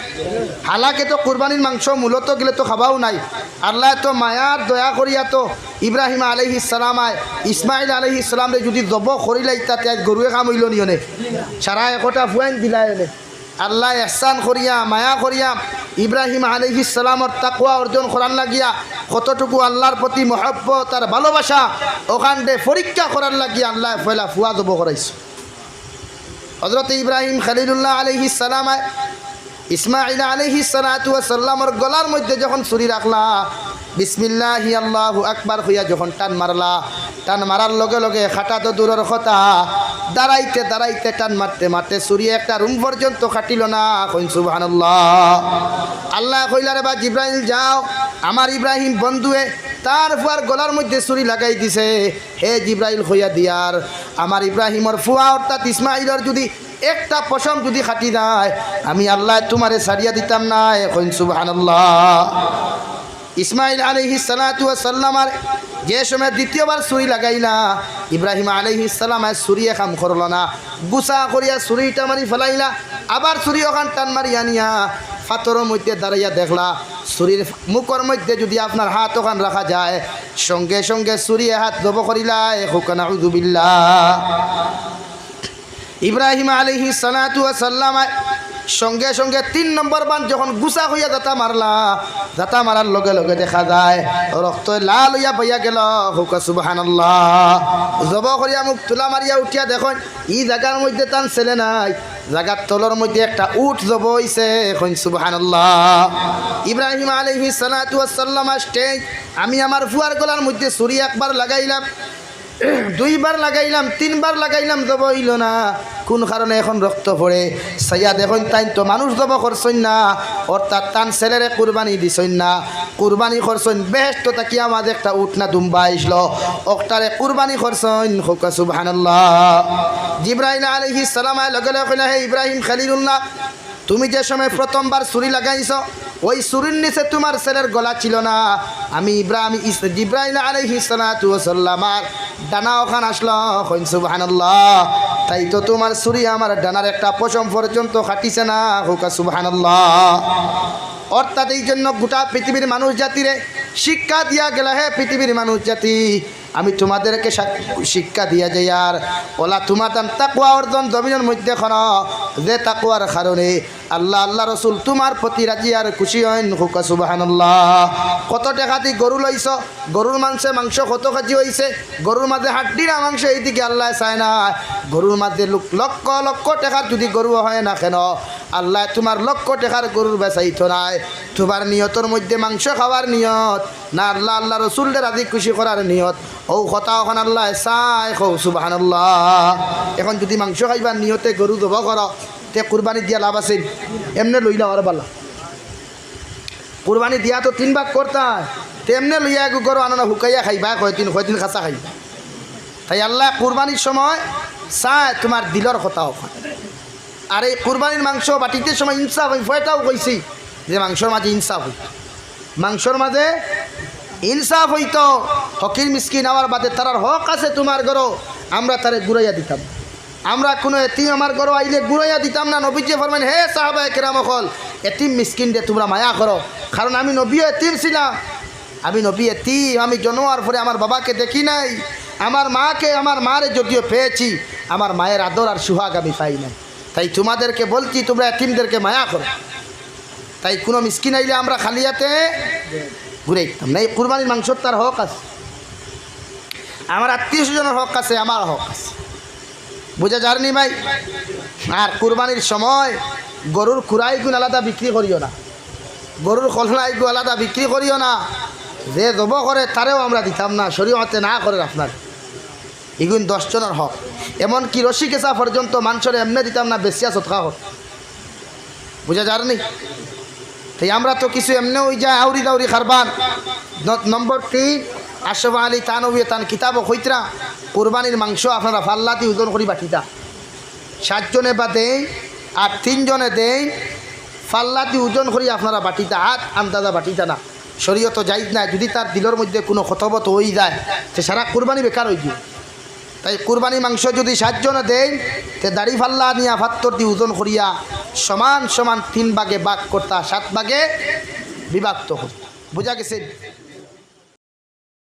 হালাকে তো কুরবানির মাংস মূলত গেলে তো খাবাও নাই। আল্লায় তো মায়ার দয়া করিয়া তো ইব্রাহিম আলাইহিস সালাম আয় ইসমাইল আলাইহিস সালামরে যদি জব করিলাইতা তে আইজ গরুয়ে কাম অইলো নি অনে? সারা একটা ফুয়াইন দিলায় অনে। আল্লায় এহসান করিয়া, মায়া করিয়া ইব্রাহিম আলাইহিস সালামর তাকওয়া অর্জন করার লাগিয়া কতটুকু আল্লাহর প্রতি মহব্বত আর ভালোবাসা অখানরে পরীক্ষা করার লাগিয়া আল্লায় পয়লা ফুয়া জব করাইছে। হযরত ইব্রাহিম খলিলুল্লাহ আলাইহিস সালাম আয় ইসমাইল আলাইহিস সালাতু ওয়াস সালামর গলার মধ্যে যখন ছুরি রাখলা, "বিসমিল্লাহি আল্লাহু আকবার" কইয়া যখন টান মারলা, টান মারার লগে লগে কাটা তো দূরর কথা, দাঁড়াইতে দাঁড়াইতে টান মারতে মারতে ছুরি একটা রুম পর্যন্ত কাটিল না। কইন সুবহানাল্লাহ। আল্লায় কইলা, "রে বা জিব্রাইল যাও, আমার ইব্রাহিম বন্ধুয়ে তার ফুয়ার গলার মধ্যে ছুরি লাগাই দিছে।" হে জিব্রাইল কইয়া দিয়ার, আমার ইব্রাহিমর ফুয়া অর্থাৎ ইসমাইলর যদি একটা পশম যদি কাটি যায়, আমি আল্লায় তুমারে ছাড়িয়া দিতাম নায়। কইন সুবহানাল্লাহ। ইসমাইল আলাইহিস সালাতু ওয়াস সালাম আর যে সময় দ্বিতীয়বার ছুরি লাগাইলা, ইব্রাহিম আলাইহিস সালাম আর ছুরিয়ে কাম করলো না, গুছা করিয়া ছুরিটা মারি ফালাইলা, আবার ছুরি অখান টান মারি আনিয়া ফাতরর মধ্যে দাঁড়াইয়া দেখলা, ছুরির মুখর মধ্যে যদি আপনার হাত অখান রাখা যায়, সঙ্গে সঙ্গে ছুরিয়ে হাত জব করিলায়। কউক্কা নাউজুবিল্লাহ। ইব্রাহিম আলাইহিস সালাতু ওয়াস সালাম সঙ্গে সঙ্গে তিন নম্বর বান যখন গুছা কইয়া যাতা মারলা, যাতা মারার লগে লগে দেখা যায় রক্ত লাল অইয়া বইয়া গেল। কউক্কা সুবহানাল্লাহ। জব করিয়া মুখ তুলা মারিয়া উঠিয়া দেখইন, ই জাগার মধ্যে তান ছেলে নাই, জাগার তলর মধ্যে একটা উট জব অইছে। কইন সুবহানাল্লাহ। ইব্রাহিম আলাইহিস সালাতু ওয়াস সালাম আসতে, "আমি আমার ফুয়ার গলার মধ্যে ছুরি একবার লাগাইলাম, দুইবার লাগাইলাম, তিনবার লাগাইলাম, জব অইলো না। কোন কারণে এখন রক্ত পড়ে?" চাইয়া দেখইন, তাইন তো মানুষ জব করছইন না, অর্থাৎ তান ছেলেরে কুরবানি দিছইন না, কুরবানি করছইন। বেহেশত থাকি আমার একটা উট না দুম্বা আইছিল, অকটারে কুরবানি করছইন। কউক্কা সুবহানাল্লাহ। জিব্রাইল আলাইহিস সালাম আয় লগে লগে কইলা, "হে ইব্রাহিম খলিলুল্লাহ, তুমি যে সময় প্রথমবার ছুরি লাগাইছো, ওই ছুরির নিচে তোমার ছেলের গলা ছিল না। আমি ইব্রাহিম ইস-, জিব্রাইল আলাইহিস সালাতু ওয়াস সালামর ডানা অখান আসলো, কইন সুবহানাল্লাহ। তাই তো তোমার ছুরি আমার ডানার একটা পশম পর্যন্ত কাটিছে না, কউক্কা সুবহানাল্লাহ। অর্থাৎ এই জন্য গোটা পৃথিবীর মানুষ জাতিরে শিক্ষা দিয়া গেলা, হে পৃথিবীর মানুষ জাতি, আমি তোমাদেরকে শা-, শিক্ষা দিয়া যাইয়ার, অলা তোমার দান তাকওয়া অর্জন জমিনের মধ্যে করো, যে তাকওয়ার কারণে আল্লাহ, আল্লাহ রসুল তোমার প্রতি রাজি আর খুশি হইন, কউক্কা সুবহানাল্লাহ। কত টেকা দি গরু লইছ, গরুর মাংসে মাংস কত কেজি হইছে, গরুর মাঝে হাড্ডি না মাংস, এইদিকে আল্লায় চায় না। গরুর মাঝে লুক-, লক্ষ লক্ষ টেকার যদি গরু হয় না কেন, আল্লায় তোমার লক্ষ টেকার গরুর বেচাইতো নায়। তোমার নিয়তর মধ্যে মাংস খাওয়ার নিয়ত, না আল্লাহ, আল্লাহ রসুলরে রাজি খুশি করার নিয়ত। অউ কথা অখান আল্লায় চায়, কও সুবহানাল্লাহ। এখন যদি মাংস খাইবার নিয়তে গরু জবো করো, তে কুরবানি দিয়া লাভ আছে? এমনে লইলা আর বালা। কুরবানি দিয়া তো তিন ভাগ করতা, তে এমনে লইয়া এগু গরু আনো না, হুকাইয়া খাইবা, কয়দিন, কয়দিন খাসা খাইবা। তাই আল্লায় কুরবানির সময় চায় তোমার দিলর কথা অখান। আর এই কুরবানির মাংস বাটিতে সময় ইনসাফ, আমি ফয়টাও কইছি যে মাংসর মাঝে ইনসাফ হইতো, মাংসর মাঝে ইনসাফ হইতো। ফকির মিসকিন আমার বাদে তারার হক আছে তোমার ঘরো, আমরা তারে ঘুরাইয়া দিতাম। আমরা কোনো এতিম আমার ঘরো আইলে ঘুরাইয়া দিতাম না। নবীজি ফরমাইন, হে সাহাবায়ে কেরাম অকল, এতিম মিসকিনরে তোমরা মায়া করো, কারণ আমি নবীও এতিম ছিলাম। আমি নবী এতিম, আমি জন্ম হওয়ার পরে আমার বাবাকে দেখি নাই। আমার মাকে, আমার মারে যদিও পেয়েছি, আমার মায়ের আদর আর সুহাগ আমি পাই নাই। তাই তোমাদেরকে বলছি, তোমরা এতিমদেরকে মায়া করো। তাই কোনো মিসকিন আইলে আমরা খালি হাতে ঘুরাইতাম না। এই কুরবানির মাংসর তার হক আছে, আমার আত্মীয় স্বজনের হক আছে, আমার হক আছে। বুঝা যারনি ভাই? আর কুরবানির সময় গরুর খুরাইগুন আলাদা বিক্রি করিও না, গরুর কলনাইগু আলাদা বিক্রি করিও না। যে জবো করে তারেও আমরা দিতাম না, শরীয়তে না করের আপনার। ইগুন দশ জনের হক। এমনকি রশি কেচা পর্যন্ত মানষরে এমনে দিতাম না, বেচিয়া সদকা কর। বুঝা যারনি? তাই আমরা তো কিছু এমনে অই যায় আউরি দাউরি খারবান। ন-, নম্বর তিন, আশরাফ আলী থানভীয়ে তান কিতাবো কইতরা, কুরবানির মাংস আপনারা ফাল্লা দি ওজন করি বাটিতা। সাতজনে বা দেইন আর তিনজনে দেইন, ফাল্লা দি ওজন করি আপনারা বাটিতা, আত আন্দাজা বাটিতা না। শরীয়তো জাইজ নাই। যদি তার দিলর মধ্যে কোনো খতবত অই যায়, তে সারা কুরবানি বেকার অই যায়। তাই কুরবানি মাংস যদি সাতজনে দেইন, তে দাড়ি ফাল্লা নিয়া ফাত্তর দি ওজন করিয়া সমান সমান তিন ভাগে ভাগ করতা, সাত ভাগে বিভক্ত করতা। বুঝা গেছে?